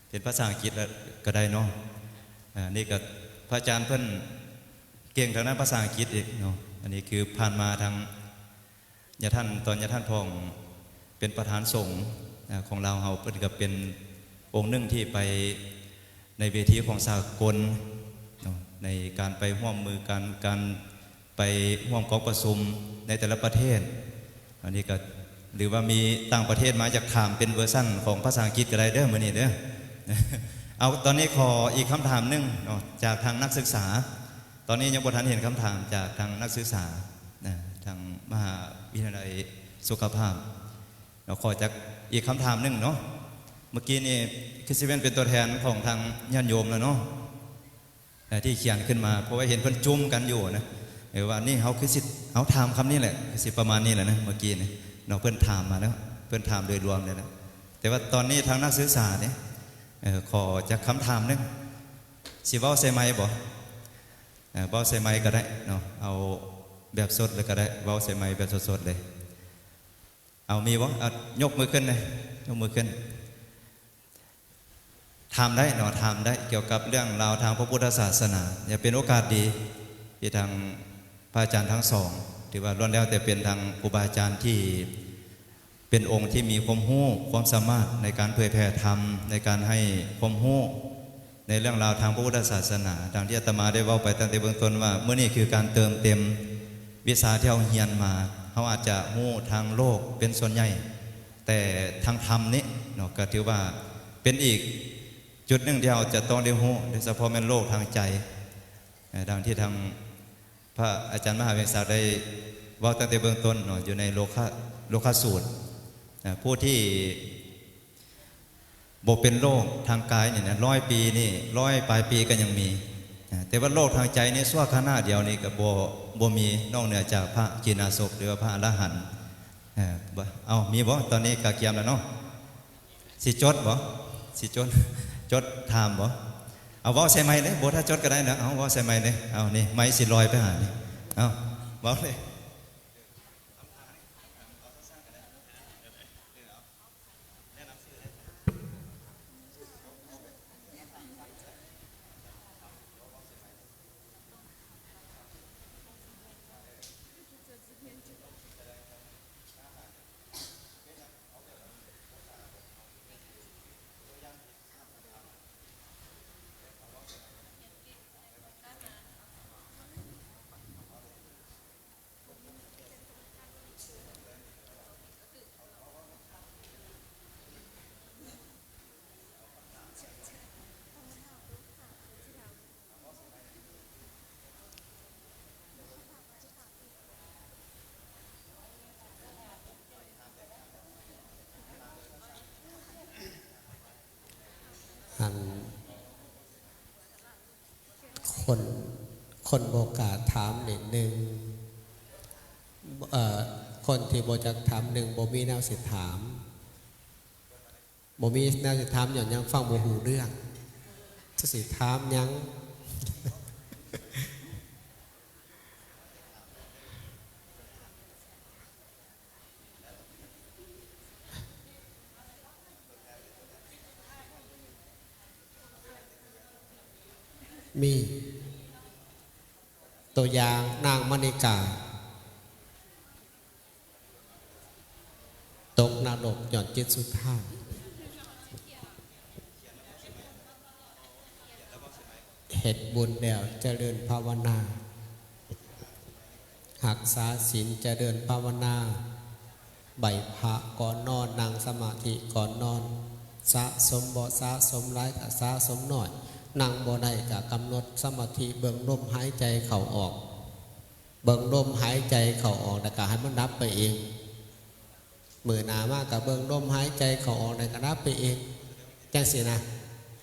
ເປັນພາສາອັງກິດກໍໄດ້ເນາະ. ອັນນີ້ກໍພະອາຈານເພິ່ນເກັ່ງທາງດ້ານພາສາອັງກິດອີກເນາະ. ອັນນີ້ຄືຜ່ານມາທາງ ຍາທ່ານ ຕອນຍາທ່ານພອງເປັນປະທານສົງ ອາ ຂອງລາວເຮົາ ເພິ່ນກໍເປັນອົງໜຶ່ງທີ່ໄປໃນເວທີຂອງສາກົນເນາະ ໃນການໄປຮ່ວມມືກັນ ການໄປຮ່ວມກອງປະຊຸມໃນແຕ່ລະປະເທດ. ອັນນີ້ກໍ ຫຼືວ່າມີຕ່າງປະເທດມາ ຢາກຖາມເປັນເວີຊັນຂອງພາສາອັງກິດກໍໄດ້ເດີມື້ນີ້ເດີ. ເອົາ ຕອນນີ້ຂໍອີກຄຳຖາມໜຶ່ງເນາະ ຈາກທາງນັກສຶກສາ. ຕອນນີ້ຍັງບໍ່ທັນເຫັນຄຳຖາມຈາກທາງນັກສຶກສາ ນະ ທາງມະຫາວິທະຍາໄລສຸຂະພາບເນາະ. ຂໍຈັກອີກຄຳຖາມໜຶ່ງເນາະ. ເມື່ອກີ້ນີ້ຄືຊິແມ່ນເປັນຕົວແທນຂອງທາງຍາດໂຍມແລ້ວເນາະ ເອີ ທີ່ຂຽນຂຶ້ນມາ ເພາະວ່າເຫັນເພິ່ນຈຸ້ມກັນຢູ່ນະ ເອີ ວ່ານີ້ເຮົາຄືຊິ ເຮົາຖາມຄຳນີ້ແຫຼະ ຄືຊິປະມານນີ້ແຫຼະນະ ເມື່ອກີ້ນີ້ເນາະ. ເພິ່ນຖາມມາແລ້ວ ເພິ່ນຖາມໂດຍລວມແລ້ວນະ. ແຕ່ວ່າຕອນນີ້ທາງນັກສຶກສານີ້ ເອີ ຂໍຈັກຄຳຖາມໜຶ່ງ ຊິເວົ້າໃສ່ໄມບໍ່? ເອີ ເວົ້າໃສ່ໄມກໍໄດ້ເນາະ ເອົາແບບສົດເລີຍກໍໄດ້ ເວົ້າໃສ່ໄມແບບສົດໆເລີຍ. ເອົາ ມີບໍ່? ເອົາ ຍົກມືຂຶ້ນເລີຍ ຍົກມືຂຶ້ນ. ຖາມໄດ້ເນາະ ຖາມໄດ້ ກ່ຽວກັບເລື່ອງລາວທາງພະພຸດທະສາສະໜາ. ເປັນໂອກາດດີທີ່ທາງພະອາຈານທັງສອງ ຖືວ່າລ້ວນແລ້ວແຕ່ເປັນທາງຄູບາອາຈານທີ່ ເປັນອົງທີ່ມີຄວາມຮູ້ ຄວາມສາມາດໃນການເຜີຍແຜ່ທຳ ໃນການໃຫ້ຄວາມຮູ້ ໃນເລື່ອງລາວທາງພະພຸດທະສາສະໜາ, ດັ່ງທີ່ອາດຕະມາໄດ້ເວົ້າໄປຕັ້ງແຕ່ເບື້ອງຕົ້ນວ່າ ມື້ນີ້ຄືການເຕີມເຕັມວິຊາທີ່ເຮົາຮຽນມາ. ເຮົາອາດຈະຮູ້ທາງໂລກເປັນສ່ວນໃຫຍ່, ແຕ່ທາງທຳນີ້ເນາະ ກໍຖືວ່າເປັນອີກຈຸດໜຶ່ງທີ່ເຮົາຈະຕ້ອງໄດ້ຮູ້, ໂດຍສະເພາະແມ່ນໂລກທາງໃຈ. ເອີ ດັ່ງທີ່ທາງພະອາຈານມະຫາວຽງສັກໄດ້ເວົ້າຕັ້ງແຕ່ເບື້ອງຕົ້ນເນາະ, ຢູ່ໃນໂລຄະ ໂລຄະສູດ, ເອີ ຜູ້ທີ່ ບໍ່ເປັນໂລກທາງກາຍນີ້ນະ ຮ້ອຍປີນີ້ ຮ້ອຍປາຍປີກໍຍັງມີ, ແຕ່ວ່າໂລກທາງໃຈນີ້ຊົ່ວຂະນະດຽວນີ້ກໍບໍ່ ບໍ່ມີ ນອກເໜືອຈາກພະກິນາສົບ ຫຼືວ່າພະອະລະຫັນ. ເອີ ເອົ້າ ມີບໍ່? ຕອນນີ້ກະກຽມແລ້ວເນາະ, ຊິຈົດບໍ່? ຊິຈົດ ຈົດຖາມບໍ່? ເອົາ ເວົ້າໃສ່ໄມເລີຍ, ບໍ່ ຖ້າຈົດກໍໄດ້ນະ. ເອົາ ເວົ້າໃສ່ໄມເລີຍ. ເອົາ ນີ້ ໄມຊິລອຍໄປຫານີ້. ເອົາ ເວົ້າເລີຍ. ອັນ ຄົນ ຄົນບໍ່ກ້າຖາມນີ້ ໜຶ່ງ ເອີ ຄົນທີ່ບໍ່ຈັກຖາມ ໜຶ່ງ ບໍ່ມີແນວຊິຖາມ, ບໍ່ມີແນວຊິຖາມ ຍ້ອນຫຍັງ? ຟັງບໍ່ຮູ້ເລື່ອງ. ຈະຊິຖາມຫຍັງ? ມີຕົວຢ່າງ ນາງມະນິກາ ຕົກນະລົກຍ້ອນຈິດສຸດທ້າຍ. ເຮັດບຸນແລ້ວຈະເລີນພາວະນາ, ຮັກສາສິນຈະເລີນພາວະນາ, ໄຫວ້ພະກ່ອນນອນ, ນັ່ງສະມາທິກ່ອນນອນ, ສະສົມບໍ່ສະສົມຫຼາຍກໍສະສົມໜ້ອຍ, ນັ່ງບໍ່ໄດ້ກໍກຳນົດສະມາທິເບິ່ງລົມຫາຍໃຈເຂົ້າອອກ, ເບິ່ງລົມຫາຍໃຈເຂົ້າອອກ ແລ້ວກໍໃຫ້ມັນດັບໄປເອງ. ມື້ໜ້າມາກໍເບິ່ງລົມຫາຍໃຈເຂົ້າອອກ ແລ້ວກໍດັບໄປເອງ ຈັ່ງຊີ້ນະ,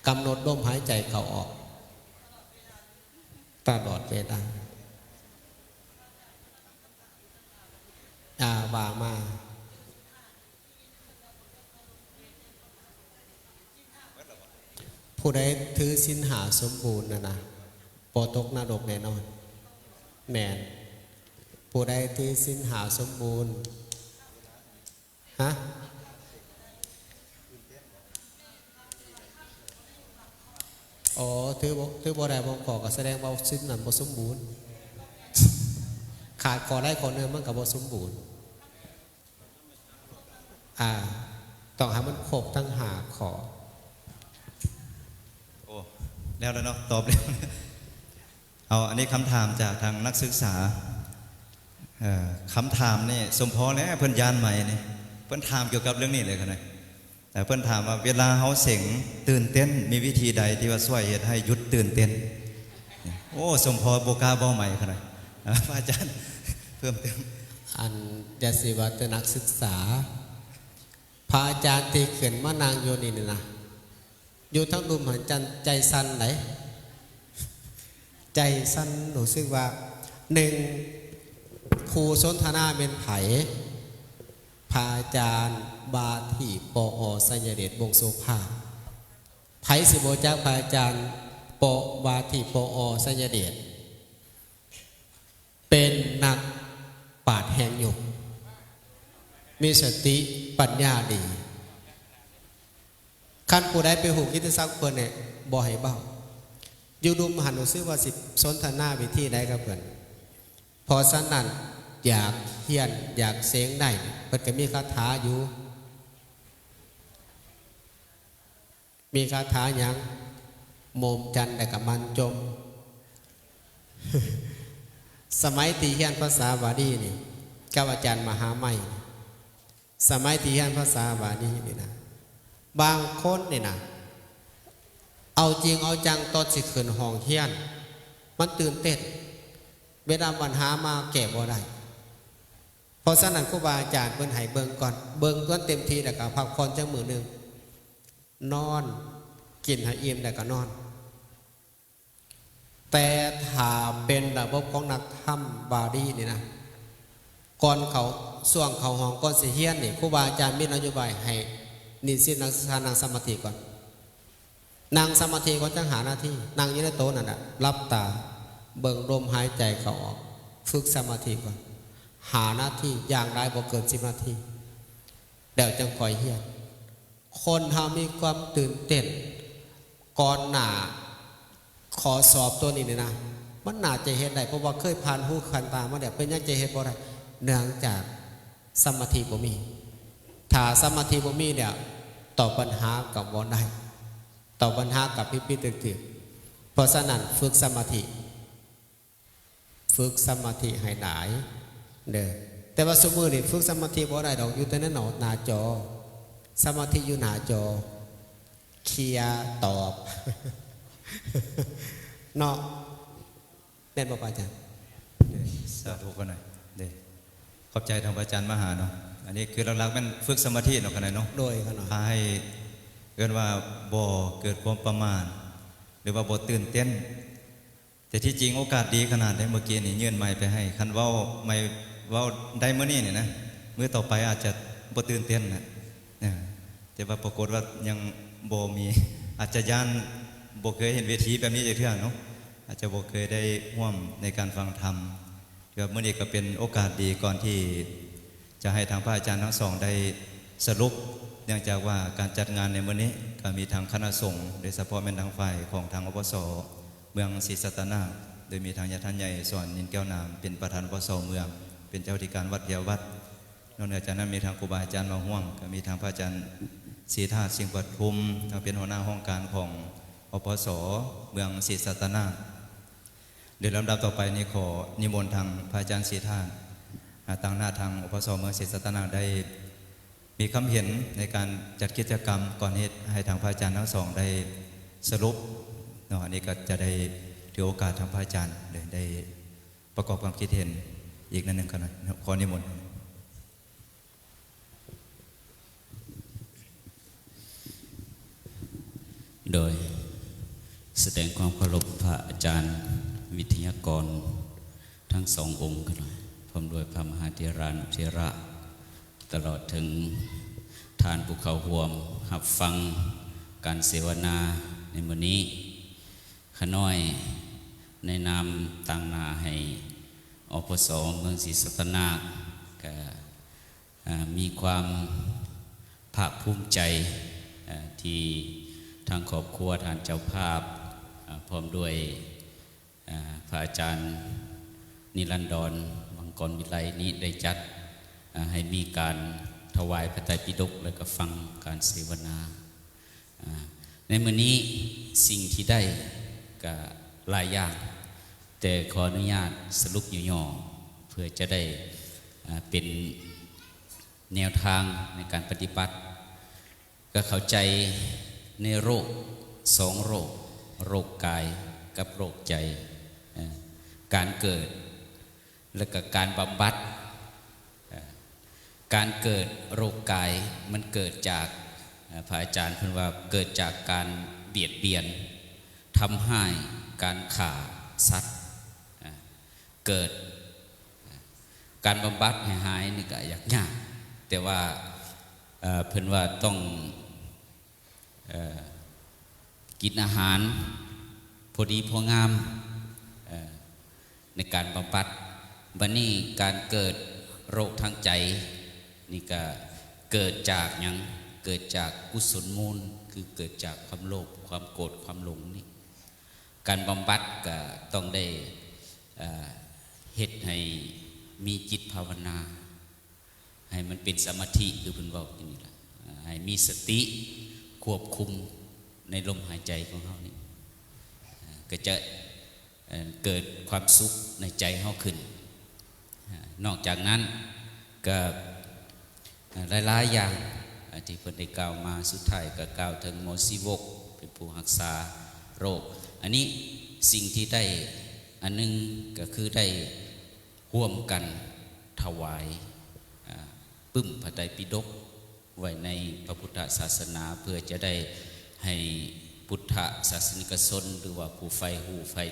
ກຳນົດລົມຫາຍໃຈເຂົ້າອອກຕະຫຼອດເວລາ. ອາ ວ່າມາ. ຜູ້ໃດຖືສິນຫ້າສົມບູນນັ້ນນະ ບໍ່ຕົກນະລົກແນ່ນອນ. ແມ່ນ. ຜູ້ໃດຖືສິນຫ້າສົມບູນ. ຮະ? ອໍ ຖືບໍ່ ຖືບໍ່ໄດ້ບ່ອງຂໍ້ ກໍສະແດງວ່າສິນນັ້ນບໍ່ສົມບູນ. ຂາດຂໍ້ໃດຂໍ້ໜຶ່ງ ມັນກໍບໍ່ສົມບູນ. ອ່າ ຕ້ອງໃຫ້ມັນຄົບທັງຫ້າຂໍ້. ໂອ້ ແລ້ວແລ້ວເນາະ ຕອບແລ້ວ. ເອົາ ອັນນີ້ຄຳຖາມຈາກທາງນັກສຶກສາ. ເອີ ຄຳຖາມນີ້ສົມພໍແລ້ວ ເພິ່ນຢ້ານໄໝນີ້ ເພິ່ນຖາມກ່ຽວກັບເລື່ອງນີ້ເລີຍຫັ້ນນະ. ເອີ ເພິ່ນຖາມວ່າ ເວລາເຮົາເສັງ ຕື່ນເຕັ້ນ ມີວິທີໃດທີ່ວ່າຊ່ວຍເຮັດໃຫ້ຢຸດຕື່ນເຕັ້ນ? ໂອ້ ສົມພໍບໍ່ກ້າເວົ້າໄໝຂະໜາດ. ພະອາຈານເພີ່ມເຕີມ. ອັນ ຢ່າຊິວ່າແຕ່ນັກສຶກສາ, ພະອາຈານທີ່ຂຶ້ນມານັ່ງຢູ່ນີ້ນະ ຢູ່ທາງລຸ່ມຫັ້ນ ຈັນ ໃຈສັ່ນໃດ໋ ໃຈສັ່ນ. ຮູ້ສຶກວ່າ ໜຶ່ງ ຜູ້ສົນທະນາແມ່ນໃຜ? ພະອາຈານວ່າທີ່ ປອ ໄຊຍະເດດ ວົງໂສພາ. ໃຜຊິບໍ່ຮູ້ຈັກພະອາຈານ ປອ ວ່າທີ່ ປອ ໄຊຍະເດດ? ເປັນນັກປາດແຫ່ງຍຸກ, ມີສະຕິປັນຍາດີ. ຄັນຜູ້ໃດໄປຮູ້ກິດຕິສັບເພິ່ນນີ້ ບໍ່ໃຫ້ເວົ້າ. ຢູ່ລຸ່ມຫັ້ນ ຮູ້ສຶກວ່າຊິສົນທະນາວິທີໃດກັບເພິ່ນ. ເພາະສະນັ້ນ ຢາກຮຽນ ຢາກເສັງໄດ້ ເພິ່ນກໍມີຄາຖາຢູ່. ມີຄາຖາຫຍັງ? ໂມມຈັນ ແລ້ວກໍມັນຈົມ. ສະໄໝທີ່ຮຽນພາສາບາລີນີ້ ກັບອາຈານມະຫາໄມ ສະໄໝທີ່ຮຽນພາສາບາລີນີ້ນະ ບາງຄົນນີ້ນະ ເອົາຈິງເອົາຈັງຕອນຊິຂຶ້ນຫ້ອງຮຽນ ມັນຕື່ນເຕັ້ນ ເວລາບັນຫາມາແກ້ບໍ່ໄດ້. ເພາະສະນັ້ນ ຄູບາອາຈານເພິ່ນໃຫ້ເບິ່ງກ່ອນ ເບິ່ງກ່ອນເຕັມທີ່ ແລ້ວກໍພັກຜ່ອນຈັກມື້ໜຶ່ງ ນອນ ກິນໃຫ້ອີ່ມແລ້ວກໍນອນ. ແຕ່ຖ້າເປັນລະບົບຂອງນັກທຳບາລີນີ້ນະ ກ່ອນເຂົ້າ ຊ່ວງເຂົ້າຫ້ອງ ກ່ອນຊິຮຽນນີ້ ຄູບາອາຈານມີນະໂຍບາຍໃຫ້ນິສິດນັກສຶກສານັ່ງສະມາທິກ່ອນ. ນັ່ງສະມາທິກ່ອນຈັກຫ້ານາທີ ນັ່ງຢູ່ໃນໂຕະນັ້ນນະ ຫຼັບຕາ ເບິ່ງລົມຫາຍໃຈເຂົ້າອອກ ຝຶກສະມາທິກ່ອນຫ້ານາທີ ຢ່າງຫຼາຍບໍ່ເກີນສິບນາທີ ແລ້ວຈັ່ງຄ່ອຍຮຽນ. ຄົນເຮົາມີຄວາມຕື່ນເຕັ້ນກ່ອນໜ້າຂໍ້ສອບໂຕນີ້ນີ້ນະ ມັນໜ້າຈະເຮັດໄດ້ ເພາະວ່າເຄີຍຜ່ານຫູຜ່ານຕາມາແລ້ວ. ເປັນຫຍັງຈະເຮັດບໍ່ໄດ້? ເນື່ອງຈາກສະມາທິບໍ່ມີ. ຖ້າສະມາທິບໍ່ມີແລ້ວ ຕອບບັນຫາກໍບໍ່ໄດ້ ຕອບບັນຫາກໍຜິດໆຖືກໆ. ເພາະສະນັ້ນ ຝຶກສະມາທິ ຝຶກສະມາທິໃຫ້ຫຼາຍເດີ. ແຕ່ວ່າຊຸມື້ນີ້ຝຶກສະມາທິບໍ່ໄດ້ດອກ ຢູ່ແຕ່ໃນໜ້າ ໜ້າຈໍ ສະມາທິຢູ່ໜ້າຈໍ ເຄຍຕອບ ເນາະ ແມ່ນບໍ່ພະອາຈານ? ສາທຸຂະໜາດເດ້ ຂອບໃຈທາງພະອາຈານມະຫາເນາະ. ອັນນີ້ຄືຫຼັກໆແມ່ນຝຶກສະມາທິເນາະ ຂະໜາດເນາະ ໂດຍຂະໜາດ ພາໃຫ້ ເອີ້ນວ່າບໍ່ເກີດຄວາມປະໝາດ ຫຼືວ່າບໍ່ຕື່ນເຕັ້ນ. ແຕ່ທີ່ຈິງໂອກາດດີຂະໜາດໃດ ເມື່ອກີ້ນີ້ຍື່ນໄມໄປໃຫ້ ຄັນເວົ້າ ໄມເວົ້າໄດ້ມື້ນີ້ນີ້ນະ ມື້ຕໍ່ໄປອາດຈະບໍ່ຕື່ນເຕັ້ນນະ. ເອີ ແຕ່ວ່າປາກົດວ່າຍັງບໍ່ມີ ອາດຈະຢ້ານ ບໍ່ເຄີຍເຫັນເວທີແບບນີ້ຈັກເທື່ອເນາະ ອາດຈະບໍ່ເຄີຍໄດ້ຮ່ວມໃນການຟັງທຳ. ຖືວ່າມື້ນີ້ກໍເປັນໂອກາດດີ ກ່ອນທີ່ຈະໃຫ້ທາງພະອາຈານທັງສອງໄດ້ສະຫຼຸບ ເນື່ອງຈາກວ່າການຈັດງານໃນມື້ນີ້ກໍມີທາງຄະນະສົງ ໂດຍສະເພາະແມ່ນທາງຝ່າຍຂອງທາງ ອພສ ເມືອງສີສັດຕະນາກ ໂດຍມີທາງຍາທ່ານໃຫຍ່ ສອນ ນິນແກ້ວນາມ ເປັນປະທານ ອພສ ເມືອງ ເປັນເຈົ້າທິການວັດພຽວັດ. ນອກເໜືອຈາກນັ້ນມີທາງຄູບາອາຈານມາຮ່ວມ ກໍມີທາງພະອາຈານສີທາດ ສິງປະທຸມ ທັງເປັນຫົວໜ້າຫ້ອງການຂອງ ອພສ ເມືອງສີສັດຕະນາກ. ໂດຍລຳດັບຕໍ່ໄປນີ້ ຂໍນິມົນທາງພະອາຈານສີທາດ ອາ ຕາງໜ້າທາງ ອພສ ເມືອງສີສັດຕະນາກ ໄດ້ມີຄຳເຫັນໃນການຈັດກິດຈະກຳ ກ່ອນເຮັດໃຫ້ທາງພະອາຈານທັງສອງໄດ້ສະຫຼຸບເນາະ. ອັນນີ້ກໍຈະໄດ້ຖືໂອກາດທາງພະອາຈານໄດ້ ໄດ້ປະກອບຄວາມຄິດເຫັນອີກໜ້ອຍໜຶ່ງກໍໄດ້. ຂໍນິມົນ. ໂດຍສະແດງຄວາມເຄົາລົບພະອາຈານວິທະຍາກອນທັງສອງອົງ ພ້ອມດ້ວຍພະມະຫາເຖລານຸເຖລະ ຕະຫຼອດເຖິງທ່ານຜູ້ເຂົ້າຮ່ວມຮັບຟັງການເສວະນາໃນມື້ນີ້. ຂ້ານ້ອຍໃນນາມຕາງໜ້າໃຫ້ ອພສ ເມືອງສີສັດຕະນາກ ກະ ອ່າ ມີຄວາມພາກພູມໃຈ ເອີ່ ທີ່ທາງຄອບຄົວ ທ່ານເຈົ້າພາບ ເອີ່ ພ້ອມດ້ວຍ ເອີ່ ພະອາຈານນິລັນດອນ ວັງກອນວິໄລ ນີ້ໄດ້ຈັດ ເອີ່ ໃຫ້ມີການຖວາຍພະໄຕປິດົກ ແລະ ກະຟັງການເສວະນາ. ອ່າ ໃນມື້ນີ້ສິ່ງທີ່ໄດ້ກະຫຼາຍຢ່າງ ແຕ່ຂໍອະນຸຍາດສະຫຼຸບຫຍໍ້ໆ ເພື່ອຈະໄດ້ ອ່າ ເປັນແນວທາງໃນການປະຕິບັດ. ກະເຂົ້າໃຈໃນໂລກສອງໂລກ ໂລກກາຍກັບໂລກໃຈ ເອີ່ ການເກີດ ແລະກະການບຳບັດ. ເອີ່ ການເກີດໂລກກາຍມັນເກີດຈາກ ເອີ່ ພະອາຈານເພິ່ນວ່າເກີດຈາກການບຽດບຽນ ທຳຮ້າຍ ການຂ້າສັດ ເອີ່ ເກີດ ການບຳບັດໃຫ້ຫາຍນີ້ກະຍາກ ແຕ່ວ່າ ເອີ່ ເພິ່ນວ່າຕ້ອງ ເອີ່ ກິນອາຫານພໍດີພໍງາມ ເອີ່ ໃນການບຳບັດ. ບັດນີ້ການເກີດໂລກທາງໃຈນີ້ກະເກີດຈາກຫຍັງ? ເກີດຈາກກຸສົນມູນ ຄືເກີດຈາກຄວາມໂລບ ຄວາມໂກດ ຄວາມຫຼົງນີ້. ການບຳບັດກະຕ້ອງໄດ້ ເອີ່ ເຮັດໃຫ້ມີຈິດພາວະນາ ໃຫ້ມັນເປັນສະມາທິ ຄືເພິ່ນເວົ້າຢູ່ນີ້ລະ ໃຫ້ມີສະຕິຄວບຄຸມໃນລົມຫາຍໃຈຂອງເຮົານີ້. ກໍຈະ ເອີ ເກີດຄວາມສຸກໃນໃຈເຮົາຂຶ້ນ. ນອກຈາກນັ້ນກໍ ຫຼາຍໆຢ່າງທີ່ເພິ່ນໄດ້ກ່າວມາ, ສຸດທ້າຍກໍກ່າວເຖິງໝໍຊີວົກເປັນຜູ້ຮັກສາໂລກ. ອັນນີ້ສິ່ງທີ່ໄດ້ອັນໜຶ່ງກໍຄືໄດ້ຮ່ວມກັນຖວາຍ ອາ ປຶ້ມພະໄຕປິດົກໄວ້ໃນພະພຸດທະສາສະໜາ ເພື່ອຈະໄດ້ໃຫ້ພຸດທະສາສະນິກະຊົນ ຫຼືວ່າຜູ້ໃຝ່ຮູ້ໃຝ່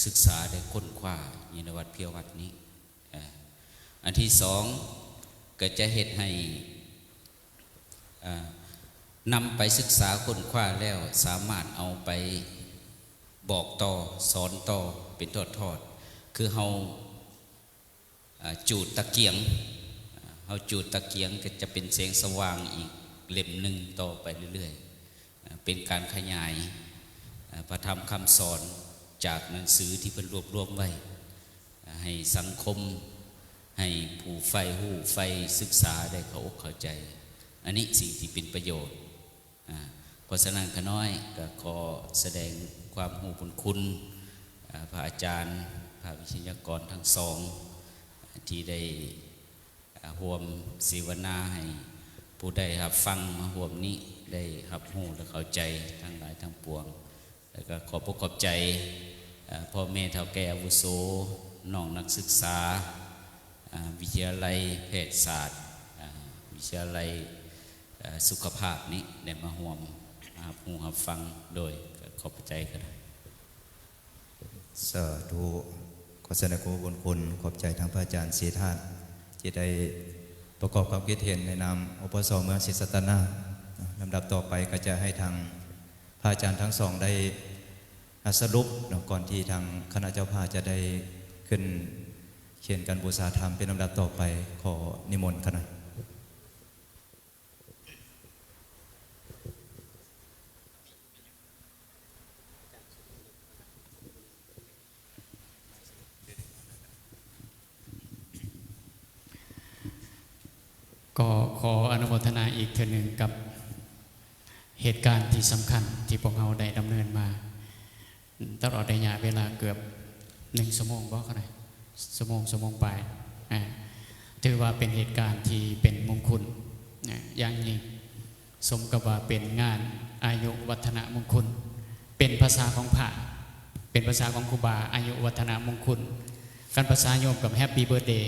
ສຶກສາໄດ້ຄົ້ນຄວ້າຢູ່ໃນວັດພຽວັດນີ້. ອາ ອັນທີສອງ ກໍຈະເຮັດໃຫ້ ອາ ນຳໄປສຶກສາຄົ້ນຄວ້າແລ້ວ ສາມາດເອົາໄປບອກຕໍ່ ສອນຕໍ່ເປັນທອດໆ ຄືເຮົາ ອາ ຈູດຕະກຽງ ເຮົາຈູດຕະກຽງກໍຈະເປັນແສງສະຫວ່າງອີກເຫຼັ້ມໜຶ່ງຕໍ່ໄປເລື້ອຍໆ ເປັນການຂະຫຍາຍ ອາ ພະທຳຄຳສອນຈາກໜັງສືທີ່ເພິ່ນລວບລວມໄວ້ ໃຫ້ສັງຄົມ ໃຫ້ຜູ້ໃຝ່ຮູ້ໃຝ່ສຶກສາໄດ້ເຂົ້າອົກເຂົ້າໃຈ. ອັນນີ້ສິ່ງທີ່ເປັນປະໂຫຍດ. ອາ ເພາະສະນັ້ນ ຂ້ານ້ອຍກໍຂໍສະແດງຄວາມຮູ້ບຸນຄຸນ ອາ ພະອາຈານ ພະວິທະຍາກອນທັງສອງ ທີ່ໄດ້ ອາ ຮ່ວມເສວະນາໃຫ້ຜູ້ໄດ້ຮັບຟັງມາຮ່ວມນີ້ໄດ້ຮັບຮູ້ ແລະ ເຂົ້າໃຈທັງຫຼາຍທັງປວງ. ແລ້ວກໍຂອບອົກຂອບໃຈ ເອີ ພໍ່ແມ່ເຖົ້າແກ່ອາວຸໂສ, ນ້ອງນັກສຶກສາ ອາ ວິທະຍາໄລແພດສາດ, ອາ ວິທະຍາໄລ ເອີ ສຸຂະພາບນີ້ ໄດ້ມາຮ່ວມຮັບຮູ້ຮັບຟັງ. ໂດຍ ກໍຂອບໃຈ. ສາທຸ. ຂໍສະແດງຄວາມຂອບຄຸນ ຂອບໃຈທາງພະອາຈານສີທາດ ທີ່ໄດ້ປະກອບຄວາມຄິດເຫັນໃນນາມ ອປສ ເມືອງສີສັດຕະນາກ. ລຳດັບຕໍ່ໄປກໍຈະໃຫ້ທາງພະອາຈານທັງສອງໄດ້ ອາ ສະຫຼຸບເນາະ ກ່ອນທີ່ທາງຄະນະເຈົ້າພາບຈະໄດ້ຂຶ້ນຂຽນການບູຊາທຳເປັນລຳດັບຕໍ່ໄປ. ຂໍນິມົນຄະນະ. ກໍຂໍອະນຸໂມທະນາອີກເທື່ອໜຶ່ງກັບເຫດການທີ່ສຳຄັນທີ່ພວກເຮົາໄດ້ດຳເນີນມາ ຕະຫຼອດໄລຍະເວລາເກືອບໜຶ່ງຊົ່ວໂມງບໍ ຄະນະ? ຊົ່ວໂມງ, ຊົ່ວໂມງປາຍ. ອາ ຖືວ່າເປັນເຫດການທີ່ເປັນມຸງຄຸນ ອາ ຢ່າງຍິ່ງ, ສົມກັບວ່າເປັນງານອາຍຸວັດທະນະມຸງຄຸນ, ເປັນພາສາຂອງພະ, ເປັນພາສາຂອງຄູບາ, ອາຍຸວັດທະນະມຸງຄຸນ. ຄັນພາສາໂຍມກໍ Happy Birthday,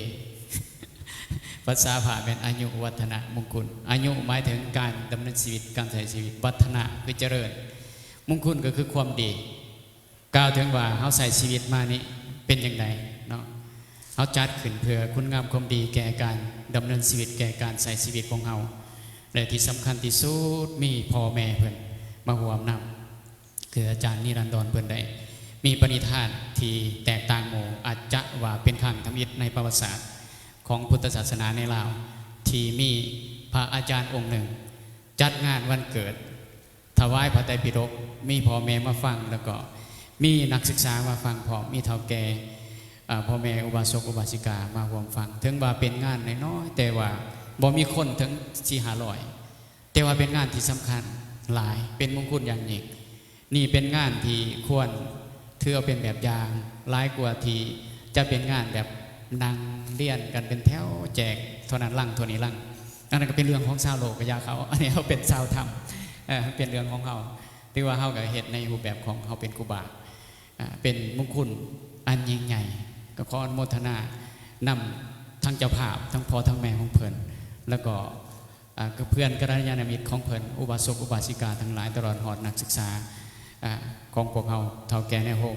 ພາສາພະແມ່ນອາຍຸວັດທະນະມຸງຄຸນ. ອາຍຸໝາຍເຖິງການດຳເນີນຊີວິດ, ການໃຊ້ຊີວິດ, ວັດທະນະຄືຈະເລີນ, ມຸງຄຸນກໍຄືຄວາມດີ. ກ່າວເຖິງວ່າເຮົາໃຊ້ຊີວິດມານີ້ເປັນຈັ່ງໃດເນາະ, ເຮົາຈັດຂຶ້ນເພື່ອຄຸນງາມຄວາມດີແກ່ການດຳເນີນຊີວິດ, ແກ່ການໃຊ້ຊີວິດຂອງເຮົາ ແລະ ທີ່ສຳຄັນທີ່ສຸດມີພໍ່ແມ່ເພິ່ນມາຮ່ວມນຳ. ຄືອາຈານນິລັນດອນເພິ່ນໄດ້ມີປະນິທານທີ່ແຕກຕ່າງໝູ່, ອາດຈະວ່າເປັນຄັ້ງທຳອິດໃນປະຫວັດສາດຂອງພຸດທະສາສະໜາໃນລາວ ທີ່ມີພະອາຈານອົງໜຶ່ງຈັດງານວັນເກີດ ຖວາຍພະໄຕປິດົກ, ມີພໍ່ແມ່ມາຟັງ ແລ້ວກໍມີນັກສຶກສາມາຟັງພ້ອມ, ມີເຖົ້າແກ່ ອາ ພໍ່ແມ່ອຸບາສົກອຸບາສິກາມາຮ່ວມຟັງ. ເຖິງວ່າເປັນງານນ້ອຍໆ ແຕ່ວ່າບໍ່ມີຄົນເຖິງສີ່ຫ້າຮ້ອຍ, ແຕ່ວ່າເປັນງານທີ່ສຳຄັນຫຼາຍ, ເປັນມຸງຄຸນຢ່າງຍິ່ງ. ນີ້ເປັນງານທີ່ຄວນຖືເອົາເປັນແບບຢ່າງ ຫຼາຍກວ່າທີ່ຈະເປັນງານແບບນັ່ງລຽນກັນເປັນແຖວ ແຈກເທົ່ານັ້ນລັງ ເທົ່ານີ້ລັງ. ອັນນັ້ນກໍເປັນເລື່ອງຂອງຊາວໂລກ ກໍຢ່າເຂົາ, ອັນນີ້ເຮົາເປັນຊາວທຳ ເອີ ເປັນເລື່ອງຂອງເຮົາ. ຖືວ່າເຮົາກໍເຮັດໃນຮູບແບບຂອງເຮົາເປັນຄູບາ ອາ ເປັນມຸງຄຸນອັນຍິ່ງໃຫຍ່. ກໍຂໍອະນຸໂມທະນານຳທັງເຈົ້າພາບ, ທັງພໍ່ທັງແມ່ຂອງເພິ່ນ, ແລ້ວກໍ ອາ ກັບເພື່ອນກັລະຍານະມິດຂອງເພິ່ນ, ອຸບາສົກອຸບາສິກາທັງຫຼາຍ, ຕະຫຼອດຮອດນັກສຶກສາ ອາ ຂອງພວກເຮົາ, ເຖົ້າແກ່ໃນໂຮງ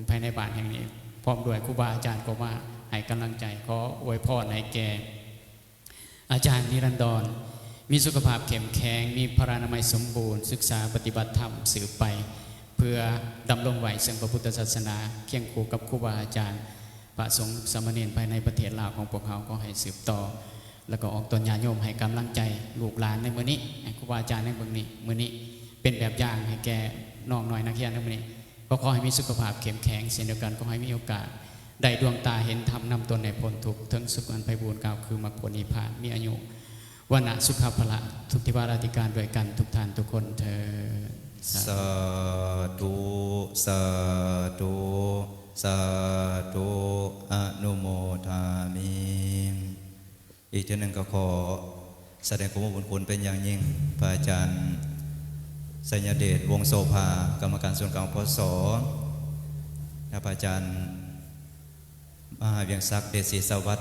ພາຍໃນບ້ານແຫ່ງນີ້, ພ້ອມດ້ວຍຄູບາອາຈານກໍມາໃຫ້ກຳລັງໃຈ. ຂໍອວຍພອນໃຫ້ແກ່ອາຈານນິລັນດອນ ມີສຸຂະພາບເຂັ້ມແຂງ, ມີພະລານາໄມສົມບູນ, ສຶກສາປະຕິບັດທຳສືບໄປ ເພື່ອດຳລົງໄວ້ເຊິ່ງພະພຸດທະສາສະໜາ, ຄຽງຄູ່ກັບຄູບາອາຈານ, ພະສົງສາມະເນນພາຍໃນປະເທດລາວຂອງພວກເຮົາ. ຂໍໃຫ້ສືບຕໍ່ ແລ້ວກໍອອກຕົນຍາດໂຍມໃຫ້ກຳລັງໃຈລູກຫຼານໃນມື້ນີ້, ໃຫ້ຄູບາອາຈານໃນເບື້ອງນີ້, ມື້ນີ້ເປັນແບບຢ່າງໃຫ້ແກ່ນ້ອງນ້ອຍນັກຮຽນໃນມື້ນີ້. ກໍຂໍໃຫ້ມີສຸຂະພາບເຂັ້ມແຂງເຊັ່ນດຽວກັນ. ຂໍໃຫ້ມີໂອກາດໄດ້ດວງຕາເຫັນທຳ, ນຳຕົນໃຫ້ພົ້ນທຸກ, ເຖິງສຸກອັນໄພບູນ, ກ່າວຄືມັກຜົນນິບພານ, ມີອາຍຸ ວັນນະ ສຸຂະ ພະລະ ທຸກທິພາລາທິການດ້ວຍກັນທຸກທ່ານທຸກຄົນເທີ້ນ. ສາທຸ ສາທຸ ສາທຸ ອະນຸໂມທາມິ. ອີກເທື່ອໜຶ່ງກໍຂໍສະແດງຄວາມຂອບຄຸນເປັນຢ່າງຍິ່ງ ພະອາຈານໄຊຍະເດດ ວົງໂສພາ ກຳມະການສູນກາງ ພສ ແລະ ພະອາຈານມະຫາວຽງສັກ ເດດສີສະຫວັດ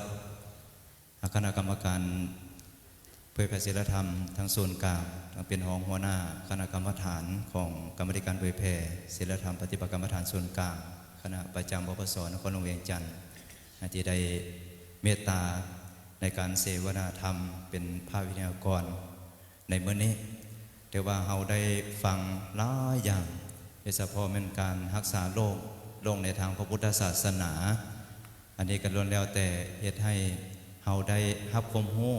ຄະນະກຳມະການເຜີຍແຜ່ສີລະທຳທາງສູນກາງ ທັງເປັນຮອງຫົວໜ້າຄະນະກຳມະຖານຂອງກຳມາທິການເຜີຍແຜ່ສີລະທຳປະຕິບັດກຳມະຖານສູນກາງ ຄະນະປະຈຳ ປພສ ນະຄອນຫຼວງວຽງຈັນ ທີ່ໄດ້ເມດຕາໃນການເສວະນາທຳເປັນພະວິທະຍາກອນ ໃນມື້ນີ້ ແຕ່ວ່າເຮົາໄດ້ຟັງຫຼາຍຢ່າງ ໂດຍສະເພາະແມ່ນການຮັກສາໂລກ ໂລກໃນທາງພະພຸດທະສາສະໜາ. ອັນນີ້ກໍລ້ວນແລ້ວແຕ່ເຮັດໃຫ້ເຮົາໄດ້ຮັບຄວາມຮູ້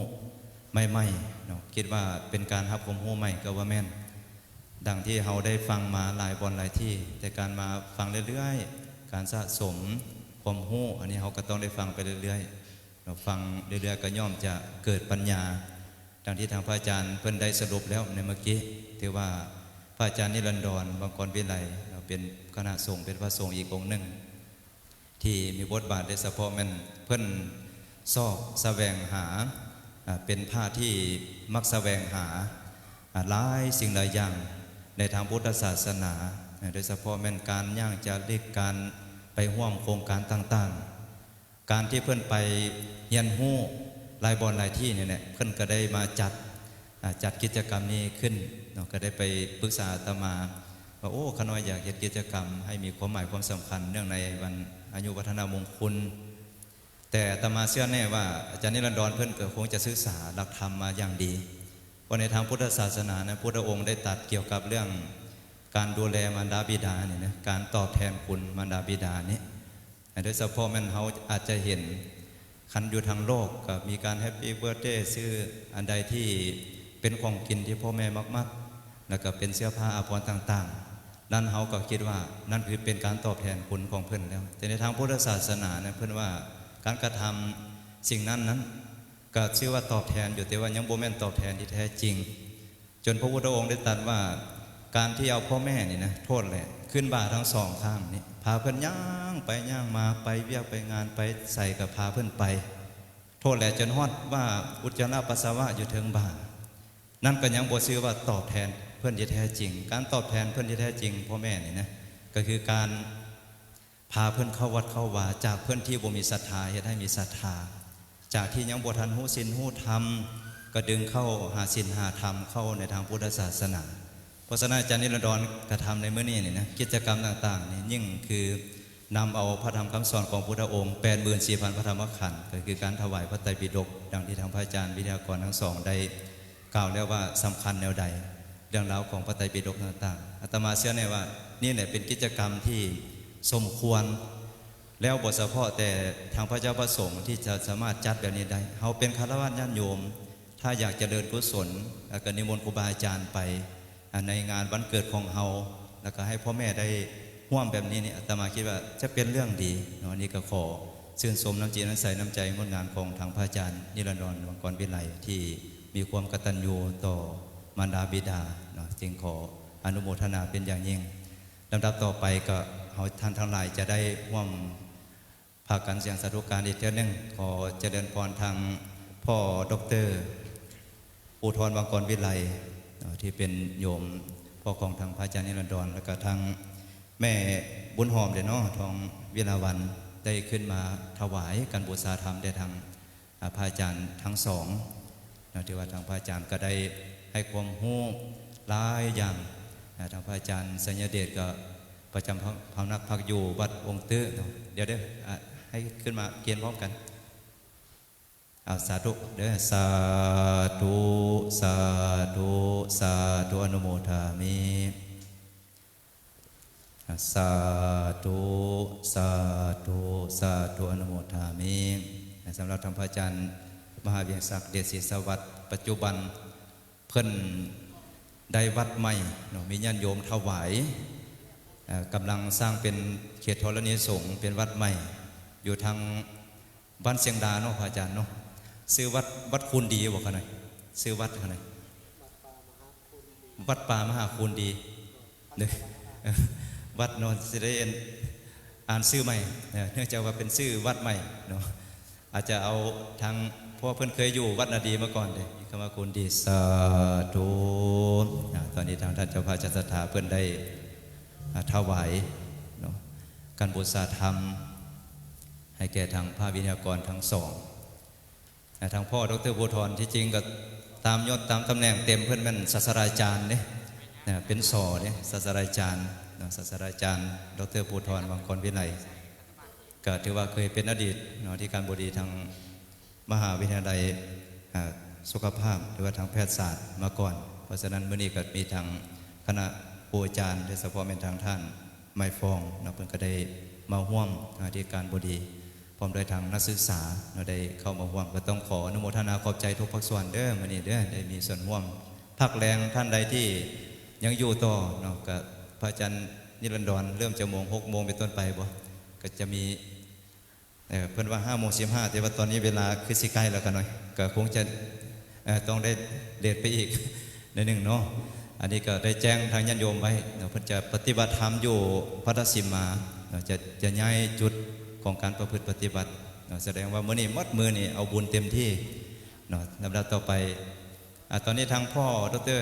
ໃໝ່ໆເນາະ, ຄິດວ່າເປັນການຮັບຄວາມຮູ້ໃໝ່ກໍວ່າແມ່ນ. ດັ່ງທີ່ເຮົາໄດ້ຟັງມາຫຼາຍບ່ອນຫຼາຍທີ່, ແຕ່ການມາຟັງເລື້ອຍໆ, ການສະສົມຄວາມຮູ້, ອັນນີ້ເຮົາກໍຕ້ອງໄດ້ຟັງໄປເລື້ອຍໆເນາະ, ຟັງເລື້ອຍໆກໍຍ່ອມຈະເກີດປັນຍາ. ດັ່ງທີ່ທາງພະອາຈານເພິ່ນໄດ້ສະຫຼຸບແລ້ວໃນເມື່ອກີ້, ຖືວ່າພະອາຈານນິລັນດອນ ວັງກອນວິໄລ ເປັນຄະນະສົງ, ເປັນພະສົງອີກອົງໜຶ່ງ ທີ່ມີບົດບາດໂດຍສະເພາະແມ່ນເພິ່ນຊອກສະແຫວງຫາ, ອາ, ເປັນພະທີ່ມັກສະແຫວງຫາ, ອາ, ຫຼາຍສິ່ງຫຼາຍຢ່າງໃນທາງພຸດທະສາສະໜາ, ອາ, ໂດຍສະເພາະແມ່ນການຍ່າງຈາລິກ, ການໄປຮ່ວມໂຄງການຕ່າງໆ. ການທີ່ເພິ່ນໄປຮຽນຮູ້ຫຼາຍບ່ອນຫຼາຍທີ່ນີ້ແຫຼະ, ເພິ່ນກໍໄດ້ມາຈັດ, ອາ, ຈັດກິດຈະກຳນີ້ຂຶ້ນເນາະ, ກໍໄດ້ໄປປຶກສາອາດຕະມາວ່າ, ໂອ້, ຂ້ານ້ອຍຢາກເຮັດກິດຈະກຳໃຫ້ມີຄວາມໝາຍຄວາມສຳຄັນເນື່ອງໃນວັນອາຍຸວັດທະນະມົງຄຸນ. ແຕ່ອາດຕະມາເຊື່ອແນ່ວ່າອາຈານນິລັນດອນເພິ່ນກໍຄົງຈະສຶກສາຫຼັກທຳມາຢ່າງດີ, ເພາະໃນທາງພຸດທະສາສະໜານະ, ພຸດທະອົງໄດ້ຕັດກ່ຽວກັບເລື່ອງການດູແລມານດາບິດານີ້ນະ, ການຕອບແທນຄຸນມານດາບິດານີ້. ໂດຍສະເພາະແມ່ນເຮົາອາດຈະເຫັນ ຄັນຢູ່ທາງໂລກກໍມີການ Happy Birthday ຊື້ອັນໃດທີ່ເປັນຂອງກິນທີ່ພໍ່ແມ່ມັກໆ ແລ້ວກໍເປັນເສື້ອຜ້າອາພອນຕ່າງໆ, ນັ້ນເຮົາກໍຄິດວ່ານັ້ນຄືເປັນການຕອບແທນຄຸນຂອງເພິ່ນແລ້ວ. ແຕ່ໃນທາງພຸດທະສາສະໜານະ ເພິ່ນວ່າການກະທຳສິ່ງນັ້ນນັ້ນ ກໍຊື່ວ່າຕອບແທນຢູ່, ແຕ່ວ່າຍັງບໍ່ແມ່ນຕອບແທນທີ່ແທ້ຈິງ. ຈົນພະພຸດທະອົງໄດ້ຕັດວ່າ ການທີ່ເອົາພໍ່ແມ່ນີ້ນະ, ໂທດແຫຼະ, ຂຶ້ນບ່າທັງສອງຂ້າງນີ້, ພາເພິ່ນຍ່າງໄປຍ່າງມາ, ໄປວຽກໄປງານ, ໄປໃສກໍພາເພິ່ນໄປ, ໂທດແຫຼະ, ຈົນຮອດວ່າອຸດຈາລະປັດສະວະຢູ່ເທິງບ່າ, ນັ້ນກໍຍັງບໍ່ຊື່ວ່າຕອບແທນເພິ່ນທີ່ແທ້ຈິງ. ການຕອບແທນເພິ່ນທີ່ແທ້ຈິງ, ພໍ່ແມ່ນີ້ນະ, ກໍຄືການ ພາເພິ່ນເຂົ້າວັດເຂົ້າວາ, ຈາກເພິ່ນທີ່ບໍ່ມີສັດທາ ເຮັດໃຫ້ມີສັດທາ, ຈາກທີ່ຍັງບໍ່ທັນຮູ້ສິນຮູ້ທຳ ກໍດຶງເຂົ້າຫາສິນຫາທຳ ເຂົ້າໃນທາງພຸດທະສາສະໜາ. ເພາະສະນັ້ນ ອາຈານນິລັນດອນກະທຳໃນມື້ນີ້ນີ້ນະ, ກິດຈະກຳຕ່າງໆນີ້ ຍິ່ງຄືນຳເອົາພະທຳຄຳສອນຂອງພຸດທະອົງ ແປດໝື່ນສີ່ພັນພະທຳມະຂັນ, ກໍຄືການຖວາຍພະໄຕປິດົກ, ດັ່ງທີ່ທາງພະອາຈານວິທະຍາກອນທັງສອງໄດ້ ກ່າວແລ້ວວ່າສຳຄັນແນວໃດ ເລື່ອງລາວຂອງພະໄຕປິດົກຕ່າງໆ. ອາດຕະມາເຊື່ອແນ່ວ່ານີ້ແຫຼະເປັນກິດຈະກຳທີ່ສົມຄວນ ແລ້ວບໍ່ສະເພາະແຕ່ທາງພະເຈົ້າພະສົງທີ່ຈະສາມາດຈັດແບບນີ້ໄດ້. ເຮົາເປັນຄາລະວາດຍາດໂຍມ ຖ້າຢາກຈະເລີນກຸສົນ ແລ້ວກໍນິມົນຄູບາອາຈານໄປ ອາ ໃນງານວັນເກີດຂອງເຮົາ ແລ້ວກໍໃຫ້ພໍ່ແມ່ໄດ້ຮ່ວມແບບນີ້ນີ້ ອາດຕະມາຄິດວ່າຈະເປັນເລື່ອງດີເນາະ. ອັນນີ້ກໍຂໍຊື່ນຊົມນ້ຳຈິດນ້ຳໃສ ນ້ຳໃຈງົດງາມຂອງທາງພະອາຈານນິລັນດອນ ວັງກອນວິໄລ ທີ່ ມີຄວາມກະຕັນຍູຕໍ່ມານດາບິດາເນາະ, ຈຶ່ງຂໍອະນຸໂມທະນາເປັນຢ່າງຍິ່ງ. ລຳດັບຕໍ່ໄປກໍເຮົາທ່ານທັງຫຼາຍຈະໄດ້ຮ່ວມພາກັນສຽງສາທຸການອີກເທື່ອໜຶ່ງ. ຂໍຈະເລີນພອນທາງພໍ່ດອກເຕີ ພູທອນ ວັງກອນວິໄລເນາະ, ທີ່ເປັນໂຍມພໍ່ຂອງທາງພະອາຈານນິລັນດອນ ແລ້ວກໍທາງແມ່ບຸນຫອມເດ້ເນາະ, ທອງວິລາວັນ ໄດ້ຂຶ້ນມາຖວາຍການບູຊາທຳແດ່ທາງ ອາ ພະອາຈານທັງສອງເນາະ, ຖືວ່າທາງພະອາຈານກໍໄດ້ໃຫ້ຄວາມຮູ້ຫຼາຍຢ່າງ. ອາ ທາງພະອາຈານໄຊຍະເດດກໍປະຈຳພຳ ພຳນັກພັກຢູ່ວັດອົງຕື້ເນາະ. ດຽວເດີ ອາ ໃຫ້ຂຶ້ນມາກຽນພ້ອມກັນ. ເອົາ ສາທຸເດີ. ສາທຸ ສາທຸ ສາທຸ ອະນຸໂມທາມິ. ສາທຸ ສາທຸ ສາທຸ ອະນຸໂມທາມິ. ສຳລັບທ່ານພະອາຈານມະຫາວຽງສັກ ເດດສີສະຫວັດ ປັດຈຸບັນເພິ່ນໄດ້ວັດໃໝ່ເນາະ, ມີຍາດໂຍມຖວາຍ, ເອີ່, ກຳລັງສ້າງເປັນເຂດທໍລະນີສົງ ເປັນວັດໃໝ່ ຢູ່ທາງ ບ້ານຊຽງດາເນາະ ພະອາຈານເນາະ. ຊື່ວັດ ວັດຄູນດີບໍ່ຄະນະ? ຊື່ວັດຄະນະ? ວັດປ່າມະຫາຄູນດີ. ເດີ ວັດເນາະ ຊິໄດ້ອ່ານຊື່ໃໝ່ ເອີ ເນື່ອງຈາກວ່າເປັນຊື່ວັດໃໝ່ເນາະ ອາດຈະເອົາທາງ ເພາະວ່າເພິ່ນເຄີຍຢູ່ວັດນາດີມາກ່ອນເດ້ ມີຄຳວ່າຄຸນດີ ສາທຸ. ອາ ຕອນນີ້ທາງທ່ານເຈົ້າພາບເຈົ້າສັດທາເພິ່ນໄດ້ ອາ ຖວາຍເນາະ ການບູຊາທຳ ໃຫ້ແກ່ທາງພະວິທະຍາກອນທັງສອງ. ອາ ທາງພໍ່ ດຣ. ພູທອນ ທີ່ຈິງກໍຕາມຍົດຕາມຕຳແໜ່ງເຕັມ ເພິ່ນແມ່ນສາດສະດາຈານເດ້ ອາ ເປັນ ສ ເດ້ ສາດສະດາຈານເນາະ ສາດສະດາຈານ ດຣ. ພູທອນ ວັງກອນວິໄລ ກໍຖືວ່າເຄີຍເປັນອະດີດເນາະ ອະທິການບໍດີທາງມະຫາວິທະຍາໄລ ອາ ສຸຂະພາບ ຫຼືວ່າທາງແພດສາດມາກ່ອນ. ເພາະສະນັ້ນ ມື້ນີ້ກໍມີທັງຄະນະຄູອາຈານ ໂດຍສະເພາະແມ່ນທາງທ່ານ ໄມຟອງເນາະ ເພິ່ນກໍໄດ້ມາຮ່ວມ ອາ ອະທິການບໍດີ ພ້ອມດ້ວຍທາງນັກສຶກສາເນາະ ໄດ້ເຂົ້າມາຮ່ວມ ກໍຕ້ອງຂໍອະນຸໂມທະນາຂອບໃຈທຸກພາກສ່ວນເດີ ມື້ນີ້ເດີ ໄດ້ມີສ່ວນຮ່ວມ. ພັກແລງທ່ານໃດທີ່ຍັງຢູ່ຕໍ່ເນາະ ກໍພະອາຈານນິລັນດອນ ເລີ່ມຈາກໂມງ ຫົກໂມງເປັນຕົ້ນໄປບໍ ກໍຈະມີ ເອີ ເພິ່ນວ່າຫ້າໂມງສິບຫ້າ ແຕ່ວ່າຕອນນີ້ເວລາຄືຊິໃກ້ແລ້ວກະໜ້ອຍ ກະຄົງຈະ ເອີ ຕ້ອງໄດ້ເລດໄປອີກໜ້ອຍໜຶ່ງເນາະ. ອັນນີ້ກໍໄດ້ແຈ້ງທາງຍາດໂຍມໄວ້ເນາະ ເພິ່ນຈະປະຕິບັດທຳຢູ່ພັດທະສິມມາເນາະ ຈະ ຈະຍ້າຍຈຸດຂອງການປະພຶດປະຕິບັດເນາະ. ສະແດງວ່າມື້ນີ້ໝົດມື້ນີ້ເອົາບຸນເຕັມທີ່ເນາະ. ລຳດັບຕໍ່ໄປ ອາ ຕອນນີ້ທາງພໍ່ ດຣ.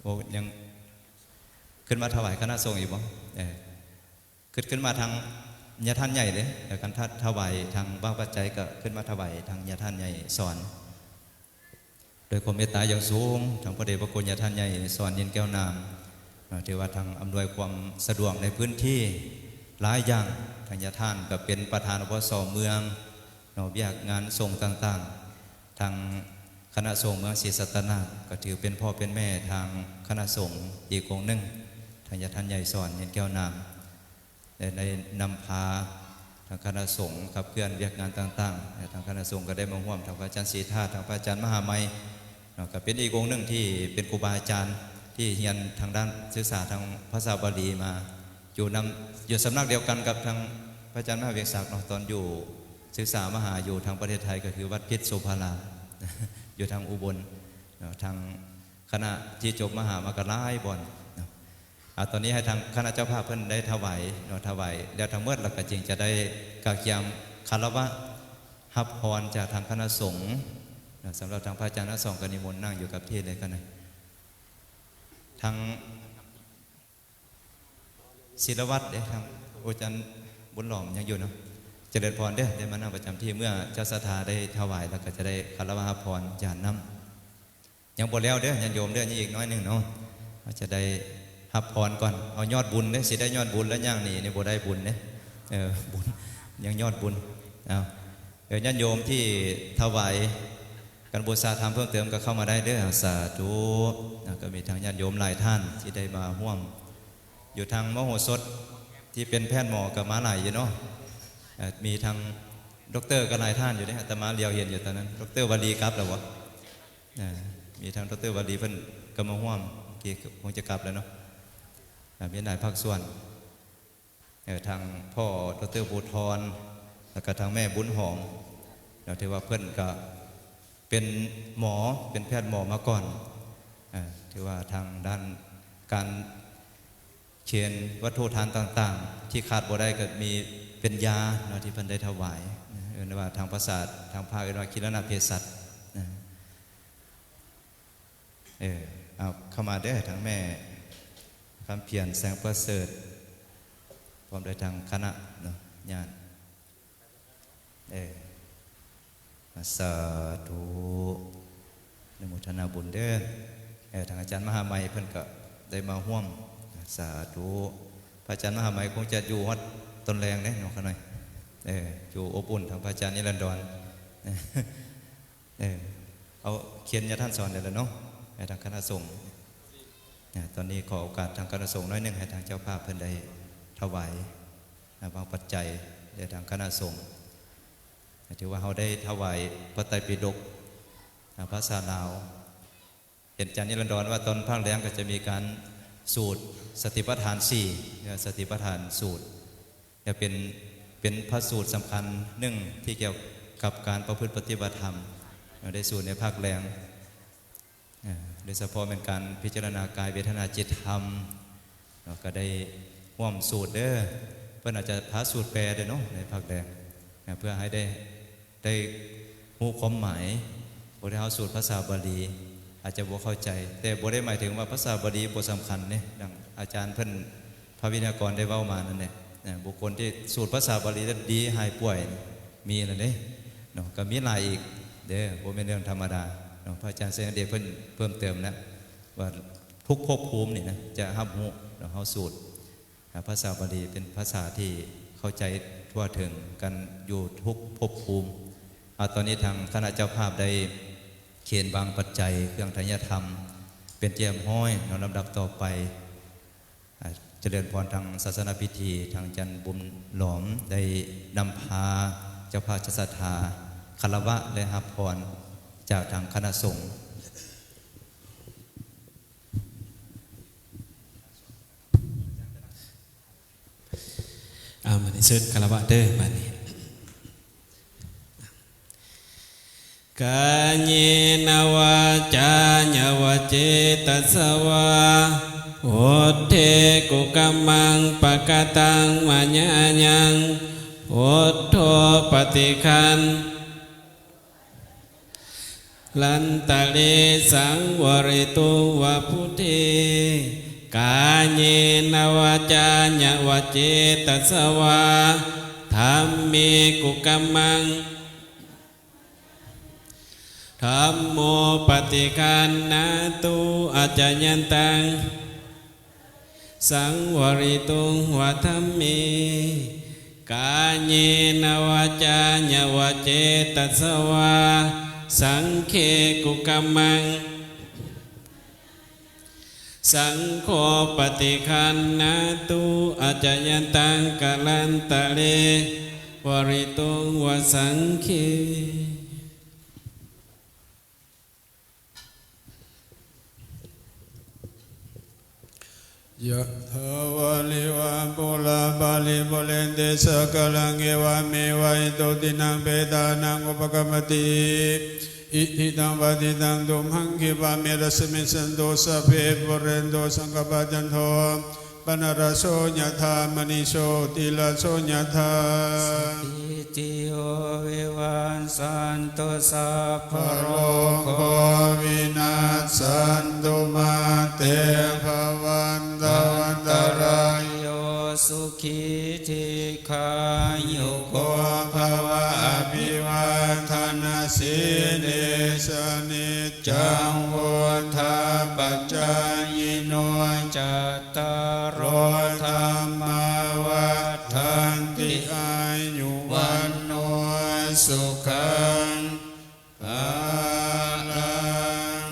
ໂອ້ ຍັງຂຶ້ນມາຖວາຍຄະນະສົງອີກບໍ່? ເອີ ຂຶ້ນ ຂຶ້ນມາທາງຍາທ່ານໃຫຍ່ເດ້ ແລ້ວຄັນຖ້າຖວາຍທາງວາງປັດໄຈກໍຂຶ້ນມາຖວາຍທາງຍາທ່ານໃຫຍ່ສອນ ດ້ວຍຄວາມເມດຕາຢ່າງສູງ ທາງພະເດດພະຄຸນຍາທ່ານໃຫຍ່ສອນ ຍິນແກ້ວນາມເນາະ ຖືວ່າທາງອຳນວຍຄວາມສະດວກໃນພື້ນທີ່ຫຼາຍຢ່າງ ທາງຍາທ່ານກໍເປັນປະທານ ອພສ ເມືອງເນາະ ວຽກງານສົງຕ່າງໆ ທາງຄະນະສົງເມືອງສີສັດຕະນາກ ກໍຖືເປັນພໍ່ເປັນແມ່ທາງຄະນະສົງອີກອົງໜຶ່ງ ທາງຍາທ່ານໃຫຍ່ສອນ ຍິນແກ້ວນາມ ໄດ້ ໄດ້ນຳພາທາງຄະນະສົງຂັບເຄື່ອນວຽກງານຕ່າງໆ ແລະ ທາງຄະນະສົງກໍໄດ້ມາຮ່ວມ ທາງພະອາຈານສີທາດ ທາງພະອາຈານມະຫາໄມເນາະ ກໍເປັນອີກອົງໜຶ່ງທີ່ເປັນຄູບາອາຈານທີ່ຮຽນທາງດ້ານສຶກສາທາງພາສາບາລີມາ ຢູ່ນຳ ຢູ່ສຳນັກດຽວກັນກັບທາງພະອາຈານມະຫາວຽງສັກເນາະ ຕອນຢູ່ສຶກສາມະຫາຢູ່ທາງປະເທດໄທ ກໍຄືວັດພິດໂສພາລາມ ຢູ່ທາງອຸບົນເນາະ ທາງ ຄະນະທີ່ຈົບມະຫາມາກໍຫຼາຍບ່ອນເນາະ. ອາ ຕອນນີ້ໃຫ້ທາງຄະນະເຈົ້າພາບເພິ່ນໄດ້ຖວາຍເນາະ ຖວາຍແລ້ວທັງໝົດ ແລ້ວກໍຈຶ່ງຈະໄດ້ກະກຽມຄາລະວະຮັບພອນຈາກທາງຄະນະສົງເນາະ. ສຳລັບທາງພະອາຈານທັງສອງກໍນິມົນນັ່ງຢູ່ກັບທີ່ເລີຍກໍໄດ້. ທາງ ສິລະວັດເດ້ ທາງອາຈານບຸນຫຼອມຍັງຢູ່ເນາະ. ຈະເລີນພອນເດີ ໄດ້ມານັ່ງປະຈຳທີ່ ເມື່ອເຈົ້າສັດທາໄດ້ຖວາຍແລ້ວ ກໍຈະໄດ້ຄາລະວະຮັບພອນຢາດນ້ຳ. ຍັງບໍ່ແລ້ວເດີຍາດໂຍມເດີ ຍັງອີກໜ້ອຍໜຶ່ງເນາະ ເຮົາຈະໄດ້ຮັບພອນກ່ອນ. ເອົາຍອດບຸນເດ້ ຊິໄດ້ຍອດບຸນແລ້ວຍ່າງໜີນີ້ບໍ່ໄດ້ບຸນເດ້. ເອີ ບຸນ ຍັງຍອດບຸນ. ເອົາ ເອີ ຍາດໂຍມທີ່ຖວາຍການບູຊາທຳເພີ່ມເຕີມກໍເຂົ້າມາໄດ້ເດີ. ສາທຸ. ນະ ກໍມີທັງຍາດໂຍມຫຼາຍທ່ານທີ່ໄດ້ມາຮ່ວມ ຢູ່ທາງມະໂຫສົດທີ່ເປັນແພດໝໍກໍມາຫຼາຍຢູ່ເນາະ. ເອີ ມີທັງດັອກເຕີກໍຫຼາຍທ່ານຢູ່ເດ້ ອາດຕະມາຫຼຽວເຫັນຢູ່ຕອນນັ້ນ. ດັອກເຕີວາລີກັບແລ້ວບໍ່? ເອີ ມີທັງດັອກເຕີວາລີເພິ່ນກໍມາຮ່ວມ ເມື່ອກີ້ຄົງຈະກັບແລ້ວເນາະ. ເອີ ມີຫຼາຍພາກສ່ວນ. ເອີ ທາງພໍ່ ດຣ. ພູທອນ ແລ້ວກໍທາງແມ່ບຸນຫອມເນາະ ຖືວ່າເພິ່ນກໍເປັນໝໍ ເປັນແພດໝໍມາກ່ອນ. ເອີ ຖືວ່າທາງດ້ານການຂຽນວັດຖຸທານຕ່າງໆ ທີ່ຂາດບໍ່ໄດ້ກໍມີເປັນຢາເນາະ ທີ່ເພິ່ນໄດ້ຖວາຍ. ເອີ້ນວ່າທາງພາສາທາງພາກເອີ້ນວ່າກິລະນະເພສັດນະ. ເອີ ເອົາເຂົ້າມາເດີ ທັງແມ່ຄຳພຽນ ແສງປະເສີດ ພ້ອມດ້ວຍທັງຄະນະເນາະ ຍາດ. ເອີ ສາທຸ ອະນຸໂມທະນາບຸນເດີ. ເອີ ທາງອາຈານມະຫາໄມເພິ່ນກໍໄດ້ມາຮ່ວມ. ສາທຸ. ພະອາຈານມະຫາໄມຄົງຈະຢູ່ຮອດຕອນແລງເດ້ເນາະ ຂ້ານ້ອຍ. ເອີ ຢູ່ອົບອຸ່ນທາງພະອາຈານນິລັນດອນ. ເອີ ເອົາຂຽນຍາທ່ານສອນໄດ້ແລ້ວເນາະ ໃຫ້ທາງຄະນະສົງ. ອາ ຕອນນີ້ຂໍໂອກາດທາງຄະນະສົງໜ້ອຍໜຶ່ງ ໃຫ້ທາງເຈົ້າພາບເພິ່ນໄດ້ຖວາຍ ອາ ວາງປັດໄຈແດ່ທາງຄະນະສົງ. ຖືວ່າເຮົາໄດ້ຖວາຍພະໄຕປິດົກ ອາ ພາສາລາວ. ເຫັນອາຈານນິລັນດອນວ່າຕອນພາກແລງກໍຈະມີການສູດສະຕິປະທານສີ່ ເອີ ສະຕິປະທານສູດ ແລະ ເປັນ ເປັນພະສູດສຳຄັນໜຶ່ງທີ່ກ່ຽວກັບການປະພຶດປະຕິບັດທຳ ເຮົາໄດ້ສູດໃນພາກແລງ. ເອີ ໂດຍສະເພາະແມ່ນການພິຈາລະນາກາຍເວທະນາຈິດທຳເນາະ ກໍໄດ້ຮ່ວມສູດເດີ ເພິ່ນອາດຈະພາສູດແປເດີເນາະ ໃນພາກແດງນະ ເພື່ອໃຫ້ໄດ້ ໄດ້ຮູ້ຄວາມໝາຍ. ບໍ່ໄດ້ເຮົາສູດພາສາບາລີ ອາດຈະບໍ່ເຂົ້າໃຈ ແຕ່ບໍ່ໄດ້ໝາຍເຖິງວ່າພາສາບາລີບໍ່ສຳຄັນເດ້. ດັ່ງອາຈານເພິ່ນ ພະວິທະຍາກອນໄດ້ເວົ້າມານັ້ນແຫຼະ ບຸກຄົນທີ່ສູດພາສາບາລີແລ້ວດີຫາຍປ່ວຍມີແລ້ວເດ້ເນາະ ກໍມີຫຼາຍອີກເດີ ບໍ່ແມ່ນເລື່ອງທຳມະດາເນາະ. ພະອາຈານໄຊຍະເດດເພິ່ນເພີ່ມເຕີມແລ້ວວ່າ ທຸກພົບພູມນີ້ນະ ຈະຮັບຮູ້ເນາະ ເຮົາສູດ ອ່າ ພາສາບາລີເປັນພາສາທີ່ເຂົ້າໃຈທົ່ວເຖິງກັນຢູ່ທຸກພົບພູມ. ອາ ຕອນນີ້ທາງຄະນະເຈົ້າພາບໄດ້ເຄນວາງປັດໄຈເຄື່ອງໄທຍະທຳເປັນທີ່ຮຽບຮ້ອຍເນາະ. ລຳດັບຕໍ່ໄປ ອາ ຈະເລີນພອນທາງສາສະນະພິທີ ທາງອາຈານບຸນຫຼອມໄດ້ນຳພາເຈົ້າພາບຈະສັດທາຄາລະວະ ແລະ ຮັບພອນຈາກທາງຄະນະສົງ. ອາ ມານີ້ເຊີນຄາລະວະເດີ ບາດນີ້. ກາເຍນະວາຈາຍະວະເຈຕະສະວາ ວຸດເທກຸກຳມັງ ປະກະຕັງມະຍາຍັງ ວຸດໂທປະຕິຄັນ ລັນຕະເລ ສັງວະລິຕຸງວະພຸດເທ ກາເຍນະວາຈາຍະວະເຈຕະສະວາ ທຳເມກຸກຳມັງ ທຳໂມປະຕິຄັນນະຕຸ ອາຈະຍັນຕັງ ສັງວະລິຕຸງວະທຳເມ ກາເຍນະວາຈາຍະວະເຈຕະສະວາ ສັງເຄກຸກຳມັງ ສັງໂຄປະຕິຄັນນະຕຸ ອາຈະຍັນຕັງກະລັນຕະເລ ວະລິຕຸງວະສັງເຄ. ຍະຖາວາລິວະປູລາປາລິປູເຣນຕິສາຄະລັງ ເອວະເມວະ ອິໂຕ ທິນນະງ ເປຕານັງ ອຸປະກຳປະຕິ ອິທິຕັງ ປະຕິຕັງ ຕຸມຫັງ ຂິປາມິ ຕັດສະໄໝ ສັນໂຕ ສັບເພ ປູເຣນຕຸ ສັງກະປາ ຈັນໂທ ປະນະລະໂສ ຍະຖາ ມະນີ ໂຊຕິລະໂສ ຍະຖາ ສະຕິ ຕິໂຍ ວິວັດສັນຕຸ ສັບພະໂລໂຄ ວິນັດສັນຕຸ ມາເຕ ພະວັດຕະວັນຕະລາໂຍ ສຸຂີ ດີຄາຍຸໂກ ພະວະ ອະພິວາທະນະສີລິສະນິຈ ຈັງ ວຸດທາປະຈາຍິໂນ ຈັດຕາໂລ ທຳມາ ວັດທັນຕິ ອາຍຸ ວັນໂນ ສຸຂັງ ພະລັງ.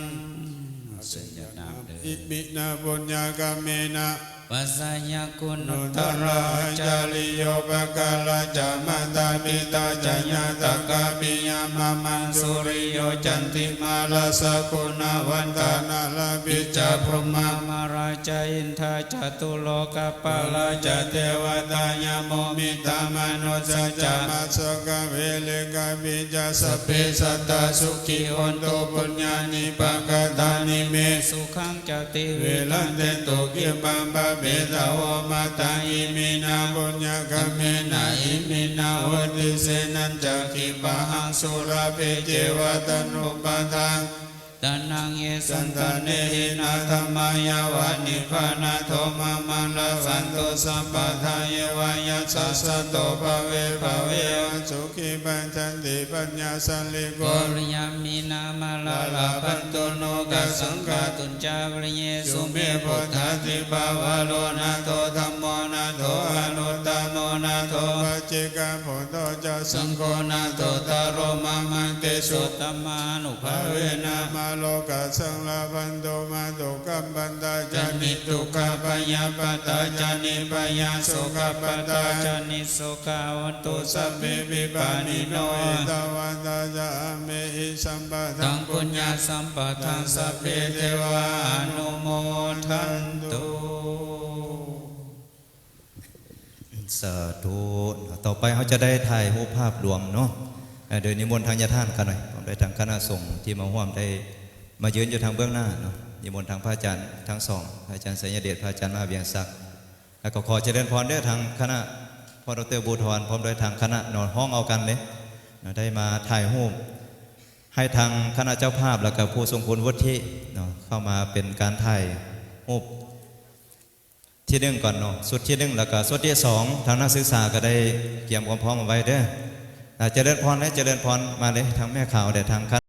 ເຊີນຍາດນ້ຳເດີ. ອິມິນະ ປຸນຍະກຳເມນະ ປັດຊະຍະຄຸໂນຕະລະ ອາຈາລິໂຍ ປະກາລະຈະ ມາຕາປິຕາຈະ ຍາດຕາກາປິຍາມາມັງ ສຸລິໂຍ ຈັນຕິມາ ລາຊະ ຄຸນນະວັນຕາ ນາລາປິດຈະ ພົມມາ ມາລາຈະ ອິນທາຈະ ຕຸໂລກະປາລາຈະ ເທວະຕາ ຍະໂມ ມິດຕາ ມະນຸດສາຈະ ມາສະກະ ເວລິກາປິດຈະ ສັບເພ ສັດຕາ ສຸຂີ ໂຫນຕຸ ປຸນຍານິ ປະກະຕານິ ເມ ສຸຂັງ ຈະຕິ ວິລັນເຕຕຸ ກິບບັງ ປະເປຕະ ໂອມະຕັງ ອິມິນະ ປຸນຍະກຳເມນະ ອິມິນະ ໂຫຕິ ເສນະ ຈະ ກິບປະຫັງ ສຸລາເພ ເຈວະ ຕະນຸປະທານ ຕະນັງ ເອ ສັນຕະເນ ຫິນະ ທຳມາ ຍາວະ ນິບພານະໂທ ມະມັງ ລັກຂັນຕຸ ສັບພະທາ ເຍວະ ຍັດສະ ສັນໂຕ ພະເວ ພະເວ ສຸ ຂີ ປະຈັນຕິ ປັນຍາ ສາລີໂກ ໂກ ລະຍາມິນາ ມາລາ ລາພັນຕຸ ໂນກະສັງຄາ ຕຸນຈາ ວະລິເຍ ສຸ ເມ ພຸດທາທິພາວະໂລ ນາໂທ ທຳໂມ ນາໂທ ອະນຸດຕະໂມ ນາໂທ ປັດເຈກະພຸດໂທ ຈະ ສັງໂຄ ນາໂທ ຕະໂລ ມະມັງ ເຕ ໂສ ຕະມານຸພາເວນະ ມາໂລກະສັງ ລາພັນຕຸ ມາຕຸກະປັດຕາຈະ ນິຕຸກກະ ພະຍາປັດຕາຈະ ນິພະຍາ ໂສກະປັດຕາຈະ ນິ ໂສກາ ໂຫນຕຸ ສັບເພ ວິປານິໂນ ເອຕາວັດຕາຈະ ອາເມຫິ ສຳປະທັງ ປຸນຍະ ສຳປະທັງ ສັບເພ ເທວາ ອະນຸໂມທັນຕຸ. ສາທຸ. ຕໍ່ໄປເຮົາຈະໄດ້ຖ່າຍຮູບພາບລວມເນາະ ເອີ ໂດຍນິມົນທາງຍາທ່ານຂ້ານ້ອຍ ພ້ອມດ້ວຍທາງຄະນະສົງທີ່ມາຮ່ວມໄດ້ ມາຢືນຢູ່ທາງເບື້ອງໜ້າເນາະ ນິມົນທາງພະອາຈານທັງສອງ ພະອາຈານໄຊຍະເດດ ພະອາຈານມະຫາວຽງສັກ ແລ້ວກໍຂໍຈະເລີນພອນເດີ້ ທາງຄະນະພໍ່ດອກເຕີ ບູທອນ ພ້ອມດ້ວຍທາງຄະນະເນາະ ຮ້ອງເອົາກັນເດ້ເນາະ ໄດ້ມາຖ່າຍຮູບໃຫ້ທາງຄະນະເຈົ້າພາບ ແລ້ວກໍຜູ້ຊົງຄຸນວຸດທິເນາະ ເຂົ້າມາເປັນການຖ່າຍຮູບ ທີໜຶ່ງກ່ອນເນາະ ຊຸດທີໜຶ່ງ ແລ້ວກໍຊຸດທີສອງ ທາງນັກສຶກສາກໍໄດ້ກຽມຄວາມພ້ອມເອົາໄວ້ເດີ້ ອາ ຈະເລີນພອນເດີ້ ຈະເລີນພອນ ມາເລີຍ ທາງແມ່ຂາວ ແລະ ທາງ